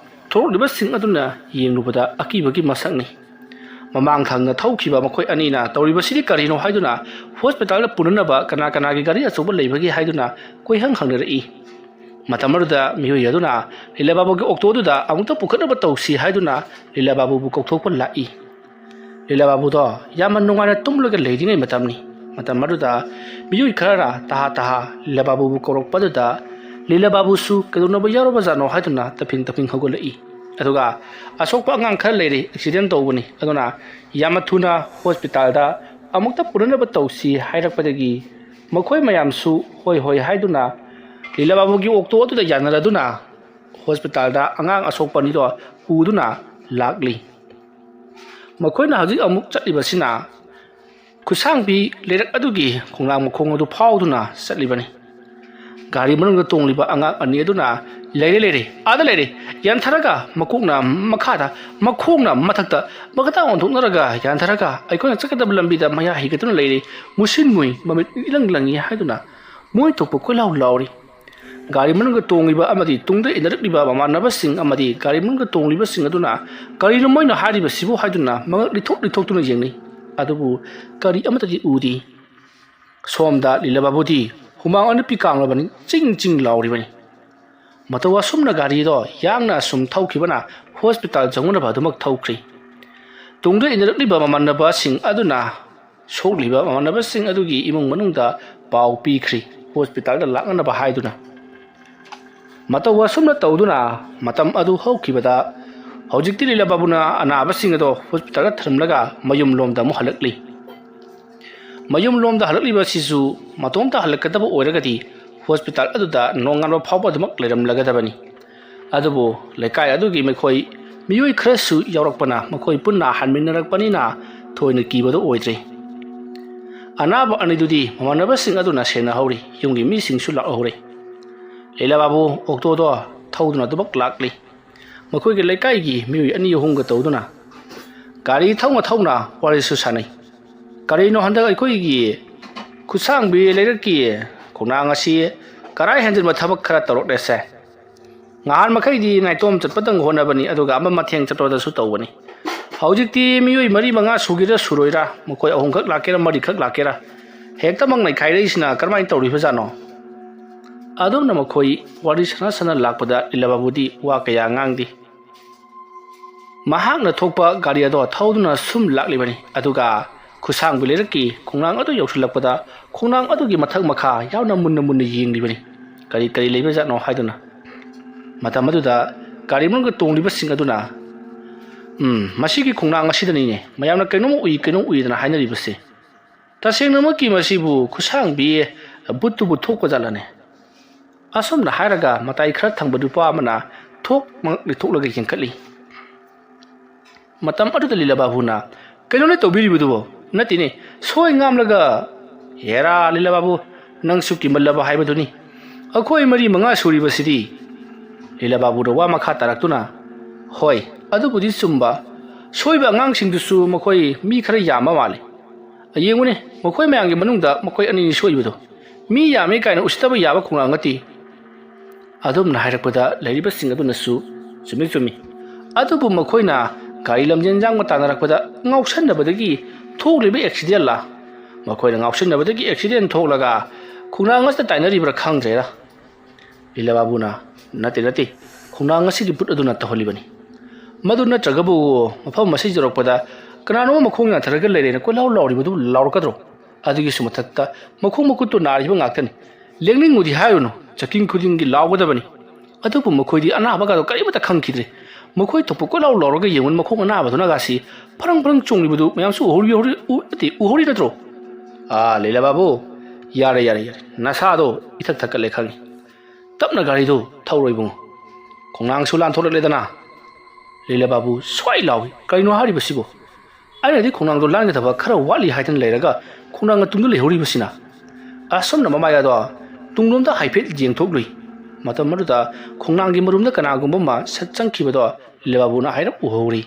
ꯊꯣꯔꯛꯂꯤꯕꯁꯤꯡ ꯑꯗꯨꯅ ꯌꯦꯡꯂꯨꯕꯗ ꯑꯀꯤꯕꯒꯤ ꯃꯁꯛꯅꯤ꯫ ꯃꯃꯥꯡ ꯊꯪꯅ ꯊꯧꯈꯤꯕ ꯃꯈꯣꯏ ꯑꯅꯤꯅ ꯇꯧꯔꯤꯕꯁꯤꯗꯤ ꯀꯔꯤꯅꯣ ꯍꯥꯏꯗꯨꯅ ꯍꯣꯁꯄꯤꯇꯥꯜꯗ ꯄꯨꯅꯅꯕ ꯀꯅꯥ ꯀꯅꯥꯒꯤ ꯒꯥꯔꯤ ꯑꯆꯧꯕ ꯂꯩꯕꯒꯦ ꯍꯥꯏꯗꯨꯅ ꯀꯣꯏꯍꯪ ꯍꯪꯅꯔꯛꯏ꯫ ꯃꯇꯝ ꯑꯗꯨꯗ ꯃꯤꯑꯣꯏ ꯑꯗꯨꯅ ꯂꯤꯂꯥ ꯕꯥꯕꯨꯒꯤ ꯑꯣꯛꯇꯣꯗꯨꯗ ꯑꯃꯨꯛꯇ ꯄꯨꯈꯠꯅꯕ ꯇꯧꯁꯤ ꯍꯥꯏꯗꯨꯅ ꯂꯤꯂꯥ ꯕꯥꯕꯨꯕꯨ ꯀꯧꯊꯣꯛꯄ ꯂꯥꯛꯏ꯫ ꯂꯤꯂꯥ ꯕꯥꯕꯨꯗꯣ ꯌꯥꯝꯅ ꯅꯨꯡꯉꯥꯏꯅ ꯇꯨꯝꯂꯒ ꯂꯩꯔꯤꯉꯩ ꯃꯇꯝꯅꯤ꯫ ꯃꯇꯝ ꯑꯗꯨꯗ ꯃꯤꯑꯣꯏ ꯈꯔꯅ ꯇꯍꯥ ꯇꯍꯥ ꯂꯤꯂꯥ ꯕꯥꯕꯨꯕꯨ ꯀꯧꯔꯛꯄꯗꯨꯗ ꯂꯤꯂꯥ ꯕꯥꯕꯨꯁꯨ ꯀꯩꯗꯧꯅꯕ ꯌꯥꯎꯔꯕꯖꯥꯠꯅꯣ ꯍꯥꯏꯗꯨꯅ ꯇꯞꯐꯤꯡ ꯇꯞꯐꯤꯡ ꯍꯧꯒꯠꯂꯛꯏ꯫ ꯑꯗꯨꯒ ꯑꯁꯣꯛꯄ ꯑꯉꯥꯡ ꯈꯔ ꯂꯩꯔꯤ, ꯑꯦꯛꯁꯤꯗꯦꯟ ꯇꯧꯕꯅꯤ, ꯑꯗꯨꯅ ꯌꯥꯝꯅ ꯊꯨꯅ ꯍꯣꯁꯄꯤꯇꯥꯜꯗ ꯑꯃꯨꯛꯇ ꯄꯨꯅꯅꯕ ꯇꯧꯁꯤ ꯍꯥꯏꯔꯛꯄꯗꯒꯤ ꯃꯈꯣꯏ ꯃꯌꯥꯝꯁꯨ ꯍꯣꯏ ꯍꯣꯏ ꯍꯥꯏꯗꯨꯅ ꯂꯤꯂꯥ ꯕꯥꯕꯨꯒꯤ ꯑꯣꯛꯇꯣ ꯑꯗꯨꯗ ꯌꯥꯅꯔꯗꯨꯅ ꯍꯣꯁꯄꯤꯇꯥꯜꯗ ꯑꯉꯥꯡ ꯑꯁꯣꯛꯄ ꯑꯅꯤꯗꯣ ꯄꯨꯗꯨꯅ ꯂꯥꯛꯂꯤ꯫ ꯃꯈꯣꯏꯅ ꯍꯧꯖꯤꯛ ꯑꯃꯨꯛ ꯆꯠꯂꯤꯕꯁꯤꯅ ꯈꯨꯠꯁꯥꯡꯕꯤ ꯂꯩꯔꯛ ꯑꯗꯨꯒꯤ ꯈꯣꯡꯅꯥꯡ ꯃꯈꯣꯡ ꯑꯗꯨ ꯐꯥꯎꯗꯨꯅ ꯆꯠꯂꯤꯕꯅꯤ꯫ ꯒꯥꯔꯤ ꯃꯅꯨꯡꯗ ꯇꯣꯡꯂꯤꯕ ꯑꯉꯥꯡ ꯑꯅꯤ ꯑꯗꯨꯅ ꯂꯩꯔꯦ ꯂꯩꯔꯦ, ꯑꯥꯗ ꯂꯩꯔꯦ, ꯌꯥꯟꯊꯔꯒ ꯃꯀꯣꯛꯅ ꯃꯈꯥꯗ, ꯃꯈꯣꯡꯅ ꯃꯊꯛꯇ, ꯃꯈꯥꯇ ꯑꯣꯟꯊꯣꯛꯅꯔꯒ ꯌꯥꯟꯊꯔꯒ ꯑꯩꯈꯣꯏꯅ ꯆꯠꯀꯗꯕ ꯂꯝꯕꯤꯗ ꯃꯌꯥ ꯍꯤꯒꯠꯇꯨꯅ ꯂꯩꯔꯦ, ꯃꯨꯁꯤꯟ ꯃꯨꯏ, ꯃꯃꯤꯠ ꯏꯂꯪ ꯂꯪꯉꯤ ꯍꯥꯏꯗꯨꯅ ꯃꯣꯏ ꯊꯣꯛꯄ ꯀꯣꯏꯂꯥꯎ ꯂꯥꯎꯔꯤ꯫ ꯒꯥꯔꯤ ꯃꯅꯨꯡꯗ ꯇꯣꯡꯂꯤꯕ ꯑꯃꯗꯤ ꯇꯨꯡꯗ ꯏꯟꯅꯔꯛꯂꯤꯕ ꯃꯃꯥꯟꯅꯕꯁꯤꯡ ꯑꯃꯗꯤ ꯒꯥꯔꯤ ꯃꯅꯨꯡꯗ ꯇꯣꯡꯂꯤꯕꯁꯤꯡ ꯑꯗꯨꯅ "ꯀꯔꯤꯅꯣ ꯃꯣꯏꯅ ꯍꯥꯏꯔꯤꯕꯁꯤꯕꯨ?" ꯍꯥꯏꯗꯨꯅ ꯃꯉꯛ ꯂꯤꯊꯣꯛ ꯂꯤꯊꯣꯛꯇꯨꯅ ꯌꯦꯡꯅꯩ꯫ ꯑꯗꯨꯕꯨ ꯀꯔꯤ ꯑꯃꯠꯇꯗꯤ ꯎꯗꯦ꯫ ꯁꯣꯝꯗ ꯂꯤꯂꯥ ꯕꯥꯕꯨꯗꯤ ꯍꯨꯃꯥꯡ ꯑꯅꯞꯄꯤ ꯀꯥꯡꯂꯕꯅꯤ, ꯆꯤꯡ ꯆꯤꯡ ꯂꯥꯎꯔꯤꯕꯅꯤ꯫ ꯃꯇꯧ ꯑꯁꯨꯝꯅ ꯒꯥꯔꯤꯗꯣ ꯌꯥꯡꯅ ꯑꯁꯨꯝ ꯊꯧꯈꯤꯕꯅ ꯍꯣꯁꯄꯤꯇꯥꯜ ꯌꯧꯅꯅꯕ ꯑꯗꯨꯃꯛ ꯊꯧꯈ꯭ꯔꯤ꯫ ꯇꯨꯡꯗ ꯏꯟꯅꯔꯛꯂꯤꯕ ꯃꯃꯥꯟꯅꯕꯁꯤꯡ ꯑꯗꯨꯅ ꯁꯣꯛꯂꯤꯕ ꯃꯃꯥꯟꯅꯕꯁꯤꯡ ꯑꯗꯨꯒꯤ ꯏꯃꯨꯡ ꯃꯅꯨꯡꯗ ꯄꯥꯎ ꯄꯤꯈ꯭ꯔꯤ, ꯍꯣꯁꯄꯤꯇꯥꯜꯗ ꯂꯥꯛꯅꯅꯕ ꯍꯥꯏꯗꯨꯅ꯫ ꯃꯇꯧ ꯑꯁꯨꯝꯅ ꯇꯧꯗꯨꯅ ꯃꯇꯝ ꯑꯗꯨ ꯍꯧꯈꯤꯕꯗ ꯍꯧꯖꯤꯛꯇꯤ ꯂꯤꯂꯥ ꯕꯥꯕꯨꯅ ꯑꯅꯥꯕꯁꯤꯡ ꯑꯗꯣ ꯍꯣꯁꯄꯤꯇꯥꯜꯗ ꯊꯝꯂꯒ ꯃꯌꯨꯝ ꯂꯣꯝꯗ ꯑꯃꯨꯛ ꯍꯜꯂꯛꯂꯤ꯫ ꯃꯌꯨꯝ ꯂꯣꯝꯗ ꯍꯜꯂꯛꯂꯤꯕ ꯑꯁꯤꯁꯨ ꯃꯇꯣꯝꯇ ꯍꯜꯂꯛꯀꯗꯕ ꯑꯣꯏꯔꯒꯗꯤ ꯍꯣꯁꯄꯤꯇꯥꯜ ꯑꯗꯨꯗ ꯅꯣꯡꯉꯥꯟꯕ ꯐꯥꯎꯕ ꯑꯗꯨꯃꯛ ꯂꯩꯔꯝꯂꯒꯗꯕꯅꯤ꯫ ꯑꯗꯨꯕꯨ ꯂꯩꯀꯥꯏ ꯑꯗꯨꯒꯤ ꯃꯈꯣꯏ ꯃꯤꯑꯣꯏ ꯈꯔꯁꯨ ꯌꯥꯎꯔꯛꯄꯅ ꯃꯈꯣꯏ ꯄꯨꯟꯅ ꯍꯟꯃꯤꯟꯅꯔꯛꯄꯅꯤꯅ ꯊꯣꯏꯅ ꯀꯤꯕꯗꯨ ꯑꯣꯏꯗ꯭ꯔꯦ꯫ ꯑꯅꯥꯕ ꯑꯅꯤꯗꯨꯗꯤ ꯃꯃꯥꯟꯅꯕꯁꯤꯡ ꯑꯗꯨꯅ ꯁꯦꯟꯅꯍꯧꯔꯤ, ꯌꯨꯝꯒꯤ ꯃꯤꯁꯤꯡꯁꯨ ꯂꯥꯛꯍꯧꯔꯤ꯫ ꯂꯤꯂꯥ ꯕꯥꯕꯨ ꯑꯣꯛꯇꯣꯗꯣ ꯊꯧꯗꯨꯅ ꯑꯗꯨꯃꯛ ꯂꯥꯛꯂꯤ꯫ ꯃꯈꯣꯏꯒꯤ ꯂꯩꯀꯥꯏꯒꯤ ꯃꯤꯑꯣꯏ ꯑꯅꯤ ꯑꯍꯨꯝꯒ ꯇꯧꯗꯨꯅ ꯒꯥꯔꯤ ꯊꯧꯅ ꯊꯧꯅ ꯋꯥꯔꯤꯁꯨ ꯁꯥꯟꯅꯩ꯫ "ꯀꯔꯤꯅꯣ ꯍꯟꯗꯛ ꯑꯩꯈꯣꯏꯒꯤ ꯈꯨꯠꯁꯥꯡꯕꯤ ꯂꯩꯔꯛꯀꯤ ꯈꯣꯡꯅꯥꯡ ꯑꯁꯤ ꯀꯔꯥꯏ ꯍꯦꯟꯖꯤꯟꯕ ꯊꯕꯛ ꯈꯔ ꯇꯧꯔꯛꯂꯦꯁꯦ? ꯉꯍꯥꯟ ꯃꯈꯩꯗꯤ ꯅꯥꯏꯇꯣꯝ ꯆꯠꯄꯗꯪ ꯍꯣꯠꯅꯕꯅꯤ, ꯑꯗꯨꯒ ꯑꯃ ꯃꯊꯦꯡ ꯆꯠꯄꯗꯁꯨ ꯇꯧꯕꯅꯤ꯫ ꯍꯧꯖꯤꯛꯇꯤ ꯃꯤꯑꯣꯏ ꯃꯔꯤ ꯃꯉꯥ ꯁꯨꯒꯦꯔꯥ ꯁꯨꯔꯣꯏꯔꯥ, ꯃꯈꯣꯏ ꯑꯍꯨꯝꯈꯛ ꯂꯥꯛꯀꯦꯔꯥ ꯃꯔꯤꯈꯛ ꯂꯥꯛꯀꯦꯔꯥ, ꯍꯦꯛꯇꯃꯛ ꯅꯩꯈꯥꯏꯔꯛꯏꯁꯤꯅ ꯀꯔꯝꯍꯥꯏꯅ ꯇꯧꯔꯤꯕꯖꯥꯠꯅꯣ?" ꯑꯗꯨꯝꯅ ꯃꯈꯣꯏ ꯋꯥꯔꯤ ꯁꯥꯟꯅ ꯁꯥꯟꯅ ꯂꯥꯛꯄꯗ ꯂꯤꯂꯥ ꯕꯥꯕꯨꯗꯤ ꯋꯥ ꯀꯌꯥ ꯉꯥꯡꯗꯦ꯫ ꯃꯍꯥꯛꯅ ꯊꯣꯛꯄ ꯒꯥꯔꯤ ꯑꯗꯣ ꯊꯧꯗꯨꯅ ꯁꯨꯝ ꯂꯥꯛꯂꯤꯕꯅꯤ꯫ ꯑꯗꯨꯒ ꯈꯨꯠꯁꯥꯡꯕꯤ ꯂꯩꯔꯛꯀꯤ ꯈꯣꯡꯅꯥꯡ ꯑꯗꯨ ꯌꯧꯁꯤꯜꯂꯛꯄꯗ ꯈꯣꯡꯅꯥꯡ ꯑꯗꯨꯒꯤ ꯃꯊꯛ ꯃꯈꯥ ꯌꯥꯝꯅ ꯃꯨꯟꯅ ꯃꯨꯟꯅ ꯌꯦꯡꯂꯤꯕꯅꯤ, ꯀꯔꯤ ꯀꯔꯤ ꯂꯩꯕꯖꯥꯠꯅꯣ ꯍꯥꯏꯗꯨꯅ꯫ ꯃꯇꯝ ꯑꯗꯨꯗ ꯒꯥꯔꯤ ꯃꯅꯨꯡꯗ ꯇꯣꯡꯂꯤꯕꯁꯤꯡ ꯑꯗꯨꯅ, "ꯎꯝ, ꯃꯁꯤꯒꯤ ꯈꯣꯡꯅꯥꯡ ꯑꯁꯤꯗꯅꯤꯅꯦ ꯃꯌꯥꯝꯅ ꯀꯩꯅꯣꯝ ꯎꯏ, ꯀꯩꯅꯣꯝ ꯎꯏꯗꯅ ꯍꯥꯏꯅꯔꯤꯕꯁꯤ꯫ ꯇꯁꯦꯡꯅꯃꯛꯀꯤ ꯃꯁꯤꯕꯨ ꯈꯨꯠꯁꯥꯡꯕꯤ ꯕꯨꯠꯇꯨꯕꯨ ꯊꯣꯛꯄ ꯖꯥꯠꯂꯅꯦ?" ꯑꯁꯨꯝꯅ ꯍꯥꯏꯔꯒ ꯃꯇꯥꯏ ꯈꯔ ꯊꯪꯕ ꯅꯨꯄꯥ ꯑꯃꯅ ꯊꯣꯛ ꯃꯉꯛ ꯂꯤꯊꯣꯛꯂꯒ ꯌꯦꯡꯈꯠꯂꯤ꯫ ꯃꯇꯝ ꯑꯗꯨꯗ ꯂꯤꯂꯥ ꯕꯥꯕꯨꯅ, "ꯀꯩꯅꯣꯅꯦ ꯇꯧꯕꯤꯔꯤꯕꯗꯨꯕꯣ? ꯅꯠꯇꯦꯅꯦ, ꯁꯣꯏ ꯉꯥꯝꯂꯒ, ꯍꯦꯔꯥ ꯂꯤꯂꯥ ꯕꯥꯕꯨ, ꯅꯪꯁꯨ ꯀꯤꯃꯜꯂꯕ ꯍꯥꯏꯕꯗꯨꯅꯤ꯫ ꯑꯩꯈꯣꯏ ꯃꯔꯤ ꯃꯉꯥ ꯁꯨꯔꯤꯕꯁꯤꯗꯤ꯫" ꯂꯤꯂꯥ ꯕꯥꯕꯨꯅ ꯋꯥ ꯃꯈꯥ ꯇꯥꯔꯛꯇꯨꯅ, "ꯍꯣꯏ, ꯑꯗꯨꯕꯨꯗꯤ ꯆꯨꯝꯕ꯫ ꯁꯣꯏꯕ ꯑꯉꯥꯡꯁꯤꯡꯗꯨꯁꯨ ꯃꯈꯣꯏ ꯃꯤ ꯈꯔ ꯌꯥꯝꯕ ꯃꯥꯜꯂꯤ꯫ ꯌꯦꯡꯉꯨꯅꯦ, ꯃꯈꯣꯏ ꯃꯌꯥꯝꯒꯤ ꯃꯅꯨꯡꯗ ꯃꯈꯣꯏ ꯑꯅꯤꯅꯤ ꯁꯣꯏꯕꯗꯣ꯫ ꯃꯤ ꯌꯥꯝꯃꯤ ꯀꯥꯏꯅ ꯎꯁꯤꯠꯇꯕ ꯌꯥꯕ ꯈꯣꯡꯅꯥꯡ ꯅꯠꯇꯦ꯫" ꯑꯗꯨꯝꯅ ꯍꯥꯏꯔꯛꯄꯗ ꯂꯩꯔꯤꯕꯁꯤꯡ ꯑꯗꯨꯅꯁꯨ, "ꯆꯨꯝꯃꯤ, ꯆꯨꯝꯃꯤ꯫" ꯑꯗꯨꯕꯨ ꯃꯈꯣꯏꯅ ꯒꯥꯔꯤ ꯂꯝꯖꯦꯟ ꯌꯥꯡꯕ ꯇꯥꯟꯅꯔꯛꯄꯗ ꯉꯥꯎꯁꯟꯅꯕꯗꯒꯤ ꯊꯣꯛꯂꯤꯕ ꯑꯦꯛꯁꯤꯗꯦꯟꯂ? ꯃꯈꯣꯏꯅ ꯉꯥꯎꯁꯟꯅꯕꯗꯒꯤ ꯑꯦꯛꯁꯤꯗꯦꯟ ꯊꯣꯛꯂꯒ ꯈꯣꯡꯅꯥꯡ ꯑꯁꯤꯗ ꯇꯥꯏꯅꯔꯤꯕ꯭ꯔꯥ ꯈꯪꯗ꯭ꯔꯦꯗ꯫ ꯂꯤꯂꯥ ꯕꯥꯕꯨꯅ, "ꯅꯠꯇꯦ, ꯅꯠꯇꯦ, ꯈꯣꯡꯅꯥꯡ ꯑꯁꯤꯒꯤ ꯕꯨꯠ ꯑꯗꯨꯅ ꯇꯧꯍꯜꯂꯤꯕꯅꯤ꯫ ꯃꯗꯨ ꯅꯠꯇ꯭ꯔꯒꯕꯨ ꯃꯐꯝ ꯑꯁꯤ ꯌꯧꯔꯛꯄꯗ ꯀꯅꯥꯅꯣꯝ ꯃꯈꯣꯡ ꯌꯥꯟꯊꯔꯒ ꯂꯩꯔꯦꯅ ꯀꯣꯏꯂꯥꯎ ꯂꯥꯎꯔꯤꯕꯗꯨ ꯂꯥꯎꯔꯛꯀꯗ꯭ꯔꯣ? ꯑꯗꯨꯒꯤꯁꯨ ꯃꯊꯛꯇ ꯃꯈꯣꯡ ꯃꯈꯨꯠꯇꯨ ꯅꯥꯔꯤꯕ ꯉꯥꯛꯇꯅꯤ꯫ ꯂꯦꯡꯅꯤꯡꯉꯨꯗꯤ ꯍꯥꯏꯔꯨꯅꯨ, ꯆꯥꯛꯈꯤꯡ ꯈꯨꯗꯤꯡꯒꯤ ꯂꯥꯎꯒꯗꯕꯅꯤ꯫" ꯑꯗꯨꯕꯨ ꯃꯈꯣꯏꯗꯤ ꯑꯅꯥꯕꯒꯗꯣ ꯀꯔꯤꯃꯠꯇ ꯈꯪꯈꯤꯗ꯭ꯔꯦ꯫ ꯃꯈꯣꯏ ꯊꯣꯛꯄ ꯀꯣꯏꯂꯥꯎ ꯂꯥꯎꯔꯒ ꯌꯦꯡꯕꯅꯤ, ꯃꯈꯣꯡ ꯑꯅꯥꯕꯗꯨꯅꯒꯁꯤ ꯐꯔꯪ ꯐꯔꯪ ꯆꯣꯡꯂꯤꯕꯗꯨ ꯃꯌꯥꯝꯁꯨ ꯎꯍꯧꯔꯤ, ꯎꯍꯧꯔꯤ, ꯎ-, ꯅꯠꯇꯦ, ꯎꯍꯧꯔꯤ ꯅꯠꯇ꯭ꯔꯣ? "ꯑꯥ, ꯂꯤꯂꯥ ꯕꯥꯕꯨ, ꯌꯥꯔꯦ, ꯌꯥꯔꯦ, ꯌꯥꯔꯦ, ꯅꯁꯥꯗꯣ ꯏꯊꯛ ꯊꯛꯀꯠꯂꯦ ꯈꯪꯉꯤ꯫ ꯇꯞꯅ ꯒꯥꯔꯤꯗꯨ ꯊꯧꯔꯣ ꯏꯕꯨꯡꯉꯣ꯫ ꯈꯣꯡꯅꯥꯡꯁꯨ ꯂꯥꯟꯊꯣꯔꯛꯂꯦꯗꯅ꯫" ꯂꯤꯂꯥ ꯕꯥꯕꯨ ꯁ꯭ꯋꯥꯏ ꯂꯥꯎꯏ, "ꯀꯔꯤꯅꯣ ꯍꯥꯏꯔꯤꯕꯁꯤꯕꯣ? ꯑꯩꯅꯗꯤ ꯈꯣꯡꯅꯥꯡꯗꯣ ꯂꯥꯟꯒꯗꯕ ꯈꯔ ꯋꯥꯠꯂꯤ ꯍꯥꯏꯗꯅ ꯂꯩꯔꯒ ꯈꯣꯡꯅꯥꯡ ꯃꯇꯨꯡꯗ ꯂꯩꯍꯧꯔꯤꯕꯁꯤꯅ?" ꯑꯁꯨꯝꯅ ꯃꯃꯥꯏ ꯑꯗꯣ ꯇꯨꯡꯂꯣꯝꯗ ꯍꯥꯏꯐꯦꯠ ꯌꯦꯡꯊꯣꯛꯂꯨꯏ꯫ ꯃꯇꯝ ꯑꯗꯨꯗ ꯈꯣꯡꯅꯥꯡꯒꯤ ꯃꯔꯨꯝꯗ ꯀꯅꯥꯒꯨꯝꯕ ꯑꯃ ꯁꯠ ꯆꯪꯈꯤꯕꯗꯣ ꯂꯤꯂꯥ ꯕꯥꯕꯨꯅ ꯍꯥꯏꯔꯞ ꯎꯍꯧꯔꯤ꯫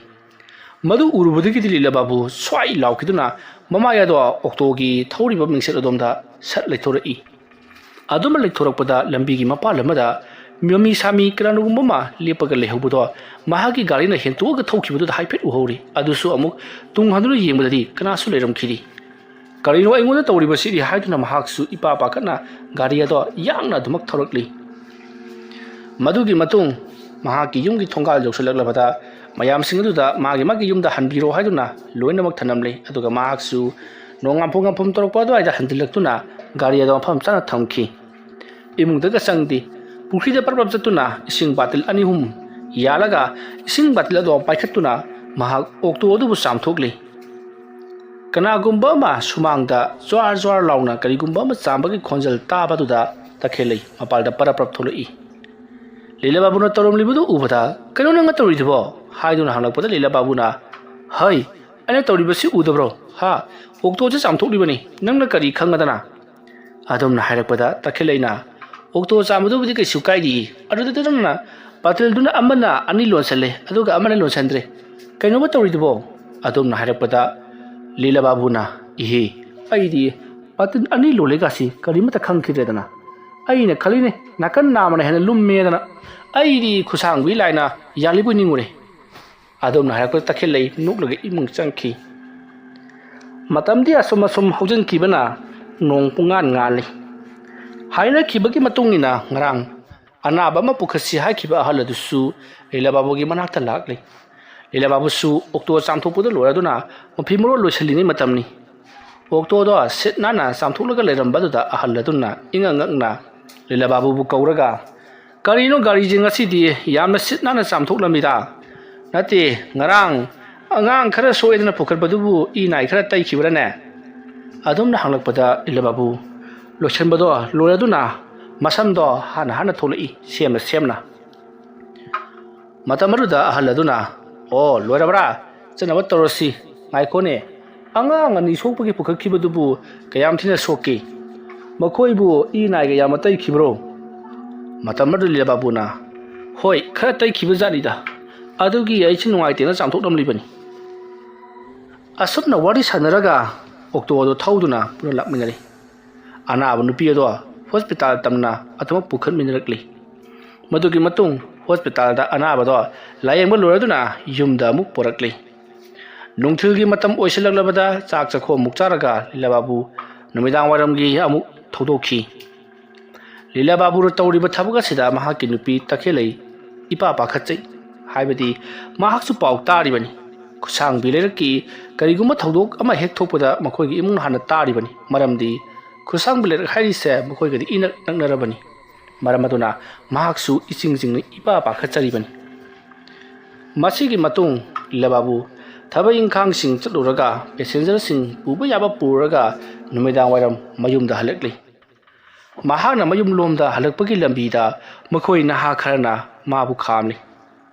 ꯃꯗꯨ ꯎꯔꯨꯕꯗꯒꯤꯗꯤ ꯂꯤꯂꯥ ꯕꯥꯕꯨ ꯁ꯭ꯋꯥꯏ ꯂꯥꯎꯈꯤꯗꯨꯅ ꯃꯃꯥꯏ ꯑꯗꯣ ꯑꯣꯛꯇꯣꯒꯤ ꯊꯧꯔꯤꯕ ꯃꯤꯡꯆꯠ ꯑꯗꯣꯝꯗ ꯁꯠ ꯂꯩꯊꯣꯔꯛꯏ꯫ ꯑꯗꯨꯝꯅ ꯂꯩꯊꯣꯔꯛꯄꯗ ꯂꯝꯕꯤꯒꯤ ꯃꯄꯥꯜ ꯑꯃꯗ ꯃꯃꯤ ꯁꯥꯃꯤ ꯀꯅꯥꯅꯣꯒꯨꯝꯕ ꯑꯃ ꯂꯦꯞꯄꯒ ꯂꯩꯍꯧꯕꯗꯣ ꯃꯍꯥꯛꯀꯤ ꯒꯥꯔꯤꯅ ꯍꯦꯟꯇꯣꯛꯑꯒ ꯊꯧꯈꯤꯕꯗꯨꯗ ꯍꯥꯏꯐꯦꯠ ꯎꯍꯧꯔꯤ꯫ ꯑꯗꯨꯁꯨ ꯑꯃꯨꯛ ꯇꯨꯡ ꯍꯟꯗꯨꯅ ꯌꯦꯡꯕꯗꯗꯤ ꯀꯅꯥꯁꯨ ꯂꯩꯔꯝꯈꯤꯗꯦ꯫ "ꯀꯔꯤꯅꯣ ꯑꯩꯉꯣꯟꯗ ꯇꯧꯔꯤꯕꯁꯤꯗꯤ?" ꯍꯥꯏꯗꯨꯅ ꯃꯍꯥꯛꯁꯨ ꯏꯄꯥ ꯄꯥꯈꯠꯅ ꯒꯥꯔꯤ ꯑꯗꯣ ꯌꯥꯡꯅ ꯑꯗꯨꯃꯛ ꯊꯧꯔꯛꯂꯤ꯫ ꯃꯗꯨꯒꯤ ꯃꯇꯨꯡ ꯃꯍꯥꯛꯀꯤ ꯌꯨꯝꯒꯤ ꯊꯣꯡꯒꯥꯜ ꯌꯧꯁꯤꯜꯂꯛꯂꯕꯗ ꯃꯌꯥꯝꯁꯤꯡ ꯑꯗꯨꯗ ꯃꯥꯒꯤ ꯃꯥꯒꯤ ꯌꯨꯝꯗ ꯍꯟꯕꯤꯔꯣ ꯍꯥꯏꯗꯨꯅ ꯂꯣꯏꯅꯃꯛ ꯊꯅꯝꯂꯦ꯫ ꯑꯗꯨꯒ ꯃꯍꯥꯛꯁꯨ ꯅꯣꯡꯉꯥꯟꯐꯝ ꯉꯥꯟꯐꯝ ꯇꯧꯔꯛꯄ ꯑꯗꯨꯋꯥꯏꯗ ꯍꯟꯖꯤꯜꯂꯛꯇꯨꯅ ꯒꯥꯔꯤ ꯑꯗꯣ ꯃꯐꯝ ꯆꯥꯅ ꯊꯝꯈꯤ꯫ ꯏꯃꯨꯡꯗꯒ ꯆꯪꯗꯦ꯫ ꯄꯨꯈ꯭ꯔꯤꯗ ꯄꯔꯞ ꯄꯔꯞ ꯆꯠꯇꯨꯅ ꯏꯁꯤꯡ ꯕꯥꯇꯤꯜ ꯑꯅꯤ ꯑꯍꯨꯝ ꯌꯥꯜꯂꯒ ꯏꯁꯤꯡ ꯕꯥꯇꯤꯜ ꯑꯗꯣ ꯄꯥꯏꯈꯠꯇꯨꯅ ꯃꯍꯥꯛ ꯑꯣꯛꯇꯣ ꯑꯗꯨꯕꯨ ꯆꯥꯝꯊꯣꯛꯂꯤ꯫ ꯀꯅꯥꯒꯨꯝꯕ ꯑꯃ ꯁꯨꯃꯥꯡꯗ ꯖ꯭ꯋꯥꯔ ꯖ꯭ꯋꯥꯔ ꯂꯥꯎꯅ ꯀꯔꯤꯒꯨꯝꯕ ꯑꯃ ꯆꯥꯝꯕꯒꯤ ꯈꯣꯟꯖꯦꯜ ꯇꯥꯕꯗꯨꯗ ꯇꯈꯦꯜꯂꯩ ꯃꯄꯥꯟꯗ ꯄꯔꯞ ꯄꯔꯞ ꯊꯣꯛꯂꯛꯏ꯫ ꯂꯤꯂꯥ ꯕꯥꯕꯨꯅ ꯇꯧꯔꯝꯂꯤꯕꯗꯨ ꯎꯕꯗ, "ꯀꯩꯅꯣ ꯅꯪꯅ ꯇꯧꯔꯤꯗꯨꯕꯣ?" ꯍꯥꯏꯗꯨꯅ ꯍꯪꯂꯛꯄꯗ ꯂꯤꯂꯥ ꯕꯥꯕꯨꯅ, "ꯍꯩ, ꯑꯩꯅ ꯇꯧꯔꯤꯕꯁꯤ ꯎꯗꯕ꯭ꯔꯣ? ꯍꯥ? ꯑꯣꯛꯇꯣꯁꯦ ꯆꯥꯝꯊꯣꯛꯂꯤꯕꯅꯤ, ꯅꯪꯅ ꯀꯔꯤ ꯈꯪꯉꯗꯅ?" ꯑꯗꯨꯝꯅ ꯍꯥꯏꯔꯛꯄꯗ ꯇꯈꯦꯜꯂꯩꯅ, "ꯑꯣꯛꯇꯣ ꯆꯥꯝꯕꯗꯨꯕꯨꯗꯤ ꯀꯩꯁꯨ ꯀꯥꯏꯗꯦ, ꯑꯗꯨꯗ ꯅꯪꯅ ꯕꯥꯇꯤꯜꯗꯨꯅ ꯑꯃꯅ ꯑꯅꯤ ꯂꯣꯟꯁꯤꯜꯂꯦ, ꯑꯗꯨꯒ ꯑꯃꯅ ꯂꯣꯟꯁꯤꯟꯗ꯭ꯔꯦ꯫ ꯀꯩꯅꯣꯕ ꯇꯧꯔꯤꯗꯨꯕꯣ?" ꯑꯗꯨꯝꯅ ꯍꯥꯏꯔꯛꯄꯗ ꯂꯤꯂꯥ ꯕꯥꯕꯨꯅ, "ꯏꯍꯦ, ꯑꯩꯗꯤ ꯕꯥꯇꯤꯜ ꯑꯅꯤ ꯂꯣꯜꯂꯦꯒꯥꯁꯤ ꯀꯔꯤꯃꯠꯇ ꯈꯪꯈꯤꯗ꯭ꯔꯦꯗꯅ꯫ ꯑꯩꯅ ꯈꯜꯂꯤꯅꯦ ꯅꯥꯀꯟ ꯅꯥꯝꯃꯅ ꯍꯦꯟꯅ ꯂꯨꯝꯃꯦꯗꯅ꯫ ꯑꯩꯗꯤ ꯈꯨꯁꯥꯡꯕꯤ ꯂꯥꯏꯅ ꯌꯥꯜꯂꯤꯕꯣꯏ ꯅꯤꯡꯉꯨꯔꯦ꯫" ꯑꯗꯨꯝꯅ ꯍꯥꯏꯔꯛꯄꯗ ꯇꯈꯦꯜꯂꯩ ꯅꯣꯛꯂꯒ ꯏꯃꯨꯡ ꯆꯪꯈꯤ꯫ ꯃꯇꯝꯗꯤ ꯑꯁꯨꯝ ꯑꯁꯨꯝ ꯍꯧꯖꯤꯟꯈꯤꯕꯅ ꯅꯣꯡ ꯄꯨꯡꯉꯥꯟ ꯉꯥꯜꯂꯤ꯫ ꯍꯥꯏꯅꯈꯤꯕꯒꯤ ꯃꯇꯨꯡ ꯏꯟꯅ ꯉꯔꯥꯡ ꯑꯅꯥꯕ ꯑꯃ ꯄꯨꯈꯠꯁꯤ ꯍꯥꯏꯈꯤꯕ ꯑꯍꯜ ꯑꯗꯨꯁꯨ ꯂꯤꯂꯥ ꯕꯥꯕꯨꯒꯤ ꯃꯅꯥꯛꯇ ꯂꯥꯛꯂꯤ꯫ ꯂꯤꯂꯥ ꯕꯥꯕꯨꯁꯨ ꯑꯣꯛꯇꯣ ꯆꯥꯝꯊꯣꯛꯄꯗ ꯂꯣꯏꯔꯗꯨꯅ ꯃꯐꯤ ꯃꯔꯣꯜ ꯂꯣꯏꯁꯤꯜꯂꯤꯉꯩ ꯃꯇꯝꯅꯤ꯫ ꯑꯣꯛꯇꯣꯗꯣ ꯁꯤꯠ ꯅꯥꯟꯅ ꯆꯥꯝꯊꯣꯛꯂꯒ ꯂꯩꯔꯝꯕꯗꯨꯗ ꯑꯍꯜ ꯑꯗꯨꯅ ꯏꯉꯛ ꯉꯛꯅ ꯂꯤꯂꯥ ꯕꯥꯕꯨꯕꯨ ꯀꯧꯔꯒ, "ꯀꯔꯤꯅꯣ ꯒꯥꯔꯤꯁꯦ ꯉꯁꯤꯗꯤ ꯌꯥꯝꯅ ꯁꯤꯠ ꯅꯥꯟꯅ ꯆꯥꯝꯊꯣꯛꯂꯝꯃꯤꯗ? ꯅꯠꯇꯦ, ꯉꯔꯥꯡ ꯑꯉꯥꯡ ꯈꯔ ꯁꯣꯛꯑꯦꯗꯅ ꯄꯨꯈꯠꯄꯗꯨꯕꯨ ꯏ ꯅꯥꯏ ꯈꯔ ꯇꯩꯈꯤꯕ꯭ꯔꯥꯅꯦ?" ꯑꯗꯨꯝꯅ ꯍꯪꯂꯛꯄꯗ ꯂꯤꯂꯥ ꯕꯥꯕꯨ ꯂꯣꯏꯁꯤꯟꯕꯗꯣ ꯂꯣꯏꯔꯗꯨꯅ ꯃꯁꯝꯗꯣ ꯍꯥꯟꯅ ꯍꯥꯟꯅ ꯊꯣꯛꯂꯛꯏ, ꯁꯦꯝꯅ ꯁꯦꯝꯅ꯫ ꯃꯇꯝ ꯑꯗꯨꯗ ꯑꯍꯜ ꯑꯗꯨꯅ, "ꯑꯣ, ꯂꯣꯏꯔꯕ꯭ꯔꯥ? ꯆꯠꯅꯕ ꯇꯧꯔꯁꯤ꯫ ꯉꯥꯏꯈꯣꯅꯦ, ꯑꯉꯥꯡ ꯑꯅꯤ ꯁꯣꯛꯄꯒꯤ ꯄꯨꯈꯠꯈꯤꯕꯗꯨꯕꯨ ꯀꯌꯥꯝ ꯊꯤꯅ ꯁꯣꯛꯀꯦ? ꯃꯈꯣꯏꯕꯨ ꯏ ꯅꯥꯏꯒ ꯌꯥꯝꯅ ꯇꯩꯈꯤꯕ꯭ꯔꯣ?" ꯃꯇꯝ ꯑꯗꯨꯗ ꯂꯤꯂꯥ ꯕꯥꯕꯨꯅ, "ꯍꯣꯏ, ꯈꯔ ꯇꯩꯈꯤꯕ ꯖꯥꯠꯅꯤꯗ꯫ ꯑꯗꯨꯒꯤ ꯑꯩꯁꯨ ꯅꯨꯡꯉꯥꯏꯇꯦꯅ ꯆꯥꯝꯊꯣꯛꯂꯝꯂꯤꯕꯅꯤ꯫ ꯑꯁꯨꯝꯅ ꯋꯥꯔꯤ ꯁꯥꯟꯅꯔꯒ ꯑꯣꯛꯇꯣ ꯑꯗꯨ ꯊꯧꯗꯨꯅ ꯄꯨꯟꯅ ꯂꯥꯛꯃꯤꯟꯅꯔꯤ꯫ ꯑꯅꯥꯕ ꯅꯨꯄꯤ ꯑꯗꯣ ꯍꯣꯁꯄꯤꯇꯥꯜ ꯇꯝꯅ ꯑꯗꯨꯃꯛ ꯄꯨꯈꯠꯃꯤꯟꯅꯔꯛꯂꯤ꯫ ꯃꯗꯨꯒꯤ ꯃꯇꯨꯡ ꯍꯣꯁꯄꯤꯇꯥꯜꯗ ꯑꯅꯥꯕꯗꯣ ꯂꯥꯌꯦꯡꯕ ꯂꯣꯏꯔꯗꯨꯅ ꯌꯨꯝꯗ ꯑꯃꯨꯛ ꯄꯨꯔꯛꯂꯤ꯫ ꯅꯨꯡꯊꯤꯜꯒꯤ ꯃꯇꯝ ꯑꯣꯏꯁꯤꯜꯂꯛꯂꯕꯗ ꯆꯥꯛ ꯆꯥꯈꯣꯝ ꯑꯃꯨꯛ ꯆꯥꯔꯒ ꯂꯤꯂꯥ ꯕꯥꯕꯨ ꯅꯨꯃꯤꯗꯥꯡ ꯋꯥꯏꯔꯝꯒꯤ ꯑꯃꯨꯛ ꯊꯧꯗꯣꯛꯈꯤ꯫ ꯂꯤꯂꯥ ꯕꯥꯕꯨꯅ ꯇꯧꯔꯤꯕ ꯊꯕꯛ ꯑꯁꯤꯗ ꯃꯍꯥꯛꯀꯤ ꯅꯨꯄꯤ ꯇꯈꯦꯜꯂꯩ ꯏꯄꯥ ꯄꯥꯈꯠꯆꯩ꯫ ꯍꯥꯏꯕꯗꯤ ꯃꯍꯥꯛꯁꯨ ꯄꯥꯎ ꯇꯥꯔꯤꯕꯅꯤ꯫ ꯈꯨꯁꯥꯡꯕꯤ ꯂꯩꯔꯛꯀꯤ ꯀꯔꯤꯒꯨꯝꯕ ꯊꯧꯗꯣꯛ ꯑꯃ ꯍꯦꯛ ꯊꯣꯛꯄꯗ ꯃꯈꯣꯏꯒꯤ ꯏꯃꯨꯡꯅ ꯍꯥꯟꯅ ꯇꯥꯔꯤꯕꯅꯤ꯫ ꯃꯔꯝꯗꯤ ꯈꯨꯁꯥꯡꯕꯤ ꯂꯩꯔꯛ ꯍꯥꯏꯔꯤꯁꯦ ꯃꯈꯣꯏꯒꯗꯤ ꯏꯅꯛ ꯅꯛꯅꯔꯕꯅꯤ꯫ ꯃꯔꯝ ꯑꯗꯨꯅ ꯃꯍꯥꯛꯁꯨ ꯏꯁꯤꯡ ꯆꯤꯡꯅ ꯏꯄꯥ ꯄꯥꯈꯠꯆꯔꯤꯕꯅꯤ꯫ ꯃꯁꯤꯒꯤ ꯃꯇꯨꯡ ꯂꯤꯂꯥ ꯕꯥꯕꯨ ꯊꯕꯛ ꯏꯪꯈꯥꯡꯁꯤꯡ ꯆꯠꯂꯨꯔꯒ ꯄꯦꯁꯦꯟꯖꯔꯁꯤꯡ ꯄꯨꯕ ꯌꯥꯕ ꯄꯨꯔꯒ ꯅꯨꯃꯤꯗꯥꯡ ꯋꯥꯏꯔꯝ ꯃꯌꯨꯝꯗ ꯍꯜꯂꯛꯂꯤ꯫ ꯃꯍꯥꯛꯅ ꯃꯌꯨꯝꯂꯣꯝꯗ ꯍꯜꯂꯛꯄꯒꯤ ꯂꯝꯕꯤꯗ ꯃꯈꯣꯏ ꯅꯍꯥ ꯈꯔꯅ ꯃꯥꯕꯨ ꯈꯥꯝꯂꯤ꯫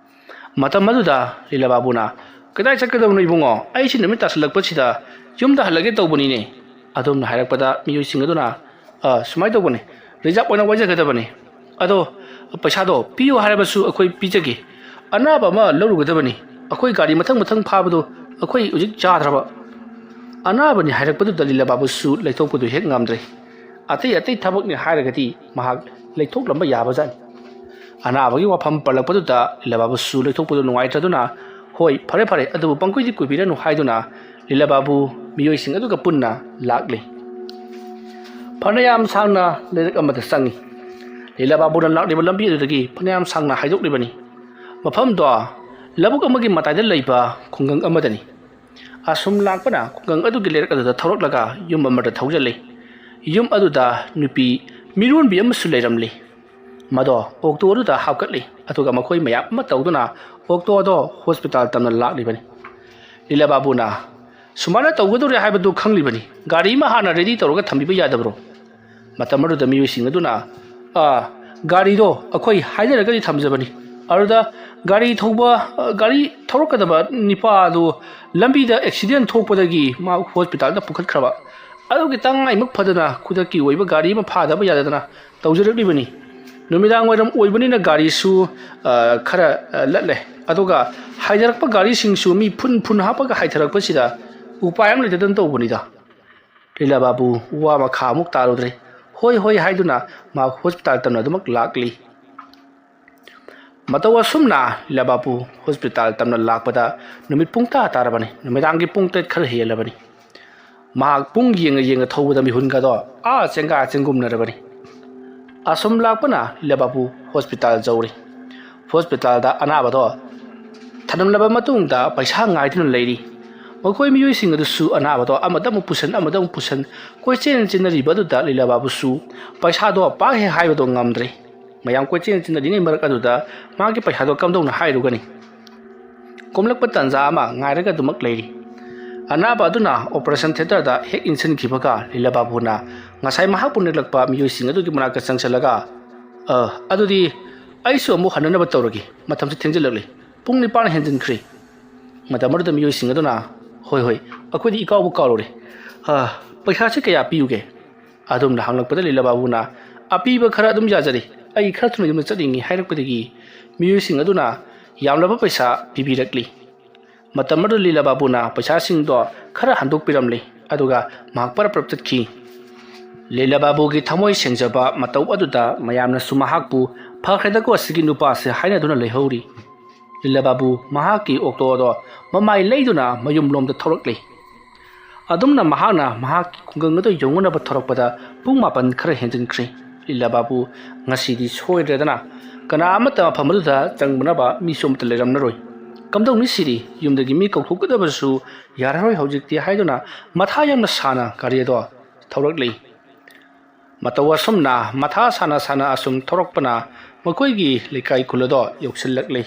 ꯃꯇꯝ ꯑꯗꯨꯗ ꯂꯤꯂꯥ ꯕꯥꯕꯨꯅ, "ꯀꯗꯥꯏ ꯆꯠꯀꯗꯕꯅꯣ ꯏꯕꯨꯡꯉꯣ? ꯑꯩꯁꯤ ꯅꯨꯃꯤꯠ ꯇꯥꯁꯤꯜꯂꯛꯄꯁꯤꯗ ꯌꯨꯝꯗ ꯍꯜꯂꯒꯦ ꯇꯧꯕꯅꯤꯅꯦ"꯫ ꯑꯗꯨꯝꯅ ꯍꯥꯏꯔꯛꯄꯗ ꯃꯤꯑꯣꯏꯁꯤꯡ ꯑꯗꯨꯅ, "ꯑ, ꯁꯨꯃꯥꯏꯅ ꯇꯧꯕꯅꯤ, ꯔꯤꯖꯥꯕ ꯑꯣꯏꯅ ꯋꯥꯏꯖꯒꯗꯕꯅꯤ꯫ ꯑꯗꯣ ꯄꯩꯁꯥꯗꯣ ꯄꯤꯌꯨ ꯍꯥꯏꯔꯕꯁꯨ ꯑꯩꯈꯣꯏ ꯄꯤꯖꯒꯦ꯫ ꯑꯅꯥꯕ ꯑꯃ ꯂꯧꯔꯨꯒꯗꯕꯅꯤ꯫ ꯑꯩꯈꯣꯏ ꯒꯥꯔꯤ ꯃꯊꯪ ꯃꯊꯪ ꯐꯥꯕꯗꯣ ꯑꯩꯈꯣꯏ ꯍꯧꯖꯤꯛ ꯌꯥꯗ꯭ꯔꯕ"꯫ ꯑꯅꯥꯕꯅꯤ ꯍꯥꯏꯔꯛꯄꯗꯨꯗ ꯂꯤꯂꯥ ꯕꯥꯕꯨꯁꯨ ꯂꯩꯊꯣꯛꯄꯗꯨ ꯍꯦꯛ ꯉꯝꯗ꯭ꯔꯦ꯫ ꯑꯇꯩ ꯑꯇꯩ ꯊꯕꯛꯅꯤ ꯍꯥꯏꯔꯒꯗꯤ ꯃꯍꯥꯛ ꯂꯩꯊꯣꯛꯂꯝꯕ ꯌꯥꯕꯖꯥꯠꯅꯤ꯫ ꯑꯅꯥꯕꯒꯤ ꯋꯥꯐꯝ ꯄꯜꯂꯛꯄꯗꯨꯗ ꯂꯤꯂꯥ ꯕꯥꯕꯨꯁꯨ ꯂꯩꯊꯣꯛꯄꯗꯨ ꯅꯨꯡꯉꯥꯏꯇ꯭ꯔꯗꯨꯅ, "ꯍꯣꯏ, ꯐꯔꯦ ꯐꯔꯦ, ꯑꯗꯨꯕꯨ ꯄꯪꯀꯨꯏꯗꯤ ꯀꯨꯏꯕꯤꯔꯅꯨ" ꯍꯥꯏꯗꯨꯅ ꯂꯤꯂꯥ ꯕꯥꯕꯨ ꯃꯤꯑꯣꯏꯁꯤꯡ ꯑꯗꯨꯒ ꯄꯨꯟꯅ ꯂꯥꯛꯂꯤ꯫ ꯐꯅꯌꯥꯝ ꯁꯥꯡꯅ ꯂꯩꯔꯛ ꯑꯃꯗ ꯆꯪꯉꯤ꯫ ꯂꯤꯂꯥ ꯕꯥꯕꯨꯅ ꯂꯥꯛꯂꯤꯕ ꯂꯝꯕꯤ ꯑꯗꯨꯗꯒꯤ ꯐꯅꯌꯥꯝ ꯁꯥꯡꯅ ꯍꯥꯏꯗꯣꯛꯂꯤꯕꯅꯤ꯫ ꯃꯐꯝꯗꯣ ꯂꯧꯕꯨꯛ ꯑꯃꯒꯤ ꯃꯇꯥꯏꯗ ꯂꯩꯕ ꯈꯨꯡꯒꯪ ꯑꯃꯗꯅꯤ꯫ ꯑꯁꯨꯝ ꯂꯥꯛꯄꯅ ꯈꯨꯡꯒꯪ ꯑꯗꯨꯒꯤ ꯂꯩꯔꯛ ꯑꯗꯨꯗ ꯊꯧꯔꯛꯂꯒ ꯌꯨꯝ ꯑꯃꯗ ꯊꯧꯖꯤꯜꯂꯤ꯫ ꯌꯨꯝ ꯑꯗꯨꯗ ꯅꯨꯄꯤ ꯃꯤꯔꯣꯟꯕꯤ ꯑꯃꯁꯨ ꯂꯩꯔꯝꯂꯤ꯫ ꯃꯗꯣ ꯑꯣꯛꯇꯣ ꯑꯗꯨꯗ ꯍꯥꯞꯀꯠꯂꯤ, ꯑꯗꯨꯒ ꯃꯈꯣꯏ ꯃꯌꯥꯝ ꯑꯃ ꯇꯧꯗꯨꯅ ꯑꯣꯛꯇꯣ ꯑꯗꯣ ꯍꯣꯁꯄꯤꯇꯥꯜ ꯇꯝꯅ ꯂꯥꯛꯂꯤꯕꯅꯤ꯫ ꯂꯤꯂꯥ ꯕꯥꯕꯨꯅ, "ꯁꯨꯃꯥꯏꯅ ꯇꯧꯒꯗꯧꯔꯦ ꯍꯥꯏꯕꯗꯨ ꯈꯪꯂꯤꯕꯅꯤ, ꯒꯥꯔꯤ ꯑꯃ ꯍꯥꯟꯅ ꯔꯦꯗꯤ ꯇꯧꯔꯒ ꯊꯝꯕꯤꯕ ꯌꯥꯗꯕ꯭ꯔꯣ?" ꯃꯇꯝ ꯑꯗꯨꯗ ꯃꯤꯑꯣꯏꯁꯤꯡ ꯑꯗꯨꯅ, "ꯑꯥ, ꯒꯥꯔꯤꯗꯣ ꯑꯩꯈꯣꯏ ꯍꯥꯏꯅꯔꯒꯗꯤ ꯊꯝꯖꯕꯅꯤ, ꯑꯗꯨꯗ ꯒꯥꯔꯤ ꯊꯧꯕ, ꯑ, ꯒꯥꯔꯤ ꯊꯧꯔꯛꯀꯗꯕ ꯅꯤꯄꯥ ꯑꯗꯨ ꯂꯝꯕꯤꯗ ꯑꯦꯛꯁꯤꯗꯦꯟ ꯊꯣꯛꯄꯗꯒꯤ ꯃꯥ ꯍꯣꯁꯄꯤꯇꯥꯜꯗ ꯄꯨꯈꯠꯈ꯭ꯔꯕ, ꯑꯗꯨꯒꯤ ꯇꯉꯥꯏꯃꯛ ꯐꯗꯅ ꯈꯨꯗꯛꯀꯤ ꯑꯣꯏꯕ ꯒꯥꯔꯤ ꯑꯃ ꯐꯥꯗꯕ ꯌꯥꯗꯗꯅ ꯇꯧꯖꯔꯛꯂꯤꯕꯅꯤ꯫ ꯅꯨꯃꯤꯗꯥꯡ ꯋꯥꯏꯔꯝ ꯑꯣꯏꯕꯅꯤꯅ ꯒꯥꯔꯤꯁꯨ, ꯑ, ꯈꯔ, ꯑ, ꯂꯠꯂꯦ, ꯑꯗꯨꯒ ꯍꯥꯏꯊꯔꯛꯄ ꯒꯥꯔꯤꯁꯤꯡꯁꯨ ꯃꯤ ꯐꯨꯟ ꯐꯨꯟ ꯍꯥꯞꯄꯒ ꯍꯥꯏꯊꯔꯛꯄꯁꯤꯗ ꯎꯄꯥꯏ ꯑꯃ ꯂꯩꯇꯗꯅ ꯇꯧꯕꯅꯤꯗ꯫ ꯂꯤꯂꯥ ꯕꯥꯕꯨ ꯋꯥ ꯃꯈꯥ ꯑꯃꯨꯛ ꯇꯥꯔꯨꯗ꯭ꯔꯦ꯫ ꯍꯣꯏ ꯍꯣꯏ ꯍꯥꯏꯗꯨꯅ ꯃꯍꯥꯛ ꯍꯣꯁꯄꯤꯇꯥꯜ ꯇꯝꯅ ꯑꯗꯨꯃꯛ ꯂꯥꯛꯂꯤ꯫ ꯃꯇꯧ ꯑꯁꯨꯝꯅ ꯂꯤꯂꯥ ꯕꯥꯕꯨ ꯍꯣꯁꯄꯤꯇꯥꯜ ꯇꯝꯅ ꯂꯥꯛꯄꯗ ꯅꯨꯃꯤꯠ ꯄꯨꯡ ꯇꯔꯥ ꯇꯥꯔꯕꯅꯤ꯫ ꯅꯨꯃꯤꯗꯥꯡꯒꯤ ꯄꯨꯡ ꯇꯔꯦꯠ ꯈꯔ ꯍꯦꯜꯂꯕꯅꯤ꯫ ꯃꯍꯥꯛ ꯄꯨꯡ ꯌꯦꯡꯉ ꯌꯦꯡꯉ ꯊꯧꯕꯗ ꯃꯤꯍꯨꯟꯒꯗꯣ ꯑꯥ ꯆꯦꯡꯒꯥ ꯆꯦꯡꯒꯨꯝꯅꯔꯕꯅꯤ꯫ ꯑꯁꯨꯝ ꯂꯥꯛꯄꯅ ꯂꯤꯂꯥ ꯕꯥꯕꯨ ꯍꯣꯁꯄꯤꯇꯥꯜ ꯌꯧꯔꯤ꯫ ꯍꯣꯁꯄꯤꯇꯥꯜꯗ ꯑꯅꯥꯕꯗꯣ ꯊꯅꯝꯂꯕ ꯃꯇꯨꯡꯗ ꯄꯩꯁꯥ ꯉꯥꯏꯗꯨꯅ ꯂꯩꯔꯤ꯫ ꯃꯈꯣꯏ ꯃꯤꯑꯣꯏꯁꯤꯡ ꯑꯗꯨꯁꯨ ꯑꯅꯥꯕꯗꯣ ꯑꯃꯗ ꯑꯃꯨꯛ ꯄꯨꯁꯟ, ꯑꯃꯗ ꯑꯃꯨꯛ ꯄꯨꯁꯟ, ꯀꯣꯏꯆꯦꯟ ꯆꯦꯟꯅꯔꯤꯕ ꯑꯗꯨꯗ ꯂꯤꯂꯥ ꯕꯥꯕꯨꯁꯨ ꯄꯩꯁꯥꯗꯣ ꯄꯥꯛ ꯍꯦꯛ ꯍꯥꯏꯕꯗꯣ ꯉꯝꯗ꯭ꯔꯦ꯫ ꯃꯌꯥꯝ ꯀꯣꯏꯆꯦꯟ ꯆꯦꯟꯅꯔꯤꯉꯩ ꯃꯔꯛ ꯑꯗꯨꯗ ꯃꯥꯒꯤ ꯄꯩꯁꯥꯗꯣ ꯀꯝꯗꯧꯅ ꯍꯥꯏꯔꯨꯒꯅꯤ? ꯀꯣꯝꯂꯛꯄ ꯇꯥꯟꯖꯥ ꯑꯃ ꯉꯥꯏꯔꯒ ꯑꯗꯨꯃꯛ ꯂꯩꯔꯤ꯫ ꯑꯅꯥꯕ ꯑꯗꯨꯅ ꯑꯣꯄꯔꯦꯁꯟ ꯊꯤꯌꯦꯇꯔꯗ ꯍꯦꯛ ꯏꯟꯁꯤꯟꯈꯤꯕꯒ ꯂꯤꯂꯥ ꯕꯥꯕꯨꯅ ꯉꯁꯥꯏ ꯃꯍꯥꯛꯄꯨ ꯅꯦꯛꯂꯛꯄ ꯃꯤꯑꯣꯏꯁꯤꯡ ꯑꯗꯨꯒꯤ ꯃꯅꯥꯛꯇ ꯆꯪꯁꯤꯜꯂꯒ, "ꯑ, ꯑꯗꯨꯗꯤ ꯑꯩꯁꯨ ꯑꯃꯨꯛ ꯍꯟꯅꯅꯕ ꯇꯧꯔꯒꯦ꯫ ꯃꯇꯝꯁꯤ ꯊꯦꯡꯖꯤꯜꯂꯛꯂꯤ꯫ ꯄꯨꯡ ꯅꯤꯄꯥꯟ ꯍꯦꯟꯖꯤꯟꯈ꯭ꯔꯦ꯫" ꯃꯇꯝ ꯑꯗꯨꯗ ꯃꯤꯑꯣꯏꯁꯤꯡ ꯑꯗꯨꯅ, "ꯍꯣꯏ, ꯍꯣꯏ, ꯑꯩꯈꯣꯏꯗꯤ ꯏꯀꯥꯎꯕꯨ ꯀꯥꯎꯔꯨꯔꯦ꯫ ꯑ, ꯄꯩꯁꯥꯁꯤ ꯀꯌꯥ ꯄꯤꯌꯨꯒꯦ?" ꯑꯗꯨꯝꯅ ꯍꯪꯂꯛꯄꯗ ꯂꯤꯂꯥ ꯕꯥꯕꯨꯅ, "ꯑꯄꯤꯕ ꯈꯔ ꯑꯗꯨꯝ ꯌꯥꯖꯔꯤ, ꯑꯩ ꯈꯔ ꯊꯨꯅ ꯌꯨꯝꯗ ꯆꯠꯅꯤꯡꯏ" ꯍꯥꯏꯔꯛꯄꯗꯒꯤ ꯃꯤꯑꯣꯏꯁꯤꯡ ꯑꯗꯨꯅ ꯌꯥꯝꯂꯕ ꯄꯩꯁꯥ ꯄꯤꯕꯤꯔꯛꯂꯤ꯫ ꯃꯇꯝ ꯑꯗꯨꯗ ꯂꯤꯂꯥ ꯕꯥꯕꯨꯅ ꯄꯩꯁꯥꯁꯤꯡꯗꯣ ꯈꯔ ꯍꯟꯗꯣꯛꯄꯤꯔꯝꯂꯤ, ꯑꯗꯨꯒ ꯃꯍꯥꯛ ꯄꯔꯞ ꯄꯔꯞ ꯆꯠꯈꯤ꯫ ꯂꯤꯂꯥ ꯕꯥꯕꯨꯒꯤ ꯊꯃꯣꯏ ꯁꯦꯡꯖꯕ ꯃꯇꯧ ꯑꯗꯨꯗ ꯃꯌꯥꯝꯅꯁꯨ ꯃꯍꯥꯛꯄꯨ "ꯐꯈ꯭ꯔꯦꯗꯀꯣ ꯑꯁꯤꯒꯤ ꯅꯨꯄꯥꯁꯦ" ꯍꯥꯏꯅꯗꯨꯅ ꯂꯩꯍꯧꯔꯤ꯫ ꯂꯤꯂꯥ ꯕꯥꯕꯨ ꯃꯍꯥꯛꯀꯤ ꯑꯣꯛꯇꯣ ꯑꯗꯣ ꯃꯃꯥꯏ ꯂꯩꯗꯨꯅ ꯃꯌꯨꯝꯂꯣꯝꯗ ꯊꯧꯔꯛꯂꯤ꯫ ꯑꯗꯨꯝꯅ ꯃꯍꯥꯛꯅ ꯃꯍꯥꯛꯀꯤ ꯈꯨꯡꯒꯪ ꯑꯗꯨ ꯌꯧꯅꯅꯕ ꯊꯧꯔꯛꯄꯗ ꯄꯨꯡ ꯃꯥꯄꯟ ꯈꯔ ꯍꯦꯟꯖꯤꯟꯈ꯭ꯔꯦ꯫ ꯂꯤꯂꯥ ꯕꯥꯕꯨ ꯉꯁꯤꯗꯤ ꯁꯣꯏꯗ꯭ꯔꯦꯗꯅ ꯀꯅꯥ ꯑꯃꯠꯇ ꯃꯐꯝ ꯑꯗꯨꯗ ꯆꯪꯅꯕ ꯃꯤꯁꯨ ꯑꯃꯠꯇ ꯂꯩꯔꯝꯂꯔꯣꯏ꯫ "ꯀꯝꯗꯧꯅꯤ ꯁꯤꯗꯤ? ꯌꯨꯝꯗꯒꯤ ꯃꯤ ꯀꯧꯊꯣꯛꯀꯗꯕꯁꯨ ꯌꯥꯔꯔꯣꯏ ꯍꯧꯖꯤꯛꯇꯤ" ꯍꯥꯏꯗꯨꯅ ꯃꯊꯥ ꯌꯥꯝꯅ ꯁꯥꯅ ꯒꯥꯔꯤ ꯑꯗꯣ ꯊꯧꯔꯛꯂꯤ꯫ ꯃꯇꯧ ꯑꯁꯨꯝꯅ ꯃꯊꯥ ꯁꯥꯅ ꯁꯥꯅ ꯑꯁꯨꯝ ꯊꯧꯔꯛꯄꯅ ꯃꯈꯣꯏꯒꯤ ꯂꯩꯀꯥꯏ ꯈꯨꯜ ꯑꯗꯣ ꯌꯧꯁꯤꯜꯂꯛꯂꯤ꯫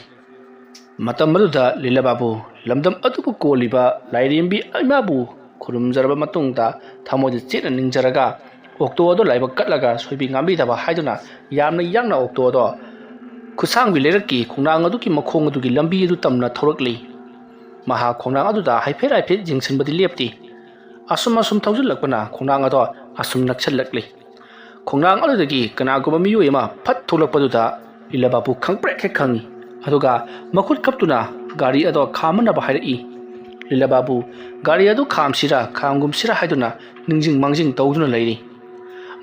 ꯃꯇꯝ ꯑꯗꯨꯗ ꯂꯤꯂꯥ ꯕꯥꯕꯨ ꯂꯝꯗꯝ ꯑꯗꯨꯕꯨ ꯀꯣꯜꯂꯤꯕ ꯂꯥꯏꯔꯦꯝꯕꯤ ꯏꯃꯥꯕꯨ ꯈꯨꯔꯨꯝꯖꯔꯕ ꯃꯇꯨꯡꯗ ꯊꯃꯣꯏꯗ ꯆꯦꯠꯅ ꯅꯤꯡꯖꯔꯒ ꯑꯣꯛꯇꯣ ꯑꯗꯨ ꯂꯥꯏꯕꯛ ꯀꯠꯂꯒ ꯁꯣꯏꯕꯤ ꯉꯥꯝꯕꯤꯗꯕ ꯍꯥꯏꯗꯨꯅ ꯌꯥꯝꯅ ꯌꯥꯡꯅ ꯑꯣꯛꯇꯣ ꯑꯗꯣ ꯈꯨꯠꯁꯥꯡꯕꯤ ꯂꯩꯔꯛꯀꯤ ꯈꯣꯡꯅꯥꯡ ꯑꯗꯨꯒꯤ ꯃꯈꯣꯡ ꯑꯗꯨꯒꯤ ꯂꯝꯕꯤ ꯑꯗꯨ ꯇꯝꯅ ꯊꯧꯔꯛꯂꯤ꯫ ꯃꯍꯥꯛ ꯈꯣꯡꯅꯥꯡ ꯑꯗꯨꯗ ꯍꯥꯏꯐꯦꯠ ꯍꯥꯏꯐꯦꯠ ꯌꯦꯡꯁꯤꯟꯕꯗꯤ ꯂꯦꯞꯇꯦ꯫ ꯑꯁꯨꯝ ꯑꯁꯨꯝ ꯊꯧꯖꯤꯜꯂꯛꯄꯅ ꯈꯣꯡꯅꯥꯡ ꯑꯗꯣ ꯑꯁꯨꯝ ꯅꯛꯁꯤꯜꯂꯛꯂꯤ꯫ ꯈꯣꯡꯅꯥꯡ ꯑꯗꯨꯗꯒꯤ ꯀꯅꯥꯒꯨꯝꯕ ꯃꯤꯑꯣꯏ ꯑꯃ ꯐꯠ ꯊꯣꯛꯂꯛꯄꯗꯨꯗ ꯂꯤꯂꯥ ꯕꯥꯕꯨ ꯈꯪꯄ꯭ꯔꯦꯛ ꯍꯦꯛ ꯈꯪꯏ꯫ ꯑꯗꯨꯒ ꯃꯈꯨꯠ ꯀꯞꯇꯨꯅ ꯒꯥꯔꯤ ꯑꯗꯣ ꯈꯥꯝꯃꯟꯅꯕ ꯍꯥꯏꯔꯛꯏ꯫ ꯂꯤꯂꯥ ꯕꯥꯕꯨ ꯒꯥꯔꯤ ꯑꯗꯨ ꯈꯥꯝꯁꯤꯔꯥ ꯈꯥꯝꯒꯨꯝꯁꯤꯔꯥ ꯍꯥꯏꯗꯨꯅ ꯅꯤꯡꯁꯤꯡ ꯃꯥꯡꯖꯤꯡ ꯇꯧꯗꯨꯅ ꯂꯩꯔꯤ꯫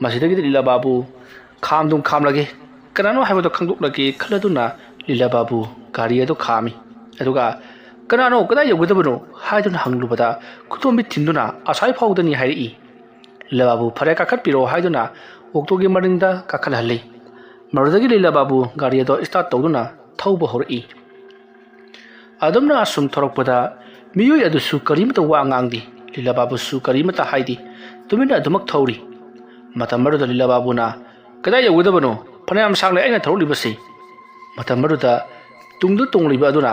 ꯃꯁꯤꯗꯒꯤꯗꯤ ꯂꯤꯂꯥ ꯕꯥꯕꯨ ꯈꯥꯝꯗꯨꯝ ꯈꯥꯝꯂꯒꯦ, ꯀꯅꯥꯅꯣ ꯍꯥꯏꯕꯗꯨ ꯈꯪꯗꯣꯛꯂꯒꯦ ꯈꯜꯂꯗꯨꯅ ꯂꯤꯂꯥ ꯕꯥꯕꯨ ꯒꯥꯔꯤ ꯑꯗꯨ ꯈꯥꯝꯃꯤ꯫ ꯑꯗꯨꯒ "ꯀꯅꯥꯅꯣ, ꯀꯗꯥꯏ ꯌꯧꯒꯗꯕꯅꯣ?" ꯍꯥꯏꯗꯨꯅ ꯍꯪꯂꯨꯕꯗ ꯈꯨꯗꯣꯝꯕꯤ ꯊꯤꯟꯗꯨꯅ "ꯑꯁ꯭ꯋꯥꯏ ꯐꯥꯎꯗꯅꯤ" ꯍꯥꯏꯔꯛꯏ꯫ ꯂꯤꯂꯥ ꯕꯥꯕꯨ "ꯐꯔꯦ, ꯀꯥꯈꯠꯄꯤꯔꯣ" ꯍꯥꯏꯗꯨꯅ ꯑꯣꯛꯇꯣꯒꯤ ꯃꯅꯤꯡꯗ ꯀꯥꯈꯠꯍꯜꯂꯤ꯫ ꯃꯗꯨꯗꯒꯤ ꯂꯤꯂꯥ ꯕꯥꯕꯨ ꯒꯥꯔꯤ ꯑꯗꯣ start ꯇꯧꯗꯨꯅ ꯊꯧꯕ ꯍꯧꯔꯛꯏ꯫ ꯑꯗꯨꯝꯅ ꯑꯁꯨꯝ ꯊꯧꯔꯛꯄꯗ ꯃꯤꯑꯣꯏ ꯑꯗꯨꯁꯨ ꯀꯔꯤꯃꯇ ꯋꯥ ꯉꯥꯡꯗꯦ꯫ ꯂꯤꯂꯥ ꯕꯥꯕꯨꯁꯨ ꯀꯔꯤꯃꯇ ꯍꯥꯏꯗꯦ꯫ ꯇꯨꯃꯤꯟꯅ ꯑꯗꯨꯃꯛ ꯊꯧꯔꯤ꯫ ꯃꯇꯝ ꯑꯗꯨꯗ ꯂꯤꯂꯥ ꯕꯥꯕꯨꯅ "ꯀꯗꯥꯏ ꯌꯧꯒꯗꯕꯅꯣ? ꯐꯅꯌꯥꯝ ꯁꯥꯡꯂꯦ ꯑꯩꯅ ꯊꯧꯔꯛꯂꯤꯕꯁꯤ"꯫ ꯃꯇꯝ ꯑꯗꯨꯗ ꯇꯨꯡꯗ ꯇꯣꯡꯂꯤꯕ ꯑꯗꯨꯅ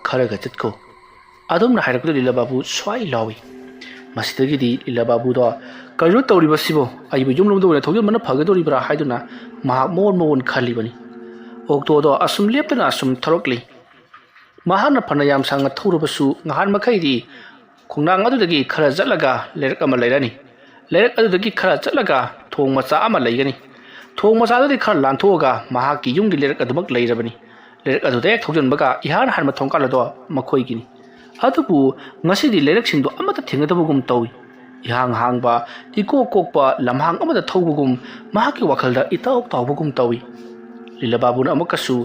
"ꯈꯔꯒ ꯆꯠꯈꯣ" ꯑꯗꯨꯝꯅ ꯍꯥꯏꯔꯛꯄꯗ ꯂꯤꯂꯥ ꯕꯥꯕꯨ ꯁ꯭ꯋꯥꯏ ꯂꯥꯎꯏ꯫ ꯃꯁꯤꯗꯒꯤꯗꯤ ꯂꯤꯂꯥ ꯕꯥꯕꯨꯗꯣ "ꯀꯔꯤꯅꯣ ꯇꯧꯔꯤꯕꯁꯤꯕꯣ? ꯑꯩꯕꯨ ꯌꯨꯝꯂꯣꯝꯗ ꯑꯣꯏꯅ ꯊꯧꯖꯤꯟꯕꯅ ꯐꯒꯗꯧꯔꯤꯕ꯭ꯔꯥ?" ꯍꯥꯏꯗꯨꯅ ꯃꯍꯥꯛ ꯃꯑꯣꯟ ꯃꯑꯣꯟ ꯈꯜꯂꯤꯕꯅꯤ꯫ ꯑꯣꯛꯇꯣꯗꯣ ꯑꯁꯨꯝ ꯂꯦꯞꯇꯅ ꯑꯁꯨꯝ ꯊꯧꯔꯛꯂꯤ꯫ ꯃꯍꯥꯛꯅ ꯐꯅ ꯌꯥꯝ ꯁꯥꯡꯅ ꯊꯧꯔꯕꯁꯨ ꯉꯍꯥꯟ ꯃꯈꯩꯗꯤ ꯈꯣꯡꯅꯥꯡ ꯑꯗꯨꯗꯒꯤ ꯈꯔ ꯆꯠꯂꯒ ꯂꯩꯔꯛ ꯑꯃ ꯂꯩꯔꯅꯤ꯫ ꯂꯩꯔꯛ ꯑꯗꯨꯗꯒꯤ ꯈꯔ ꯆꯠꯂꯒ ꯊꯣꯡ ꯃꯆꯥ ꯑꯃ ꯂꯩꯒꯅꯤ꯫ ꯊꯣꯡ ꯃꯆꯥꯗꯨꯗꯒꯤ ꯈꯔ ꯂꯥꯟꯊꯣꯛꯑꯒ ꯃꯍꯥꯛꯀꯤ ꯌꯨꯝꯒꯤ ꯂꯩꯔꯛ ꯑꯗꯨꯃꯛ ꯂꯩꯔꯕꯅꯤ꯫ ꯂꯩꯔꯛ ꯑꯗꯨꯗ ꯍꯦꯛ ꯊꯧꯖꯤꯟꯕꯒ ꯏꯍꯥꯟ ꯍꯥꯟꯕ ꯊꯣꯡꯀꯥꯜ ꯑꯗꯣ ꯃꯈꯣꯏꯒꯤꯅꯤ꯫ ꯑꯗꯨꯕꯨ ꯉꯁꯤꯗꯤ ꯂꯩꯔꯛꯁꯤꯡꯗꯣ ꯑꯃꯠꯇ ꯊꯦꯡꯅꯗꯕꯒꯨꯝ ꯇꯧꯏ꯫ ꯏꯍꯥꯡ ꯍꯥꯡꯕ, ꯏꯀꯣꯛ ꯀꯣꯛꯄ ꯂꯝꯍꯥꯡ ꯑꯃꯗ ꯊꯧꯕꯒꯨꯝ ꯃꯍꯥꯛꯀꯤ ꯋꯥꯈꯜꯗ ꯏꯇꯥꯎ ꯇꯥꯎꯕꯒꯨꯝ ꯇꯧꯏ꯫ ꯂꯤꯂꯥ ꯕꯥꯕꯨꯅ ꯑꯃꯨꯛꯀꯁꯨ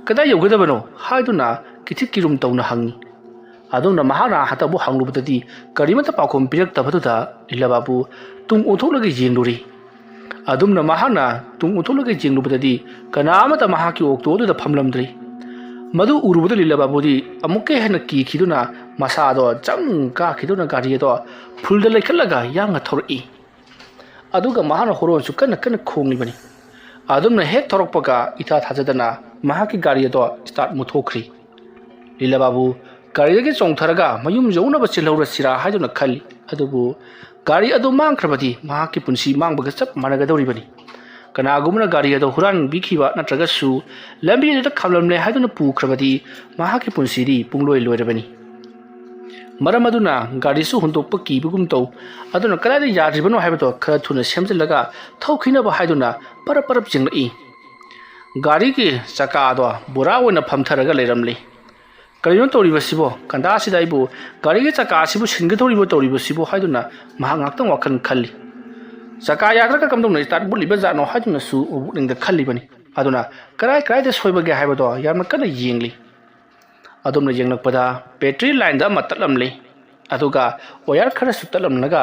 "ꯀꯗꯥꯏ ꯌꯧꯒꯗꯕꯅꯣ?" ꯍꯥꯏꯗꯨꯅ ꯀꯤꯊꯤꯛ ꯀꯤꯔꯨꯝ ꯇꯧꯅ ꯍꯪꯏ꯫ ꯑꯗꯨꯝꯅ ꯃꯍꯥꯛꯅ ꯍꯟꯗꯛ ꯑꯃꯨꯛ ꯍꯪꯂꯨꯕꯗꯗꯤ ꯀꯔꯤꯃꯠꯇ ꯄꯥꯎꯈꯨꯝ ꯄꯤꯔꯛꯇꯕꯗꯨꯗ ꯂꯤꯂꯥ ꯕꯥꯕꯨ ꯇꯨꯡ ꯑꯣꯟꯊꯣꯛꯂꯒ ꯌꯦꯡꯂꯨꯔꯤ꯫ ꯑꯗꯨꯝꯅ ꯃꯍꯥꯛꯅ ꯇꯨꯡ ꯑꯣꯟꯊꯣꯛꯂꯒ ꯌꯦꯡꯂꯨꯕꯗꯗꯤ ꯀꯅꯥ ꯑꯃꯠꯇ ꯃꯍꯥꯛꯀꯤ ꯑꯣꯛꯇꯣ ꯑꯗꯨꯗ ꯐꯝꯂꯝꯗ꯭ꯔꯤ꯫ ꯃꯗꯨ ꯎꯔꯨꯕꯗ ꯂꯤꯂꯥ ꯕꯥꯕꯨꯗꯤ ꯑꯃꯨꯛꯀ ꯍꯦꯟꯅ ꯀꯤꯈꯤꯗꯨꯅ ꯃꯁꯥꯗꯣ ꯖꯪ ꯀꯥꯈꯤꯗꯨꯅ ꯒꯥꯔꯤ ꯑꯗꯣ ꯐꯨꯜꯗ ꯂꯩꯈꯠꯂꯒ ꯌꯥꯡꯅ ꯊꯧꯔꯛꯏ꯫ ꯑꯗꯨꯒ ꯃꯍꯥꯛꯅ ꯍꯣꯔꯣꯟꯁꯨ ꯀꯟꯅ ꯀꯟꯅ ꯈꯣꯡꯂꯤꯕꯅꯤ꯫ ꯑꯗꯨꯝꯅ ꯍꯦꯛ ꯊꯧꯔꯛꯄꯒ ꯏꯊꯥ ꯊꯥꯖꯗꯅ ꯃꯍꯥꯛꯀꯤ ꯒꯥꯔꯤ ꯑꯗꯣ start ꯃꯨꯠꯊꯣꯛꯈ꯭ꯔꯤ꯫ ꯂꯤꯂꯥ ꯕꯥꯕꯨ ꯒꯥꯔꯤꯗꯒꯤ ꯆꯣꯡꯊꯔꯒ ꯃꯌꯨꯝ ꯌꯧꯅꯕ ꯆꯦꯜꯍꯧꯔꯁꯤꯔꯥ ꯍꯥꯏꯗꯨꯅ ꯈꯜꯂꯤ꯫ ꯑꯗꯨꯕꯨ ꯒꯥꯔꯤ ꯑꯗꯨ ꯃꯥꯡꯈ꯭ꯔꯕꯗꯤ ꯃꯍꯥꯛꯀꯤ ꯄꯨꯟꯁꯤ ꯃꯥꯡꯕꯒ ꯆꯞ ꯃꯥꯟꯅꯒꯗꯧꯔꯤꯕꯅꯤ꯫ ꯀꯅꯥꯒꯨꯝꯕꯅ ꯒꯥꯔꯤ ꯑꯗꯨ ꯍꯨꯔꯥꯟꯕꯤꯈꯤꯕ ꯅꯠꯇ꯭ꯔꯒꯁꯨ ꯂꯝꯕꯤ ꯑꯗꯨꯗ ꯈꯥꯝꯂꯝꯂꯦ ꯍꯥꯏꯗꯨꯅ ꯄꯨꯈ꯭ꯔꯕꯗꯤ ꯃꯍꯥꯛꯀꯤ ꯄꯨꯟꯁꯤꯗꯤ ꯄꯨꯡꯂꯣꯏ ꯂꯣꯏꯔꯕꯅꯤ꯫ ꯃꯔꯝ ꯑꯗꯨꯅ ꯒꯥꯔꯤꯁꯨ ꯍꯨꯟꯗꯣꯛꯄ ꯀꯤꯕꯒꯨꯝ ꯇꯧ꯫ ꯑꯗꯨꯅ ꯀꯗꯥꯏꯗ ꯌꯥꯗ꯭ꯔꯤꯕꯅꯣ ꯍꯥꯏꯕꯗꯣ ꯈꯔ ꯊꯨꯅ ꯁꯦꯝꯖꯤꯜꯂꯒ ꯊꯧꯈꯤꯅꯕ ꯍꯥꯏꯗꯨꯅ ꯄꯔꯞ ꯄꯔꯞ ꯆꯤꯡꯂꯛꯏ꯫ ꯒꯥꯔꯤꯒꯤ ꯆꯀꯥꯗꯣ ꯕꯣꯔꯥ ꯑꯣꯏꯅ ꯐꯝꯊꯔꯒ ꯂꯩꯔꯝꯂꯤ꯫ "ꯀꯔꯤꯅꯣ ꯇꯧꯔꯤꯕꯁꯤꯕꯣ? ꯀꯟꯗꯥꯁꯤꯗ ꯑꯩꯕꯨ ꯒꯥꯔꯤꯒꯤ ꯆꯀꯥ ꯑꯁꯤꯕꯨ ꯁꯤꯟꯒꯗꯧꯔꯤꯕꯣ ꯇꯧꯔꯤꯕꯁꯤꯕꯣ?" ꯍꯥꯏꯗꯨꯅ ꯃꯍꯥꯛ ꯉꯥꯏꯍꯥꯛꯇꯪ ꯋꯥꯈꯜ ꯈꯜꯂꯤ꯫ "ꯆꯀꯥ ꯌꯥꯗ꯭ꯔꯒ ꯀꯝꯗꯧꯅ start ꯃꯨꯠꯂꯤꯕ ꯖꯥꯠꯅꯣ?" ꯍꯥꯏꯗꯨꯅꯁꯨ ꯄꯨꯛꯅꯤꯡꯗ ꯈꯜꯂꯤꯕꯅꯤ꯫ ꯑꯗꯨꯅ ꯀꯔꯥꯏ ꯀꯔꯥꯏꯗ ꯁꯣꯏꯕꯒꯦ ꯍꯥꯏꯕꯗꯣ ꯌꯥꯝꯅ ꯀꯟꯅ ꯌꯦꯡꯂꯤ꯫ ꯑꯗꯨꯝꯅ ꯌꯦꯡꯂꯛꯄꯗ battery line ꯗ ꯑꯃ ꯇꯠꯂꯝꯂꯤ꯫ ꯑꯗꯨꯒ wire ꯈꯔꯁꯨ ꯇꯠꯂꯝꯂꯒ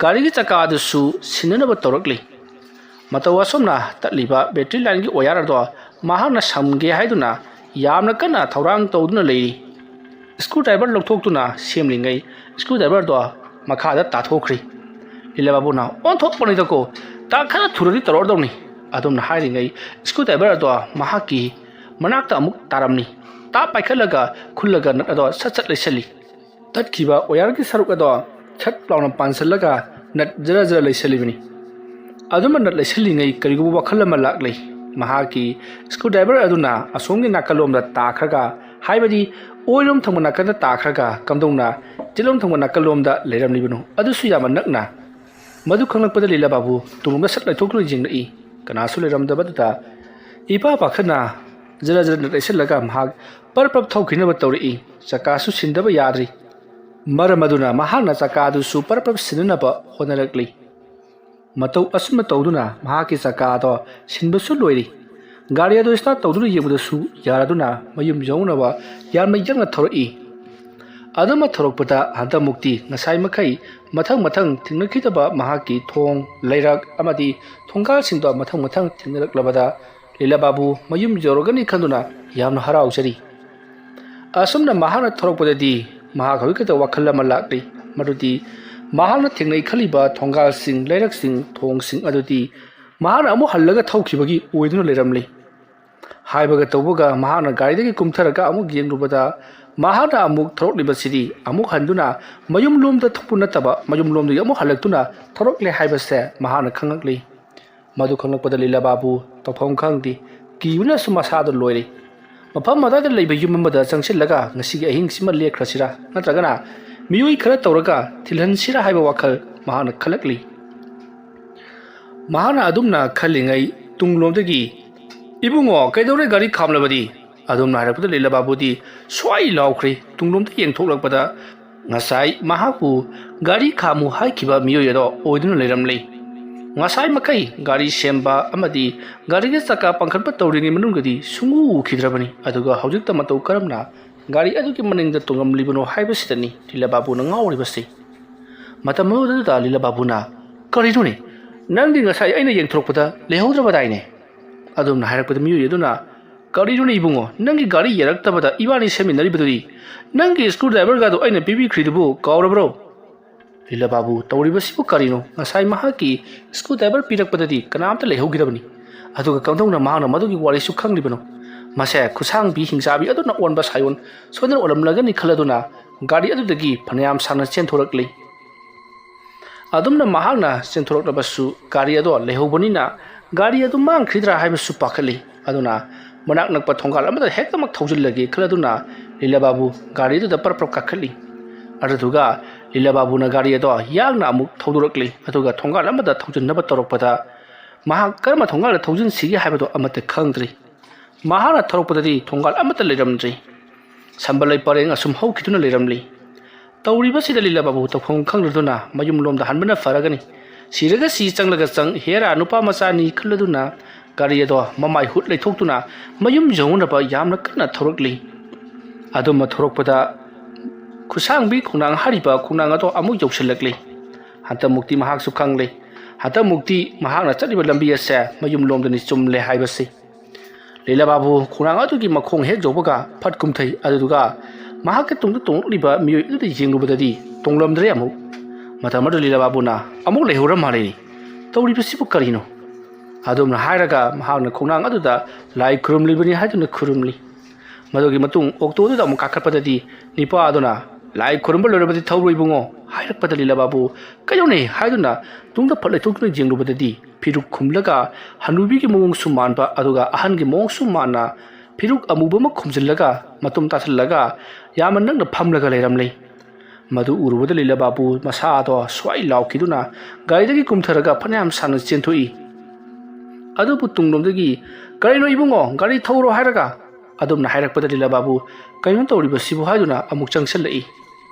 ꯒꯥꯔꯤꯒꯤ ꯆꯀꯥ ꯑꯗꯨꯁꯨ ꯁꯤꯟꯅꯅꯕ ꯇꯧꯔꯛꯂꯤ꯫ ꯃꯇꯧ ꯑꯁꯨꯝꯅ ꯇꯠꯂꯤꯕ battery line ꯒꯤ wire ꯑꯗꯣ ꯃꯍꯥꯛꯅ ꯁꯝꯒꯦ ꯍꯥꯏꯗꯨꯅ ꯌꯥꯝꯅ ꯀꯟꯅ ꯊꯧꯔꯥꯡ ꯇꯧꯗꯨꯅ ꯂꯩꯔꯤ꯫ Screwdriver ꯂꯧꯊꯣꯛꯇꯨꯅ ꯁꯦꯝꯂꯤꯉꯩ screwdriver ꯗꯣ ꯃꯈꯥꯗ ꯇꯥꯊꯣꯛꯈ꯭ꯔꯤ꯫ ꯂꯤꯂꯥ ꯕꯥꯕꯨꯅ, "ꯑꯣꯟꯊꯣꯛꯄꯅꯤꯗꯀꯣ, ꯇꯥ ꯈꯔ ꯊꯨꯔꯗꯤ ꯇꯧꯔꯛꯑꯗꯧꯅꯤ"꯫ ꯑꯗꯨꯝꯅ ꯍꯥꯏꯔꯤꯉꯩ screwdriver ꯑꯗꯣ ꯃꯍꯥꯛꯀꯤ ꯃꯅꯥꯛꯇ ꯑꯃꯨꯛ ꯇꯥꯔꯝꯃꯤ꯫ ꯇꯥꯞ ꯄꯥꯏꯈꯠꯂꯒ ꯈꯨꯜꯂꯒ nut ꯑꯗꯣ ꯁꯠ ꯁꯠ ꯂꯩꯁꯜꯂꯤ꯫ ꯇꯠꯈꯤꯕ wire ꯒꯤ ꯁꯔꯨꯛ ꯑꯗꯣ ꯁꯠ ꯂꯥꯎꯅ ꯄꯥꯟꯁꯤꯜꯂꯒ nut ꯖꯔ ꯖꯔ ꯂꯩꯁꯜꯂꯤꯕꯅꯤ꯫ ꯑꯗꯨꯝꯅ nut ꯂꯩꯁꯜꯂꯤꯉꯩ ꯀꯔꯤꯒꯨꯝꯕ ꯋꯥꯈꯜ ꯑꯃ ꯂꯥꯛꯂꯤ꯫ ꯃꯍꯥꯛꯀꯤ screwdriver ꯑꯗꯨꯅ ꯑꯁꯣꯝꯒꯤ ꯅꯥꯀꯜꯂꯣꯝꯗ ꯇꯥꯈ꯭ꯔꯒ, ꯍꯥꯏꯕꯗꯤ ꯑꯣꯏꯔꯣꯝ ꯊꯪꯕ ꯅꯥꯀꯟꯗ ꯇꯥꯈ꯭ꯔꯒ ꯀꯝꯗꯧꯅ ꯆꯤꯂꯣꯝ ꯊꯪꯕ ꯅꯥꯀꯜꯂꯣꯝꯗ ꯂꯩꯔꯝꯂꯤꯕꯅꯣ ꯑꯗꯨꯁꯨ ꯌꯥꯝꯅ ꯅꯛꯅ꯫ ꯃꯗꯨ ꯈꯪꯂꯛꯄꯗ ꯂꯤꯂꯥ ꯕꯥꯕꯨ ꯇꯨꯡꯂꯣꯝꯗ ꯁꯠ ꯂꯩꯊꯣꯛꯇꯨꯅ ꯌꯦꯡꯂꯛꯏ꯫ ꯀꯅꯥꯁꯨ ꯂꯩꯔꯝꯗꯕꯗꯨꯗ ꯏꯄꯥ ꯄꯥꯈꯠꯅ ꯖꯔ ꯖꯔ nut ꯂꯩꯁꯜꯂꯒ ꯃꯍꯥꯛ ꯄꯔꯞ ꯄꯔꯞ ꯊꯧꯈꯤꯅꯕ ꯇꯧꯔꯛꯏ꯫ ꯆꯀꯥꯁꯨ ꯁꯤꯟꯗꯕ ꯌꯥꯗ꯭ꯔꯤ꯫ ꯃꯔꯝ ꯑꯗꯨꯅ ꯃꯍꯥꯛꯅ ꯆꯀꯥ ꯑꯗꯨꯁꯨ ꯄꯔꯞ ꯄꯔꯞ ꯁꯤꯟꯅꯅꯕ ꯍꯣꯠꯅꯔꯛꯂꯤ꯫ ꯃꯇꯧ ꯑꯁꯨꯝꯅ ꯇꯧꯗꯨꯅ ꯃꯍꯥꯛꯀꯤ ꯆꯀꯥ ꯑꯗꯣ ꯁꯤꯟꯕꯁꯨ ꯂꯣꯏꯔꯤ꯫ ꯒꯥꯔꯤ ꯑꯗꯨ start ꯇꯧꯗꯨꯅ ꯌꯦꯡꯕꯗꯁꯨ ꯌꯥꯔꯗꯨꯅ ꯃꯌꯨꯝ ꯌꯧꯅꯕ ꯌꯥꯝꯅ ꯌꯛꯅ ꯊꯧꯔꯛꯏ꯫ ꯑꯗꯨꯃ ꯊꯧꯔꯛꯄꯗ ꯍꯟꯗꯛꯃꯨꯛꯇꯤ ꯉꯁꯥꯏ ꯃꯈꯩ ꯃꯊꯪ ꯃꯊꯪ ꯊꯦꯡꯅꯈꯤꯗꯕ ꯃꯍꯥꯛꯀꯤ ꯊꯣꯡ, ꯂꯩꯔꯛ ꯑꯃꯗꯤ ꯊꯣꯡꯒꯥꯜꯁꯤꯡꯗꯣ ꯃꯊꯪ ꯃꯊꯪ ꯊꯦꯡꯅꯔꯛꯂꯕꯗ ꯂꯤꯂꯥ ꯕꯥꯕꯨ ꯃꯌꯨꯝ ꯌꯧꯔꯒꯅꯤ ꯈꯟꯗꯨꯅ ꯌꯥꯝꯅ ꯍꯔꯥꯎꯖꯔꯤ꯫ ꯑꯁꯨꯝꯅ ꯃꯍꯥꯛꯅ ꯊꯧꯔꯛꯄꯗꯗꯤ ꯃꯍꯥꯛ ꯍꯧꯖꯤꯛ ꯈꯛꯇ ꯋꯥꯈꯜ ꯑꯃ ꯂꯥꯛꯂꯤ꯫ ꯃꯗꯨꯗꯤ ꯃꯍꯥꯛꯅ ꯊꯦꯡꯅꯩ ꯈꯜꯂꯤꯕ ꯊꯣꯡꯒꯥꯜꯁꯤꯡ, ꯂꯩꯔꯛꯁꯤꯡ, ꯊꯣꯡꯁꯤꯡ ꯑꯗꯨꯗꯤ ꯃꯍꯥꯛꯅ ꯑꯃꯨꯛ ꯍꯜꯂꯒ ꯊꯧꯈꯤꯕꯒꯤ ꯑꯣꯏꯗꯨꯅ ꯂꯩꯔꯝꯂꯤ꯫ ꯍꯥꯏꯕꯒ ꯇꯧꯕꯒ ꯃꯍꯥꯛꯅ ꯒꯥꯔꯤꯗꯒꯤ ꯀꯨꯝꯊꯔꯒ ꯑꯃꯨꯛ ꯌꯦꯡꯂꯨꯕꯗ ꯃꯍꯥꯛꯅ ꯑꯃꯨꯛ ꯊꯧꯔꯛꯂꯤꯕꯁꯤꯗꯤ ꯑꯃꯨꯛ ꯍꯟꯗꯨꯅ ꯃꯌꯨꯝꯂꯣꯝꯗ ꯊꯣꯛꯄ ꯅꯠꯇꯕ ꯃꯌꯨꯝꯂꯣꯝꯗꯒꯤ ꯑꯃꯨꯛ ꯍꯜꯂꯛꯇꯨꯅ ꯊꯧꯔꯛꯂꯦ ꯍꯥꯏꯕꯁꯦ ꯃꯍꯥꯛꯅ ꯈꯪꯂꯛꯂꯤ꯫ ꯃꯗꯨ ꯈꯪꯂꯛꯄꯗ ꯂꯤꯂꯥ ꯕꯥꯕꯨ ꯇꯧꯐꯝ ꯈꯪꯗꯦ꯫ ꯀꯤꯕꯅꯁꯨ ꯃꯁꯥꯗ ꯂꯣꯏꯔꯦ꯫ ꯃꯐꯝ ꯑꯗꯨꯋꯥꯏꯗ ꯂꯩꯕ ꯌꯨꯝ ꯑꯃꯗ ꯆꯪꯁꯤꯜꯂꯒ ꯉꯁꯤꯒꯤ ꯑꯍꯤꯡꯁꯤꯃ ꯂꯦꯛꯈ꯭ꯔꯁꯤꯔꯥ, ꯅꯠꯇ꯭ꯔꯒꯅ ꯃꯤꯑꯣꯏ ꯈꯔ ꯇꯧꯔꯒ ꯊꯤꯜꯍꯟꯁꯤꯔꯥ ꯍꯥꯏꯕ ꯋꯥꯈꯜ ꯃꯍꯥꯛꯅ ꯈꯜꯂꯛꯂꯤ꯫ ꯃꯍꯥꯛꯅ ꯑꯗꯨꯝꯅ ꯈꯜꯂꯤꯉꯩ ꯇꯨꯡꯂꯣꯝꯗꯒꯤ, "ꯏꯕꯨꯡꯉꯣ, ꯀꯩꯗꯧꯔꯦ ꯒꯥꯔꯤ ꯈꯥꯝꯂꯕꯗꯤ?" ꯑꯗꯨꯝꯅ ꯍꯥꯏꯔꯛꯄꯗ ꯂꯤꯂꯥ ꯕꯥꯕꯨꯗꯤ ꯁ꯭ꯋꯥꯏ ꯂꯥꯎꯈ꯭ꯔꯦ꯫ ꯇꯨꯡꯂꯣꯝꯗ ꯌꯦꯡꯊꯣꯛꯂꯛꯄꯗ ꯉꯁꯥꯏ ꯃꯍꯥꯛꯄꯨ ꯒꯥꯔꯤ ꯈꯥꯝꯃꯨ ꯍꯥꯏꯈꯤꯕ ꯃꯤꯑꯣꯏ ꯑꯗꯣ ꯑꯣꯏꯗꯨꯅ ꯂꯩꯔꯝꯂꯦ꯫ ꯉꯁꯥꯏ ꯃꯈꯩ ꯒꯥꯔꯤ ꯁꯦꯝꯕ ꯑꯃꯗꯤ ꯒꯥꯔꯤꯒꯤ ꯆꯀꯥ ꯄꯥꯡꯈꯠꯄ ꯇꯧꯔꯤꯉꯩ ꯃꯅꯨꯡꯗꯗꯤ ꯁꯨꯡꯎ ꯎꯈꯤꯗ꯭ꯔꯕꯅꯤ꯫ ꯑꯗꯨꯒ ꯍꯧꯖꯤꯛꯇ ꯃꯇꯧ ꯀꯔꯝꯅ ꯒꯥꯔꯤ ꯑꯗꯨꯒꯤ ꯃꯅꯤꯡꯗ ꯇꯣꯡꯂꯝꯂꯤꯕꯅꯣ ꯍꯥꯏꯕꯁꯤꯗꯅꯤ ꯂꯤꯂꯥ ꯕꯥꯕꯨꯅ ꯉꯥꯎꯔꯤꯕꯁꯤ꯫ ꯃꯇꯝ ꯑꯗꯨꯗ ꯂꯤꯂꯥ ꯕꯥꯕꯨꯅ, "ꯀꯔꯤꯅꯣꯅꯦ? ꯅꯪꯗꯤ ꯉꯁꯥꯏ ꯑꯩꯅ ꯌꯦꯡꯊꯣꯔꯛꯄꯗ ꯂꯩꯍꯧꯗ꯭ꯔꯕꯗꯥꯏꯅꯦ?" ꯑꯗꯨꯝꯅ ꯍꯥꯏꯔꯛꯄꯗ ꯃꯤꯑꯣꯏ ꯑꯗꯨꯅ, "ꯀꯔꯤꯅꯣꯅꯦ ꯏꯕꯨꯡꯉꯣ, ꯅꯪꯒꯤ ꯒꯥꯔꯤ ꯌꯦꯔꯛꯇꯕꯗ ꯏꯕꯥꯅꯤ ꯁꯦꯝꯃꯤꯟꯅꯔꯤꯕꯗꯨꯗꯤ? ꯅꯪꯒꯤ ꯁ꯭ꯀ꯭ꯔꯨ ꯗ꯭ꯔꯥꯏꯚꯔꯒꯗꯣ ꯑꯩꯅ ꯄꯤꯕꯤꯈ꯭ꯔꯤꯗꯨꯕꯨ ꯀꯥꯎꯔꯕ꯭ꯔꯣ?" ꯂꯤꯂꯥ ꯕꯥꯕꯨ, ꯇꯧꯔꯤꯕꯁꯤꯕꯨ ꯀꯔꯤꯅꯣ? ꯉꯁꯥꯏ ꯃꯍꯥꯛꯀꯤ ꯁ꯭ꯀ꯭ꯔꯨ ꯗ꯭ꯔꯥꯏꯚꯔ ꯄꯤꯔꯛꯄꯗꯗꯤ ꯀꯅꯥꯝꯇ ꯂꯩꯍꯧꯈꯤꯗꯕꯅꯤ꯫ ꯑꯗꯨꯒ ꯀꯝꯗꯧꯅ ꯃꯍꯥꯛꯅ ꯃꯗꯨꯒꯤ ꯋꯥꯔꯤꯁꯨ ꯈꯪꯂꯤꯕꯅꯣ? ꯃꯁꯦ ꯈꯨꯁꯥꯡꯕꯤ ꯍꯤꯡꯆꯥꯕꯤ ꯑꯗꯨꯅ ꯑꯣꯟꯕ ꯁꯥꯏꯑꯣꯟ ꯁꯣꯏꯗꯅ ꯑꯣꯏꯔꯝꯂꯒꯅꯤ ꯈꯜꯂꯗꯨꯅ ꯒꯥꯔꯤ ꯑꯗꯨꯗꯒꯤ ꯐꯅꯌꯥꯝ ꯁꯥꯡꯅ ꯆꯦꯟꯊꯣꯔꯛꯂꯤ꯫ ꯑꯗꯨꯝꯅ ꯃꯍꯥꯛꯅ ꯆꯦꯟꯊꯣꯔꯛꯂꯕꯁꯨ ꯒꯥꯔꯤ ꯑꯗꯣ ꯂꯩꯍꯧꯕꯅꯤꯅ ꯒꯥꯔꯤ ꯑꯗꯨ ꯃꯥꯡꯈ꯭ꯔꯤꯗ꯭ꯔꯥ ꯍꯥꯏꯕꯁꯨ ꯄꯥꯈꯠꯂꯤ꯫ ꯑꯗꯨꯅ ꯃꯅꯥꯛ ꯅꯛꯄ ꯊꯣꯡꯒꯥꯜ ꯑꯃꯗ ꯍꯦꯛꯇꯃꯛ ꯊꯧꯖꯤꯜꯂꯒꯦ ꯈꯜꯂꯗꯨꯅ ꯂꯤꯂꯥ ꯕꯥꯕꯨ ꯒꯥꯔꯤꯗꯨꯗ ꯄꯔꯞ ꯄꯔꯞ ꯀꯥꯈꯠꯂꯤ꯫ ꯑꯗꯨꯗꯨꯒ ꯂꯤꯂꯥ ꯕꯥꯕꯨꯅ ꯒꯥꯔꯤ ꯑꯗꯣ ꯌꯥꯡꯅ ꯑꯃꯨꯛ ꯊꯧꯗꯣꯔꯛꯂꯤ꯫ ꯑꯗꯨꯒ ꯊꯣꯡꯒꯥꯜ ꯑꯃꯗ ꯊꯧꯖꯤꯟꯅꯕ ꯇꯧꯔꯛꯄꯗ ꯃꯍꯥꯛ ꯀꯔꯝꯕ ꯊꯣꯡꯒꯥꯜꯗ ꯊꯧꯖꯤꯟꯁꯤꯒꯦ ꯍꯥꯏꯕꯗꯣ ꯑꯃꯠꯇ ꯈꯪꯗ꯭ꯔꯤ꯫ ꯃꯍꯥꯛꯅ ꯊꯧꯔꯛꯄꯗꯗꯤ ꯊꯣꯡꯒꯥꯜ ꯑꯃꯠꯇ ꯂꯩꯔꯝꯗ꯭ꯔꯤ꯫ ꯁꯝꯕꯜ ꯂꯩ ꯄꯔꯦꯡ ꯑꯁꯨꯝ ꯍꯧꯈꯤꯗꯨꯅ ꯂꯩꯔꯝꯂꯤ꯫ ꯇꯧꯔꯤꯕꯁꯤꯗ ꯂꯤꯂꯥ ꯕꯥꯕꯨ ꯇꯧꯐꯝ ꯈꯪꯗꯗꯨꯅ ꯃꯌꯨꯝꯂꯣꯝꯗ ꯍꯟꯕꯅ ꯐꯔꯒꯅꯤ꯫ ꯁꯤꯔꯒ ꯁꯤ, ꯆꯪꯂꯒ ꯆꯪ, ꯍꯦꯔꯥ ꯅꯨꯄꯥ ꯃꯆꯥꯅꯤ ꯈꯜꯂꯗꯨꯅ ꯒꯥꯔꯤ ꯑꯗꯣ ꯃꯃꯥꯏ ꯍꯨꯠ ꯂꯩꯊꯣꯛꯇꯨꯅ ꯃꯌꯨꯝ ꯌꯧꯅꯅꯕ ꯌꯥꯝꯅ ꯀꯟꯅ ꯊꯧꯔꯛꯂꯤ꯫ ꯑꯗꯨꯝꯕ ꯊꯧꯔꯛꯄꯗ ꯈꯨꯁꯥꯡꯕꯤ ꯈꯣꯡꯅꯥꯡ ꯍꯥꯏꯔꯤꯕ ꯈꯣꯡꯅꯥꯡ ꯑꯗꯣ ꯑꯃꯨꯛ ꯌꯧꯁꯤꯜꯂꯛꯂꯤ꯫ ꯍꯟꯗꯛꯃꯨꯛꯇꯤ ꯃꯍꯥꯛꯁꯨ ꯈꯪꯂꯦ꯫ ꯍꯟꯗꯛꯃꯨꯛꯇꯤ ꯃꯍꯥꯛꯅ ꯆꯠꯂꯤꯕ ꯂꯝꯕꯤ ꯑꯁꯦ ꯃꯌꯨꯝꯂꯣꯝꯗꯅꯤ ꯆꯨꯝꯂꯦ ꯍꯥꯏꯕꯁꯤ꯫ ꯂꯤꯂꯥ ꯕꯥꯕꯨ ꯈꯣꯡꯅꯥꯡ ꯑꯗꯨꯒꯤ ꯃꯈꯣꯡ ꯍꯦꯛ ꯌꯧꯕꯒ ꯐꯠ ꯀꯨꯝꯊꯩ꯫ ꯑꯗꯨꯗꯨꯒ ꯃꯍꯥꯛꯀꯤ ꯇꯨꯡꯗ ꯇꯣꯡꯂꯛꯂꯤꯕ ꯃꯤꯑꯣꯏ ꯑꯗꯨꯗ ꯌꯦꯡꯂꯨꯕꯗꯗꯤ ꯇꯣꯡꯂꯝꯗ꯭ꯔꯦ ꯑꯃꯨꯛ꯫ ꯃꯇꯝ ꯑꯗꯨ ꯂꯤꯂꯥ ꯕꯥꯕꯨꯅ, "ꯑꯃꯨꯛ ꯂꯩꯍꯧꯔ ꯃꯥꯜꯂꯦꯅꯦ꯫ ꯇꯧꯔꯤꯕꯁꯤꯕꯨ ꯀꯔꯤꯅꯣ?" ꯑꯗꯨꯝꯅ ꯍꯥꯏꯔꯒ ꯃꯍꯥꯛꯅ ꯈꯣꯡꯅꯥꯡ ꯑꯗꯨꯗ ꯂꯥꯏ ꯈꯨꯔꯨꯝꯂꯤꯕꯅꯤ ꯍꯥꯏꯗꯨꯅ ꯈꯨꯔꯨꯝꯂꯤ꯫ ꯃꯗꯨꯒꯤ ꯃꯇꯨꯡ ꯑꯣꯛꯇꯣꯗꯨꯗ ꯑꯃꯨꯛ ꯀꯥꯈꯠꯄꯗꯗꯤ ꯅꯤꯄꯥ ꯑꯗꯨꯅ, "ꯂꯥꯏ ꯈꯨꯔꯨꯝꯕ ꯂꯣꯏꯔꯕꯗꯤ ꯊꯧꯔꯣ ꯏꯕꯨꯡꯉꯣ" ꯍꯥꯏꯔꯛꯄꯗ ꯂꯤꯂꯥ ꯕꯥꯕꯨ, "ꯀꯩꯅꯣꯅꯦ?" ꯍꯥꯏꯗꯨꯅ ꯇꯨꯡꯗ ꯐꯠ ꯂꯩꯊꯣꯛꯇꯨꯅ ꯌꯦꯡꯂꯨꯕꯗꯗꯤ ꯐꯤꯔꯨꯛ ꯈꯨꯝꯂꯒ ꯍꯅꯨꯕꯤꯒꯤ ꯃꯑꯣꯡꯁꯨ ꯃꯥꯟꯕ ꯑꯗꯨꯒ ꯑꯍꯟꯒꯤ ꯃꯑꯣꯡꯁꯨ ꯃꯥꯟꯅ ꯐꯤꯔꯨꯛ ꯑꯃꯨꯕ ꯑꯃ ꯈꯨꯝꯖꯤꯜꯂꯒ ꯃꯇꯨꯝ ꯇꯥꯁꯤꯜꯂꯒ ꯌꯥꯝꯅ ꯅꯛꯅ ꯐꯝꯂꯒ ꯂꯩꯔꯝꯂꯦ꯫ ꯃꯗꯨ ꯎꯔꯨꯕꯗ ꯂꯤꯂꯥ ꯕꯥꯕꯨ ꯃꯁꯥꯗꯣ ꯁ꯭ꯋꯥꯏ ꯂꯥꯎꯈꯤꯗꯨꯅ ꯒꯥꯔꯤꯗꯒꯤ ꯀꯨꯝꯊꯔꯒ ꯐꯅꯌꯥꯝ ꯁꯥꯡꯅ ꯆꯦꯟꯊꯣꯛꯏ꯫ ꯑꯗꯨꯕꯨ ꯇꯨꯡꯂꯣꯝꯗꯒꯤ, "ꯀꯔꯤꯅꯣ ꯏꯕꯨꯡꯉꯣ, ꯒꯥꯔꯤ ꯊꯧꯔꯣ ꯍꯥꯏꯔꯒ?" ꯑꯗꯨꯝꯅ ꯍꯥꯏꯔꯛꯄꯗ ꯂꯤꯂꯥ ꯕꯥꯕꯨ, "ꯀꯩꯅꯣ ꯇꯧꯔꯤꯕꯁꯤꯕꯨ?" ꯍꯥꯏꯗꯨꯅ ꯑꯃꯨꯛ ꯆꯪꯁꯤꯜꯂꯛꯏ꯫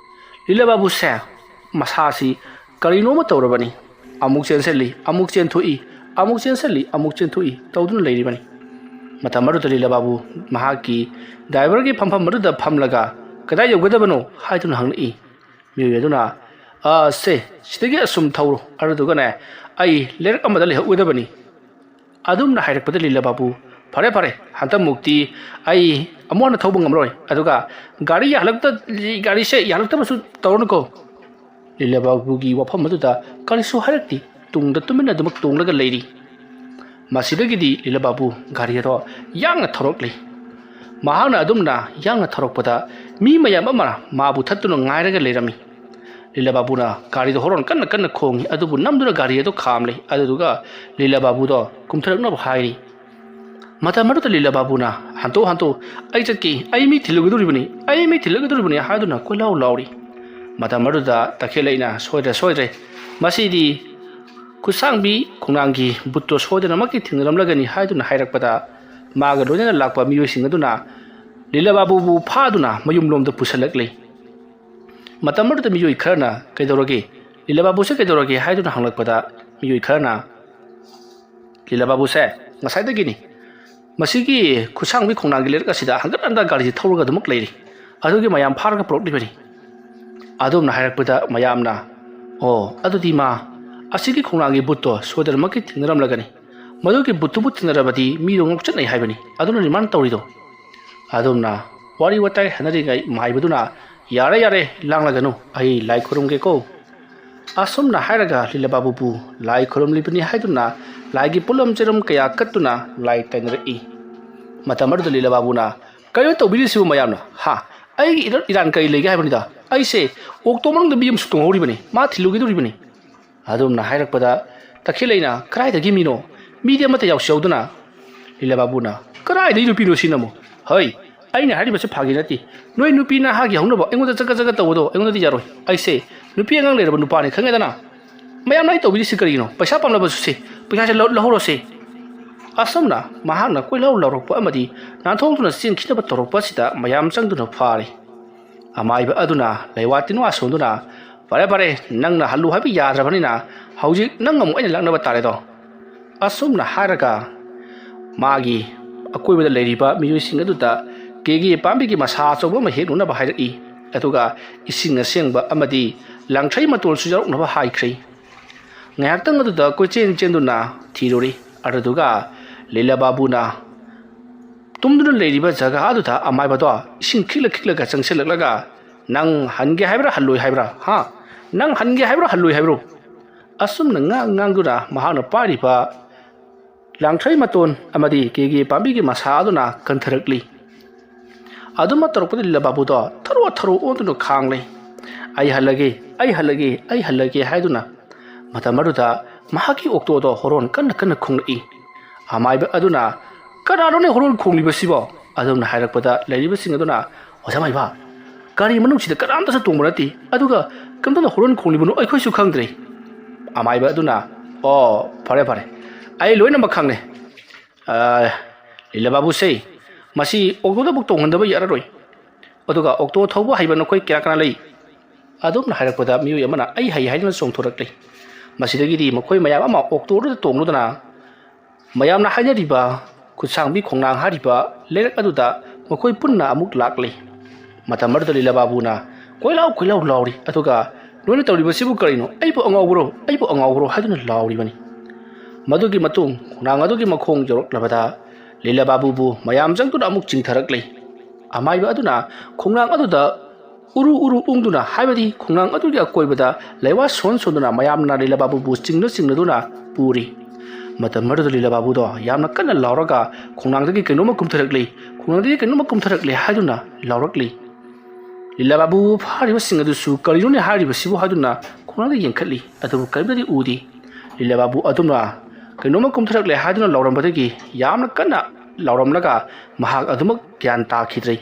ꯂꯤꯂꯥ ꯕꯥꯕꯨꯁꯦ ꯃꯁꯥꯁꯤ ꯀꯔꯤꯅꯣꯃ ꯇꯧꯔꯕꯅꯤ꯫ ꯑꯃꯨꯛ ꯆꯦꯟꯁꯤꯜꯂꯤ, ꯑꯃꯨꯛ ꯆꯦꯟꯊꯣꯛꯏ, ꯑꯃꯨꯛ ꯆꯦꯟꯁꯤꯜꯂꯤ, ꯑꯃꯨꯛ ꯆꯦꯟꯊꯣꯛꯏ ꯇꯧꯗꯨꯅ ꯂꯩꯔꯤꯕꯅꯤ꯫ ꯃꯇꯝ ꯑꯗꯨꯗ ꯂꯤꯂꯥ ꯕꯥꯕꯨ ꯃꯍꯥꯛꯀꯤ ꯗ꯭ꯔꯥꯏꯚꯔꯒꯤ ꯐꯝꯐꯝ ꯑꯗꯨꯗ ꯐꯝꯂꯒ, "ꯀꯗꯥꯏ ꯌꯧꯒꯗꯕꯅꯣ?" ꯍꯥꯏꯗꯨꯅ ꯍꯪꯂꯛꯏ꯫ ꯃꯤꯑꯣꯏ ꯑꯗꯨꯅ, "ꯑ, ꯁꯦ, ꯁꯤꯗꯒꯤ ꯑꯁꯨꯝ ꯊꯧꯔꯣ, ꯑꯗꯨꯗꯨꯒꯅꯦ, ꯑꯩ ꯂꯩꯔꯛ ꯑꯃꯗ ꯂꯩꯍꯧꯒꯗꯕꯅꯤ"꯫ ꯑꯗꯨꯝꯅ ꯍꯥꯏꯔꯛꯄꯗ ꯂꯤꯂꯥ ꯕꯥꯕꯨ, "ꯐꯔꯦ, ꯐꯔꯦ, ꯍꯟꯗꯛꯃꯨꯛꯇꯤ ꯑꯩ ꯑꯃꯨꯛ ꯍꯟꯅ ꯊꯧꯕ ꯉꯝꯃꯔꯣꯏ꯫ ꯑꯗꯨꯒ ꯒꯥꯔꯤ ꯌꯥꯍꯜꯂꯛꯇ-, ꯒꯥꯔꯤꯁꯦ ꯌꯥꯍꯜꯂꯛꯇꯕꯁꯨ ꯇꯧꯔꯅꯨꯀꯣ"꯫ ꯂꯤꯂꯥ ꯕꯥꯕꯨꯒꯤ ꯋꯥꯐꯝ ꯑꯗꯨꯗ ꯀꯔꯤꯁꯨ ꯍꯥꯏꯔꯛꯇꯦ꯫ ꯇꯨꯡꯗ ꯇꯨꯃꯤꯟꯅ ꯑꯗꯨꯃꯛ ꯇꯣꯡꯂꯒ ꯂꯩꯔꯤ꯫ ꯃꯁꯤꯗꯒꯤꯗꯤ ꯂꯤꯂꯥ ꯕꯥꯕꯨ ꯒꯥꯔꯤ ꯑꯗꯣ ꯌꯥꯡꯅ ꯊꯧꯔꯛꯂꯤ꯫ ꯃꯍꯥꯛꯅ ꯑꯗꯨꯝꯅ ꯌꯥꯡꯅ ꯊꯧꯔꯛꯄꯗ ꯃꯤ ꯃꯌꯥꯝ ꯑꯃꯅ ꯃꯥꯕꯨ ꯊꯠꯇꯨꯅ ꯉꯥꯏꯔꯒ ꯂꯩꯔꯝꯃꯤ꯫ ꯂꯤꯂꯥ ꯕꯥꯕꯨꯅ ꯒꯥꯔꯤꯗꯣ ꯍꯣꯔꯣꯟ ꯀꯟꯅ ꯀꯟꯅ ꯈꯣꯡꯏ, ꯑꯗꯨꯕꯨ ꯅꯝꯗꯨꯅ ꯒꯥꯔꯤ ꯑꯗꯨ ꯈꯥꯝꯂꯤ꯫ ꯑꯗꯨꯗꯨꯒ ꯂꯤꯂꯥ ꯕꯥꯕꯨꯗꯣ ꯀꯨꯝꯊꯔꯛꯅꯕ ꯍꯥꯏꯔꯤ꯫ ꯃꯇꯝ ꯑꯗꯨꯗ ꯂꯤꯂꯥ ꯕꯥꯕꯨꯅ, "ꯍꯟꯇꯣ, ꯍꯟꯇꯣ, ꯑꯩ ꯆꯠꯀꯦ, ꯑꯩ ꯃꯤ ꯊꯤꯜꯂꯨꯒꯗꯧꯔꯤꯕꯅꯤ, ꯑꯩ ꯃꯤ ꯊꯤꯜꯂꯒꯗꯧꯔꯤꯕꯅꯤ" ꯍꯥꯏꯗꯨꯅ ꯀꯣꯏꯂꯥꯎ ꯂꯥꯎꯔꯤ꯫ ꯃꯇꯝ ꯑꯗꯨꯗ ꯇꯈꯦꯜꯂꯩꯅ, "ꯁꯣꯏꯗ꯭ꯔꯦ, ꯁꯣꯏꯗ꯭ꯔꯦ, ꯃꯁꯤꯗꯤ ꯈꯨꯠꯁꯥꯡꯕꯤ ꯈꯣꯡꯅꯥꯡꯒꯤ ꯕꯨꯠꯇꯣ ꯁꯣꯏꯗꯅꯃꯛꯀꯤ ꯊꯦꯡꯅꯔꯝꯂꯒꯅꯤ" ꯍꯥꯏꯗꯨꯅ ꯍꯥꯏꯔꯛꯄꯗ, ꯃꯥꯒ ꯂꯣꯏꯅꯅ ꯂꯥꯛꯄ ꯃꯤꯑꯣꯏꯁꯤꯡ ꯑꯗꯨꯅ ꯂꯤꯂꯥ ꯕꯥꯕꯨꯕꯨ ꯐꯥꯗꯨꯅ ꯃꯌꯨꯝꯂꯣꯝꯗ ꯄꯨꯁꯤꯜꯂꯛꯂꯤ꯫ ꯃꯇꯝ ꯑꯗꯨꯗ ꯃꯤꯑꯣꯏ ꯈꯔꯅ, "ꯀꯩꯗꯧꯔꯒꯦ? ꯂꯤꯂꯥ ꯕꯥꯕꯨꯁꯦ ꯀꯩꯗꯧꯔꯒꯦ?" ꯍꯥꯏꯗꯨꯅ ꯍꯪꯂꯛꯄꯗ, ꯃꯤꯑꯣꯏ ꯈꯔꯅ, "ꯂꯤꯂꯥ ꯕꯥꯕꯨꯁꯦ ꯉꯁꯥꯏꯗꯒꯤꯅꯤ ꯃꯁꯤꯒꯤ ꯈꯨꯠꯁꯥꯡꯕꯤ ꯈꯣꯡꯅꯥꯡꯒꯤ ꯂꯩꯔꯛ ꯑꯁꯤꯗ ꯍꯟꯒꯠ ꯍꯟꯗ ꯒꯥꯔꯤꯁꯤ ꯊꯧꯔꯒ ꯑꯗꯨꯃꯛ ꯂꯩꯔꯤ꯫ ꯑꯗꯨꯒꯤ ꯃꯌꯥꯝ ꯐꯥꯔꯒ ꯄꯨꯔꯛꯂꯤꯕꯅꯤ"꯫ ꯑꯗꯨꯝꯅ ꯍꯥꯏꯔꯛꯄꯗ ꯃꯌꯥꯝꯅ, "ꯑꯣ, ꯑꯗꯨꯗꯤ ꯃꯥ ꯑꯁꯤꯒꯤ ꯈꯣꯡꯅꯥꯡꯒꯤ ꯕꯨꯠꯇꯣ ꯁꯣꯏꯗꯅꯃꯛꯀꯤ ꯊꯦꯡꯅꯔꯝꯂꯒꯅꯤ꯫ ꯃꯗꯨꯒꯤ ꯕꯨꯠꯇꯨꯕꯨ ꯊꯦꯡꯅꯔꯕꯗꯤ ꯃꯤꯗꯣ ꯉꯥꯎꯆꯠꯅꯩ ꯍꯥꯏꯕꯅꯤ꯫ ꯑꯗꯨꯅꯅꯤ ꯃꯥꯅ ꯇꯧꯔꯤꯗꯣ"꯫ ꯑꯗꯨꯝꯅ ꯋꯥꯔꯤ ꯋꯥꯇꯥꯏ ꯍꯥꯏꯅꯔꯤꯉꯩ ꯃꯥꯏꯕꯗꯨꯅ, "ꯌꯥꯔꯦ, ꯌꯥꯔꯦ, ꯂꯥꯡꯂꯒꯅꯨ, ꯑꯩ ꯂꯥꯏ ꯈꯨꯔꯨꯝꯒꯦꯀꯣ"꯫ ꯑꯁꯨꯝꯅ ꯍꯥꯏꯔꯒ ꯂꯤꯂꯥ ꯕꯥꯕꯨꯕꯨ ꯂꯥꯏ ꯈꯨꯔꯨꯝꯂꯤꯕꯅꯤ ꯍꯥꯏꯗꯨꯅ ꯂꯥꯏꯒꯤ ꯄꯣꯠꯂꯝ ꯆꯩꯔꯝ ꯀꯌꯥ ꯀꯠꯇꯨꯅ ꯂꯥꯏ ꯇꯥꯏꯅꯔꯛꯏ꯫ ꯃꯇꯝ ꯑꯗꯨꯗ ꯂꯤꯂꯥ ꯕꯥꯕꯨꯅ, "ꯀꯩꯅꯣ ꯇꯧꯕꯤꯔꯤꯁꯤꯕꯨ ꯃꯌꯥꯝꯅ? ꯍꯥ? ꯑꯩꯒꯤ ꯏꯔꯥꯟ, ꯏꯔꯥꯟ ꯀꯔꯤ ꯂꯩꯒꯦ ꯍꯥꯏꯕꯅꯤꯗ? ꯑꯩꯁꯦ ꯑꯣꯛꯇꯣ ꯃꯅꯨꯡꯗ ꯃꯤ ꯑꯃꯁꯨ ꯇꯣꯡꯍꯧꯔꯤꯕꯅꯤ, ꯃꯥ ꯊꯤꯜꯂꯨꯒꯗꯧꯔꯤꯕꯅꯤ"꯫ ꯑꯗꯨꯝꯅ ꯍꯥꯏꯔꯛꯄꯗ ꯇꯈꯦꯜꯂꯩꯅ, "ꯀꯗꯥꯏꯗꯒꯤ ꯃꯤꯅꯣ? ꯃꯤꯗꯤ ꯑꯃꯠꯇ ꯌꯥꯎꯁꯤ ꯌꯥꯎꯗꯅ"꯫ ꯂꯤꯂꯥ ꯕꯥꯕꯨꯅ, "ꯀꯗꯥꯏꯗꯒꯤ ꯅꯨꯄꯤꯅꯣ ꯁꯤꯅ ꯑꯃꯨꯛ? ꯍꯩ, ꯑꯩꯅ ꯍꯥꯏꯔꯤꯕꯁꯤ ꯐꯥꯒꯤ ꯅꯠꯇꯦ꯫ ꯅꯣꯏ ꯅꯨꯄꯤ ꯅꯍꯥꯒꯤ ꯍꯧꯅꯕ ꯑꯩꯉꯣꯟꯗ ꯆꯒꯠ ꯆꯒꯠ ꯇꯧꯕꯗꯣ ꯑꯩꯉꯣꯟꯗꯗꯤ ꯌꯥꯔꯣꯏ꯫ ꯑꯩꯁꯦ ꯅꯨꯄꯤ ꯑꯉꯥꯡ ꯂꯩꯔꯕ ꯅꯨꯄꯥꯅꯤ, ꯈꯪꯉꯦꯗꯅ꯫ ꯃꯌꯥꯝꯅ ꯑꯩ ꯇꯧꯕꯤꯔꯤꯁꯤ ꯀꯔꯤꯒꯤꯅꯣ? ꯄꯩꯁꯥ ꯄꯥꯝꯂꯕꯁꯨ ꯁꯦ, ꯄꯩꯁꯥꯁꯦ ꯂꯧ-, ꯂꯧꯍꯧꯔꯣꯁꯦ"꯫ ꯑꯁꯨꯝꯅ ꯃꯍꯥꯛꯅ ꯀꯣꯏꯂꯥꯎ ꯂꯥꯎꯔꯛꯄ ꯑꯃꯗꯤ ꯅꯥꯟꯊꯣꯛꯇꯨꯅ ꯆꯦꯟꯈꯤꯅꯕ ꯇꯧꯔꯛꯄ ꯑꯁꯤꯗ ꯃꯌꯥꯝ ꯆꯪꯗꯨꯅ ꯐꯥꯔꯤ꯫ ꯑꯃꯥꯏꯕ ꯑꯗꯨꯅ ꯂꯩꯋꯥ ꯇꯤꯟꯋꯥ ꯁꯣꯟꯗꯨꯅ, "ꯐꯔꯦ ꯐꯔꯦ, ꯅꯪꯅ ꯍꯜꯂꯨ ꯍꯥꯏꯕ ꯌꯥꯗ꯭ꯔꯕꯅꯤꯅ ꯍꯧꯖꯤꯛ ꯅꯪ ꯑꯃꯨꯛ ꯑꯩꯅ ꯂꯥꯛꯅꯕ ꯇꯥꯔꯦꯗꯣ"꯫ ꯑꯁꯨꯝꯅ ꯍꯥꯏꯔꯒ ꯃꯥꯒꯤ ꯑꯀꯣꯏꯕꯗ ꯂꯩꯔꯤꯕ ꯃꯤꯑꯣꯏꯁꯤꯡ ꯑꯗꯨꯗ ꯀꯦꯒꯦ ꯄꯥꯝꯕꯤꯒꯤ ꯃꯁꯥ ꯑꯆꯧꯕ ꯑꯃ ꯍꯦꯛꯂꯨꯅꯕ ꯍꯥꯏꯔꯛꯏ꯫ ꯑꯗꯨꯒ ꯏꯁꯤꯡ ꯑꯁꯦꯡꯕ ꯑꯃꯗꯤ ꯂꯥꯡꯊ꯭ꯔꯩ ꯃꯇꯣꯜꯁꯨ ꯌꯥꯎꯔꯛꯅꯕ ꯍꯥꯏꯈ꯭ꯔꯦ꯫ ꯉꯥꯏꯍꯥꯛꯇꯪ ꯑꯗꯨꯗ ꯀꯣꯏꯆꯦꯟ ꯆꯦꯟꯗꯨꯅ ꯊꯤꯔꯨꯔꯤ꯫ ꯑꯗꯨꯗꯨꯒ ꯂꯤꯂꯥ ꯕꯥꯕꯨꯅ ꯇꯨꯝꯗꯨꯅ ꯂꯩꯔꯤꯕ ꯖꯒꯥ ꯑꯗꯨꯗ ꯑꯃꯥꯏꯕꯗꯣ ꯏꯁꯤꯡ ꯈꯤꯛꯂ ꯈꯤꯛꯂꯒ ꯆꯪꯁꯤꯜꯂꯛꯂꯒ, "ꯅꯪ ꯍꯟꯒꯦ ꯍꯥꯏꯕ꯭ꯔꯥ ꯍꯜꯂꯣꯏ ꯍꯥꯏꯕ꯭ꯔꯥ? ꯍꯥ? ꯅꯪ ꯍꯟꯒꯦ ꯍꯥꯏꯕ꯭ꯔꯥ ꯍꯜꯂꯣꯏ ꯍꯥꯏꯕ꯭ꯔꯣ?" ꯑꯁꯨꯝꯅ ꯉꯥꯡ ꯉꯥꯡꯗꯨꯅ ꯃꯍꯥꯛꯅ ꯄꯥꯏꯔꯤꯕ ꯂꯥꯡꯊ꯭ꯔꯩ ꯃꯇꯣꯟ ꯑꯃꯗꯤ ꯀꯦꯒꯦ ꯄꯥꯝꯕꯤꯒꯤ ꯃꯁꯥ ꯑꯗꯨꯅ ꯀꯟꯊꯔꯛꯂꯤ꯫ ꯑꯗꯨꯃꯛ ꯇꯧꯔꯛꯄꯗ ꯂꯤꯂꯥ ꯕꯥꯕꯨꯗꯣ ꯊꯔꯣ ꯊꯔꯣ ꯑꯣꯟꯗꯨꯅ ꯈꯥꯡꯂꯦ꯫ "ꯑꯩ ꯍꯜꯂꯒꯦ, ꯑꯩ ꯍꯜꯂꯒꯦ, ꯑꯩ ꯍꯜꯂꯒꯦ" ꯍꯥꯏꯗꯨꯅ꯫ ꯃꯇꯝ ꯑꯗꯨꯗ ꯃꯍꯥꯛꯀꯤ ꯑꯣꯛꯇꯣꯗꯣ ꯍꯣꯔꯣꯟ ꯀꯟꯅ ꯀꯟꯅ ꯈꯣꯡꯂꯛꯏ꯫ ꯑꯃꯥꯏꯕ ꯑꯗꯨꯅ, "ꯀꯅꯥꯅꯣꯅꯦ ꯍꯣꯔꯣꯟ ꯈꯣꯡꯂꯤꯕꯁꯤꯕꯣ?" ꯑꯗꯨꯝꯅ ꯍꯥꯏꯔꯛꯄꯗ ꯂꯩꯔꯤꯕꯁꯤꯡ ꯑꯗꯨꯅ, "ꯑꯣꯖꯥ ꯃꯥꯏꯕ, ꯒꯥꯔꯤ ꯃꯅꯨꯡꯁꯤꯗ ꯀꯅꯥꯝꯇꯁꯨ ꯇꯣꯡꯕ ꯅꯠꯇꯦ, ꯑꯗꯨꯒ ꯀꯝꯗꯧꯅ ꯍꯣꯔꯣꯟ ꯈꯣꯡꯂꯤꯕꯅꯣ ꯑꯩꯈꯣꯏꯁꯨ ꯈꯪꯗ꯭ꯔꯦ"꯫ ꯑꯃꯥꯏꯕ ꯑꯗꯨꯅ, "ꯑꯣ, ꯐꯔꯦ ꯐꯔꯦ, ꯑꯩ ꯂꯣꯏꯅꯃꯛ ꯈꯪꯂꯦ꯫ ꯑ, ꯂꯤꯂꯥ ꯕꯥꯕꯨꯁꯦ, ꯃꯁꯤ ꯑꯣꯛꯇꯣꯗ ꯑꯃꯨꯛ ꯇꯣꯡꯍꯟꯗꯕ ꯌꯥꯔꯔꯣꯏ"꯫ ꯑꯗꯨꯒ, "ꯑꯣꯛꯇꯣ ꯊꯧꯕ ꯍꯩꯕ ꯅꯈꯣꯏ ꯀꯌꯥ ꯀꯅꯥ ꯂꯩ?" ꯑꯗꯨꯝꯅ ꯍꯥꯏꯔꯛꯄꯗ ꯃꯤꯑꯣꯏ ꯑꯃꯅ "ꯑꯩ ꯍꯩ" ꯍꯥꯏꯗꯨꯅ ꯆꯣꯡꯊꯣꯔꯛꯂꯤ꯫ ꯃꯁꯤꯗꯒꯤꯗꯤ ꯃꯈꯣꯏ ꯃꯌꯥꯝ ꯑꯃ ꯑꯣꯛꯇꯣꯗꯨꯗ ꯇꯣꯡꯂꯗꯨꯅ ꯃꯌꯥꯝꯅ ꯍꯥꯏꯅꯔꯤꯕ ꯈꯨꯠꯁꯥꯡꯕꯤ ꯈꯣꯡꯅꯥꯡ ꯍꯥꯏꯔꯤꯕ ꯂꯩꯔꯛ ꯑꯗꯨꯗ ꯃꯈꯣꯏ ꯄꯨꯟꯅ ꯑꯃꯨꯛ ꯂꯥꯛꯂꯤ꯫ ꯃꯇꯝ ꯑꯗꯨꯗ ꯂꯤꯂꯥ ꯕꯥꯕꯨꯅ ꯀꯣꯏꯂꯥꯎ ꯀꯣꯏꯂꯥꯎ ꯂꯥꯎꯔꯤ, ꯑꯗꯨꯒ, "ꯅꯣꯏꯅ ꯇꯧꯔꯤꯕꯁꯤꯕꯨ ꯀꯔꯤꯅꯣ? ꯑꯩꯕꯨ ꯑꯉꯥꯎꯕꯔꯣ? ꯑꯩꯕꯨ ꯑꯉꯥꯎꯕꯔꯣ?" ꯍꯥꯏꯗꯨꯅ ꯂꯥꯎꯔꯤꯕꯅꯤ꯫ ꯃꯗꯨꯒꯤ ꯃꯇꯨꯡ ꯈꯣꯡꯅꯥꯡ ꯑꯗꯨꯒꯤ ꯃꯈꯣꯡ ꯌꯧꯔꯛꯂꯕꯗ ꯂꯤꯂꯥ ꯕꯥꯕꯨꯕꯨ ꯃꯌꯥꯝ ꯆꯪꯗꯨꯅ ꯑꯃꯨꯛ ꯆꯤꯡꯊꯔꯛꯂꯤ꯫ ꯑꯃꯥꯏꯕ ꯑꯗꯨꯅ ꯈꯣꯡꯅꯥꯡ ꯑꯗꯨꯗ ꯎꯔꯨ ꯎꯔꯨ ꯎꯪꯗꯨꯅ, ꯍꯥꯏꯕꯗꯤ ꯈꯣꯡꯅꯥꯡ ꯑꯗꯨꯒꯤ ꯑꯀꯣꯏꯕꯗ ꯂꯩꯋꯥ ꯁꯣꯟ ꯁꯣꯟꯗꯨꯅ ꯃꯌꯥꯝꯅ ꯂꯤꯂꯥ ꯕꯥꯕꯨꯕꯨ ꯆꯤꯡꯅ ꯆꯤꯡꯅꯗꯨꯅ ꯄꯨꯔꯤ꯫ ꯃꯇꯝ ꯑꯗꯨꯗ ꯂꯤꯂꯥ ꯕꯥꯕꯨꯗꯣ ꯌꯥꯝꯅ ꯀꯟꯅ ꯂꯥꯎꯔꯒ ꯈꯣꯡꯅꯥꯡꯗꯒꯤ ꯀꯩꯅꯣꯝꯃ ꯀꯨꯝꯊꯔꯛꯂꯤ, ꯈꯣꯡꯅꯥꯡꯗꯒꯤ ꯀꯩꯅꯣꯝꯃ ꯀꯨꯝꯊꯔꯛꯂꯤ ꯍꯥꯏꯗꯨꯅ ꯂꯥꯎꯔꯛꯂꯤ꯫ ꯂꯤꯂꯥ ꯕꯥꯕꯨ ꯐꯥꯔꯤꯕꯁꯤꯡ ꯑꯗꯨꯁꯨ "ꯀꯔꯤꯅꯣꯅꯦ ꯍꯥꯏꯔꯤꯕꯁꯤꯕꯨ?" ꯍꯥꯏꯗꯨꯅ ꯈꯣꯡꯅꯥꯡꯗ ꯌꯦꯡꯈꯠꯂꯤ, ꯑꯗꯨꯕꯨ ꯀꯔꯤꯝꯇꯗꯤ ꯎꯗꯦ꯫ ꯂꯤꯂꯥ ꯕꯥꯕꯨ ꯑꯗꯨꯅ ꯀꯩꯅꯣꯝꯃ ꯀꯨꯝꯊꯔꯛꯂꯦ ꯍꯥꯏꯗꯨꯅ ꯂꯥꯎꯔꯝꯕꯗꯒꯤ ꯌꯥꯝꯅ ꯀꯟꯅ ꯂꯥꯎꯔꯝꯂꯒ ꯃꯍꯥꯛ ꯑꯗꯨꯃꯛ ꯒ꯭ꯌꯥꯟ ꯇꯥꯈꯤꯗ꯭ꯔꯦ꯫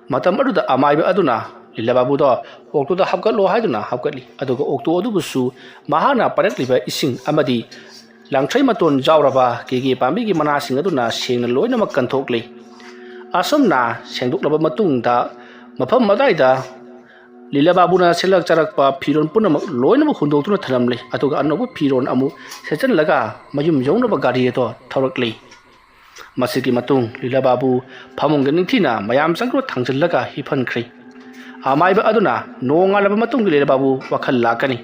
ꯃꯇꯝ ꯑꯗꯨꯗ ꯑꯃꯥꯏꯕ ꯑꯗꯨꯅ ꯂꯤꯂꯥ ꯕꯥꯕꯨꯗꯣ ꯑꯣꯛꯇꯣꯗ ꯍꯥꯞꯀꯠꯂꯣ ꯍꯥꯏꯗꯨꯅ ꯍꯥꯞꯀꯠꯂꯤ, ꯑꯗꯨꯒ ꯑꯣꯛꯇꯣ ꯑꯗꯨꯕꯨꯁꯨ ꯃꯍꯥꯛꯅ ꯄꯥꯏꯔꯛꯂꯤꯕ ꯏꯁꯤꯡ ꯑꯃꯗꯤ ꯂꯥꯡꯊ꯭ꯔꯩ ꯃꯇꯣꯟ ꯌꯥꯎꯔꯕ ꯀꯦꯒꯦ ꯄꯥꯝꯕꯤꯒꯤ ꯃꯅꯥꯁꯤꯡ ꯑꯗꯨꯅ ꯁꯦꯡꯅ ꯂꯣꯏꯅꯃꯛ ꯀꯟꯊꯣꯛꯂꯤ꯫ ꯑꯁꯨꯝꯅ ꯁꯦꯡꯗꯣꯛꯂꯕ ꯃꯇꯨꯡꯗ ꯃꯐꯝ ꯑꯗꯨꯋꯥꯏꯗ ꯂꯤꯂꯥ ꯕꯥꯕꯨꯅ ꯁꯦꯠꯂꯛ ꯆꯥꯔꯛꯄ ꯐꯤꯔꯣꯜ ꯄꯨꯝꯅꯃꯛ ꯂꯣꯏꯅꯃꯛ ꯍꯨꯟꯗꯣꯛꯇꯨꯅ ꯊꯝꯂꯝꯂꯤ꯫ ꯑꯗꯨꯒ ꯑꯅꯧꯕ ꯐꯤꯔꯣꯜ ꯑꯃꯨꯛ ꯁꯦꯠꯆꯜꯂꯒ ꯃꯌꯨꯝ ꯌꯧꯅꯕ ꯒꯥꯔꯤ ꯑꯗꯣ ꯊꯧꯔꯛꯂꯤ꯫ ꯃꯁꯤꯒꯤ ꯃꯇꯨꯡ ꯂꯤꯂꯥ ꯕꯥꯕꯨ ꯐꯃꯨꯡꯗ ꯅꯤꯡꯊꯤꯅ ꯃꯌꯥꯝ ꯆꯪꯗꯨꯅ ꯊꯥꯡꯖꯤꯜꯂꯒ ꯍꯤꯞꯍꯟꯈ꯭ꯔꯦ꯫ ꯑꯃꯥꯏꯕ ꯑꯗꯨꯅ ꯅꯣꯡꯉꯥꯜꯂꯕ ꯃꯇꯨꯡꯒꯤ ꯂꯤꯂꯥ ꯕꯥꯕꯨ ꯋꯥꯈꯜ ꯂꯥꯛꯀꯅꯤ꯫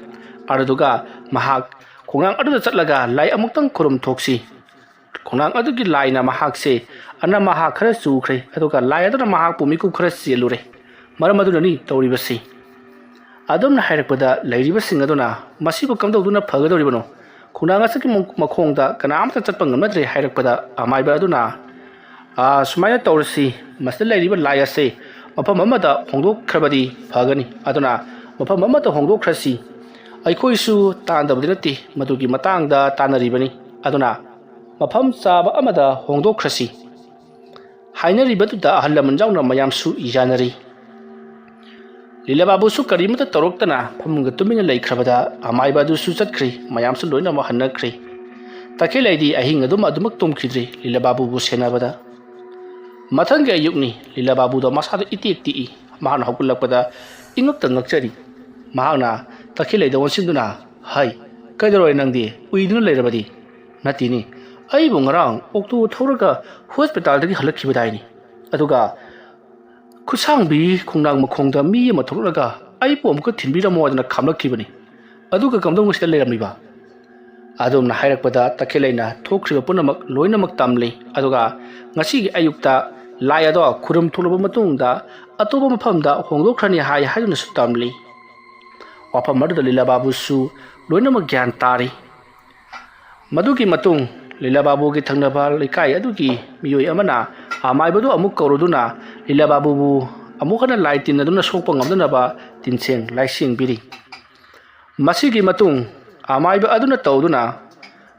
ꯑꯗꯨꯗꯨꯒ ꯃꯍꯥꯛ ꯈꯣꯡꯅꯥꯡ ꯑꯗꯨꯗ ꯆꯠꯂꯒ ꯂꯥꯏ ꯑꯃꯨꯛꯇꯪ ꯈꯨꯔꯨꯝ ꯊꯣꯛꯁꯤ꯫ ꯈꯣꯡꯅꯥꯡ ꯑꯗꯨꯒꯤ ꯂꯥꯏꯅ ꯃꯍꯥꯛꯁꯦ ꯑꯅꯝ ꯑꯍꯥꯛ ꯈꯔ ꯆꯨꯈ꯭ꯔꯦ, ꯑꯗꯨꯒ ꯂꯥꯏ ꯑꯗꯨꯅ ꯃꯍꯥꯛꯄꯨ ꯃꯤꯀꯨꯞ ꯈꯔ ꯆꯦꯜꯂꯨꯔꯦ꯫ ꯃꯔꯝ ꯑꯗꯨꯅꯅꯤ ꯇꯧꯔꯤꯕꯁꯤ꯫ ꯑꯗꯨꯝꯅ ꯍꯥꯏꯔꯛꯄꯗ ꯂꯩꯔꯤꯕꯁꯤꯡ ꯑꯗꯨꯅ ꯃꯁꯤꯕꯨ ꯀꯝꯗꯧꯗꯨꯅ ꯐꯒꯗꯧꯔꯤꯕꯅꯣ? ꯈꯣꯡꯅꯥꯡ ꯑꯁꯤꯒꯤ ꯃꯈꯣꯡꯗ ꯀꯅꯥꯝꯇ ꯆꯠꯄ ꯉꯝꯅꯗ꯭ꯔꯦ ꯍꯥꯏꯔꯛꯄꯗ ꯑꯃꯥꯏꯕ ꯑꯗꯨꯅ, "ꯑꯥ, ꯁꯨꯃꯥꯏꯅ ꯇꯧꯔꯁꯤ, ꯃꯁꯤꯗ ꯂꯩꯔꯤꯕ ꯂꯥꯏ ꯑꯁꯦ ꯃꯐꯝ ꯑꯃꯗ ꯍꯣꯡꯗꯣꯛꯈ꯭ꯔꯕꯗꯤ ꯐꯒꯅꯤ꯫ ꯑꯗꯨꯅ ꯃꯐꯝ ꯑꯃꯗ ꯍꯣꯡꯗꯣꯛꯈ꯭ꯔꯁꯤ꯫ ꯑꯩꯈꯣꯏꯁꯨ ꯇꯥꯟꯗꯕꯗꯤ ꯅꯠꯇꯦ, ꯃꯗꯨꯒꯤ ꯃꯇꯥꯡꯗ ꯇꯥꯟꯅꯔꯤꯕꯅꯤ꯫ ꯑꯗꯨꯅ ꯃꯐꯝ ꯆꯥꯕ ꯑꯃꯗ ꯍꯣꯡꯗꯣꯛꯈ꯭ꯔꯁꯤ" ꯍꯥꯏꯅꯔꯤꯕꯗꯨꯗ ꯑꯍꯜ ꯂꯃꯟ ꯌꯥꯎꯅ ꯃꯌꯥꯝꯁꯨ ꯌꯥꯅꯔꯤ꯫ ꯂꯤꯂꯥ ꯕꯥꯕꯨꯁꯨ ꯀꯔꯤꯃꯠꯇ ꯇꯧꯔꯛꯇꯅ ꯐꯃꯨꯡꯗ ꯇꯨꯃꯤꯟꯅ ꯂꯩꯈ꯭ꯔꯕꯗ ꯑꯃꯥꯏꯕ ꯑꯗꯨꯁꯨ ꯆꯠꯈ꯭ꯔꯤ꯫ ꯃꯌꯥꯝꯁꯨ ꯂꯣꯏꯅꯃꯛ ꯍꯟꯅꯈ꯭ꯔꯤ꯫ ꯇꯈꯦꯜꯂꯩꯗꯤ ꯑꯍꯤꯡ ꯑꯗꯨꯃ ꯑꯗꯨꯃꯛ ꯇꯨꯝꯈꯤꯗ꯭ꯔꯤ, ꯂꯤꯂꯥ ꯕꯥꯕꯨꯕꯨ ꯁꯦꯟꯅꯕꯗ꯫ ꯃꯊꯪꯒꯤ ꯑꯌꯨꯛꯅꯤ꯫ ꯂꯤꯂꯥ ꯕꯥꯕꯨꯗꯣ ꯃꯁꯥꯗꯣ ꯏꯇꯦꯛ ꯇꯦꯛꯏ꯫ ꯃꯍꯥꯛꯅ ꯍꯧꯒꯠꯂꯛꯄꯗ ꯏꯉꯛꯇ ꯉꯛꯆꯔꯤ꯫ ꯃꯍꯥꯛꯅ ꯇꯈꯦꯜꯂꯩꯗ ꯑꯣꯟꯁꯤꯟꯗꯨꯅ, "ꯍꯩ, ꯀꯩꯗꯧꯔꯦ ꯅꯪꯗꯤ? ꯎꯏꯗꯨꯅ ꯂꯩꯔꯕꯗꯤ?" "ꯅꯠꯇꯦꯅꯦ, ꯑꯩꯕꯨ ꯉꯔꯥꯡ ꯑꯣꯛꯇꯣ ꯊꯧꯔꯒ ꯍꯣꯁꯄꯤꯇꯥꯜꯗꯒꯤ ꯍꯜꯂꯛꯈꯤꯕꯗꯥꯏꯅꯤ꯫ ꯑꯗꯨꯒ ꯈꯨꯠꯁꯥꯡꯕꯤ ꯈꯣꯡꯅꯥꯡ ꯃꯈꯣꯡꯗ ꯃꯤ ꯑꯃ ꯊꯣꯛꯂꯛꯂꯒ ꯑꯩꯕꯨ ꯑꯃꯨꯛꯀ ꯊꯤꯟꯕꯤꯔꯝꯃꯣ ꯍꯥꯏꯗꯅ ꯈꯥꯝꯂꯛꯈꯤꯕꯅꯤ꯫ ꯑꯗꯨꯒ ꯀꯝꯗꯧꯅ ꯁꯤꯗ ꯂꯩꯔꯝꯃꯤꯕ?" ꯑꯗꯨꯝꯅ ꯍꯥꯏꯔꯛꯄꯗ ꯇꯈꯦꯜꯂꯩꯅ ꯊꯣꯛꯈ꯭ꯔꯤꯕ ꯄꯨꯝꯅꯃꯛ ꯂꯣꯏꯅꯃꯛ ꯇꯝꯂꯤ꯫ ꯑꯗꯨꯒ ꯉꯁꯤꯒꯤ ꯑꯌꯨꯛꯇ ꯂꯥꯏ ꯑꯗꯣ ꯈꯨꯔꯨꯝ ꯊꯣꯛꯂꯕ ꯃꯇꯨꯡꯗ ꯑꯇꯣꯞꯄ ꯃꯐꯝꯗ ꯍꯣꯡꯗꯣꯛꯈ꯭ꯔꯅꯤ ꯍꯥꯏ ꯍꯥꯏꯗꯨꯅꯁꯨ ꯇꯝꯂꯤ꯫ ꯋꯥꯐꯝ ꯑꯗꯨꯗ ꯂꯤꯂꯥ ꯕꯥꯕꯨꯁꯨ ꯂꯣꯏꯅꯃꯛ ꯒ꯭ꯌꯥꯟ ꯇꯥꯔꯤ꯫ ꯃꯗꯨꯒꯤ ꯃꯇꯨꯡ ꯂꯤꯂꯥ ꯕꯥꯕꯨꯒꯤ ꯊꯪꯅꯕ ꯂꯩꯀꯥꯏ ꯑꯗꯨꯒꯤ ꯃꯤꯑꯣꯏ ꯑꯃꯅ ꯑꯃꯥꯏꯕꯗꯨ ꯑꯃꯨꯛ ꯀꯧꯔꯨꯗꯨꯅ ꯂꯤꯂꯥ ꯕꯥꯕꯨꯕꯨ ꯑꯃꯨꯛ ꯍꯟꯅ ꯂꯥꯏ ꯇꯤꯟ ꯑꯗꯨꯅ ꯁꯣꯛꯄ ꯉꯝꯗꯅꯕ ꯇꯤꯟꯁꯦꯡ ꯂꯥꯏꯁꯦꯡꯕꯤꯔꯤ꯫ ꯃꯁꯤꯒꯤ ꯃꯇꯨꯡ ꯑꯃꯥꯏꯕ ꯑꯗꯨꯅ ꯇꯧꯗꯨꯅ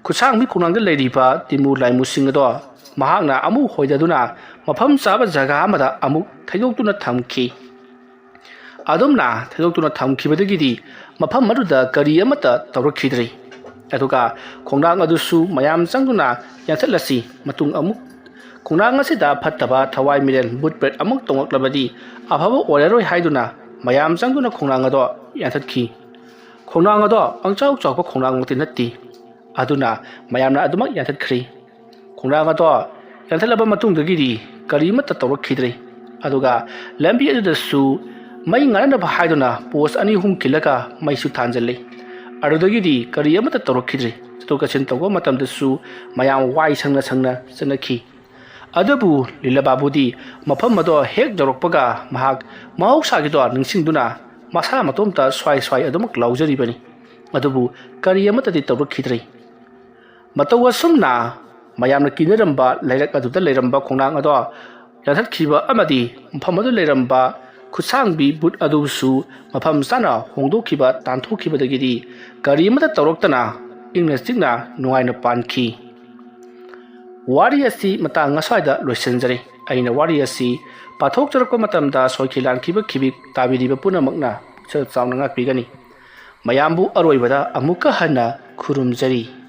ꯈꯨꯠꯁꯥꯡꯕꯤ ꯈꯣꯡꯅꯥꯡꯗ ꯂꯩꯔꯤꯕ ꯇꯤꯃꯨ ꯂꯥꯏꯃꯨꯁꯤꯡ ꯑꯗꯣ ꯃꯍꯥꯛꯅ ꯑꯃꯨꯛ ꯍꯣꯏꯗꯗꯨꯅ ꯃꯐꯝ ꯆꯥꯕ ꯖꯒꯥ ꯑꯃꯗ ꯑꯃꯨꯛ ꯊꯩꯗꯣꯛꯇꯨꯅ ꯊꯝꯈꯤ꯫ ꯑꯗꯨꯝꯅ ꯊꯩꯗꯣꯛꯇꯨꯅ ꯊꯝꯈꯤꯕꯗꯒꯤꯗꯤ ꯃꯐꯝ ꯑꯗꯨꯗ ꯀꯔꯤ ꯑꯃꯠꯇ ꯇꯧꯔꯛꯈꯤꯗ꯭ꯔꯤ꯫ ꯑꯗꯨꯒ ꯈꯣꯡꯅꯥꯡ ꯑꯗꯨꯁꯨ ꯃꯌꯥꯝ ꯆꯪꯗꯨꯅ ꯌꯥꯟꯊꯠꯂꯁꯤ꯫ ꯃꯇꯨꯡ ꯑꯃꯨꯛ ꯈꯣꯡꯅꯥꯡ ꯑꯁꯤꯗ ꯐꯠꯇꯕ ꯊꯋꯥꯏ ꯃꯤꯔꯦꯜ ꯕꯨꯠ ꯄ꯭ꯔꯦꯠ ꯑꯃꯨꯛ ꯇꯣꯡꯂꯛꯂꯕꯗꯤ ꯑꯐꯕ ꯑꯣꯏꯔꯔꯣꯏ ꯍꯥꯏꯗꯨꯅ ꯃꯌꯥꯝ ꯆꯪꯗꯨꯅ ꯈꯣꯡꯅꯥꯡ ꯑꯗꯣ ꯌꯥꯟꯊꯠꯈꯤ꯫ ꯈꯣꯡꯅꯥꯡ ꯑꯗꯣ ꯄꯪꯆꯥꯎ ꯆꯥꯎꯕ ꯈꯣꯡꯅꯥꯡꯃꯛꯇꯤ ꯅꯠꯇꯦ꯫ ꯑꯗꯨꯅ ꯃꯌꯥꯝꯅ ꯑꯗꯨꯃꯛ ꯌꯥꯟꯊꯠꯈ꯭ꯔꯤ꯫ ꯈꯣꯡꯅꯥꯡ ꯑꯗꯣ ꯌꯥꯟꯊꯠꯂꯕ ꯃꯇꯨꯡꯗꯒꯤꯗꯤ ꯀꯔꯤ ꯑꯃꯠꯇ ꯇꯧꯔꯛꯈꯤꯗ꯭ꯔꯦ꯫ ꯑꯗꯨꯒ ꯂꯝꯕꯤ ꯑꯗꯨꯗꯁꯨ ꯃꯩ ꯉꯥꯟꯅꯅꯕ ꯍꯥꯏꯗꯨꯅ ꯄꯣꯁ ꯑꯅꯤ ꯑꯍꯨꯝ ꯈꯤꯜꯂꯒ ꯃꯩꯁꯨ ꯊꯥꯟꯖꯜꯂꯤ꯫ ꯑꯗꯨꯗꯒꯤꯗꯤ ꯀꯔꯤ ꯑꯃꯠꯇ ꯇꯧꯔꯛꯈꯤꯗ꯭ꯔꯦ꯫ ꯆꯠꯊꯣꯛ ꯆꯠꯁꯤꯟ ꯇꯧꯕ ꯃꯇꯝꯗꯁꯨ ꯃꯌꯥꯝ ꯋꯥꯏ ꯁꯪꯅ ꯁꯪꯅ ꯆꯠꯅꯈꯤ꯫ ꯑꯗꯨꯕꯨ ꯂꯤꯂꯥ ꯕꯥꯕꯨꯗꯤ ꯃꯐꯝ ꯑꯗꯣ ꯍꯦꯛ ꯌꯧꯔꯛꯄꯒ ꯃꯍꯥꯛ ꯃꯍꯧꯁꯥꯒꯤꯗꯣ ꯅꯤꯡꯁꯤꯡꯗꯨꯅ ꯃꯁꯥ ꯃꯇꯣꯝꯇ ꯁ꯭ꯋꯥꯏ ꯁ꯭ꯋꯥꯏ ꯑꯗꯨꯃꯛ ꯂꯥꯎꯖꯔꯤꯕꯅꯤ꯫ ꯑꯗꯨꯕꯨ ꯀꯔꯤ ꯑꯃꯠꯇꯗꯤ ꯇꯧꯔꯛꯈꯤꯗ꯭ꯔꯦ꯫ ꯃꯇꯧ ꯑꯁꯨꯝꯅ ꯃꯌꯥꯝꯅ ꯀꯤꯅꯔꯝꯕ ꯂꯩꯔꯛ ꯑꯗꯨꯗ ꯂꯩꯔꯝꯕ ꯈꯣꯡꯅꯥꯡ ꯑꯗꯣ ꯌꯥꯟꯊꯠꯈꯤꯕ ꯑꯃꯗꯤ ꯃꯐꯝ ꯑꯗꯨꯗ ꯂꯩꯔꯝꯕ ꯈꯨꯠꯁꯥꯡꯕꯤ ꯕꯨꯠ ꯑꯗꯨꯁꯨ ꯃꯐꯝ ꯆꯥꯅ ꯍꯣꯡꯗꯣꯛꯈꯤꯕ ꯇꯥꯟꯊꯣꯛꯈꯤꯕꯗꯒꯤꯗꯤ ꯀꯔꯤ ꯑꯃꯠꯇ ꯇꯧꯔꯛꯇꯅ ꯏꯪꯅ ꯆꯤꯛꯅ ꯅꯨꯡꯉꯥꯏꯅ ꯄꯥꯟꯈꯤ꯫ ꯋꯥꯔꯤ ꯑꯁꯤ ꯃꯇꯥꯡ ꯑꯁ꯭ꯋꯥꯏꯗ ꯂꯣꯏꯁꯤꯟꯖꯔꯦ꯫ ꯑꯩꯅ ꯋꯥꯔꯤ ꯑꯁꯤ ꯄꯥꯊꯣꯛꯆꯔꯛꯄ ꯃꯇꯝꯗ ꯁꯣꯏꯈꯤ ꯂꯥꯟꯈꯤꯕ ꯈꯤꯕꯤꯛ ꯇꯥꯕꯤꯔꯤꯕ ꯄꯨꯝꯅꯃꯛꯅ ꯄꯨꯛꯆꯦꯜ ꯆꯥꯎꯅ ꯉꯥꯛꯄꯤꯒꯅꯤ꯫ ꯃꯌꯥꯝꯕꯨ ꯑꯔꯣꯏꯕꯗ ꯑꯃꯨꯛꯀ ꯍꯟꯅ ꯈꯨꯔꯨꯝꯖꯔꯤ꯫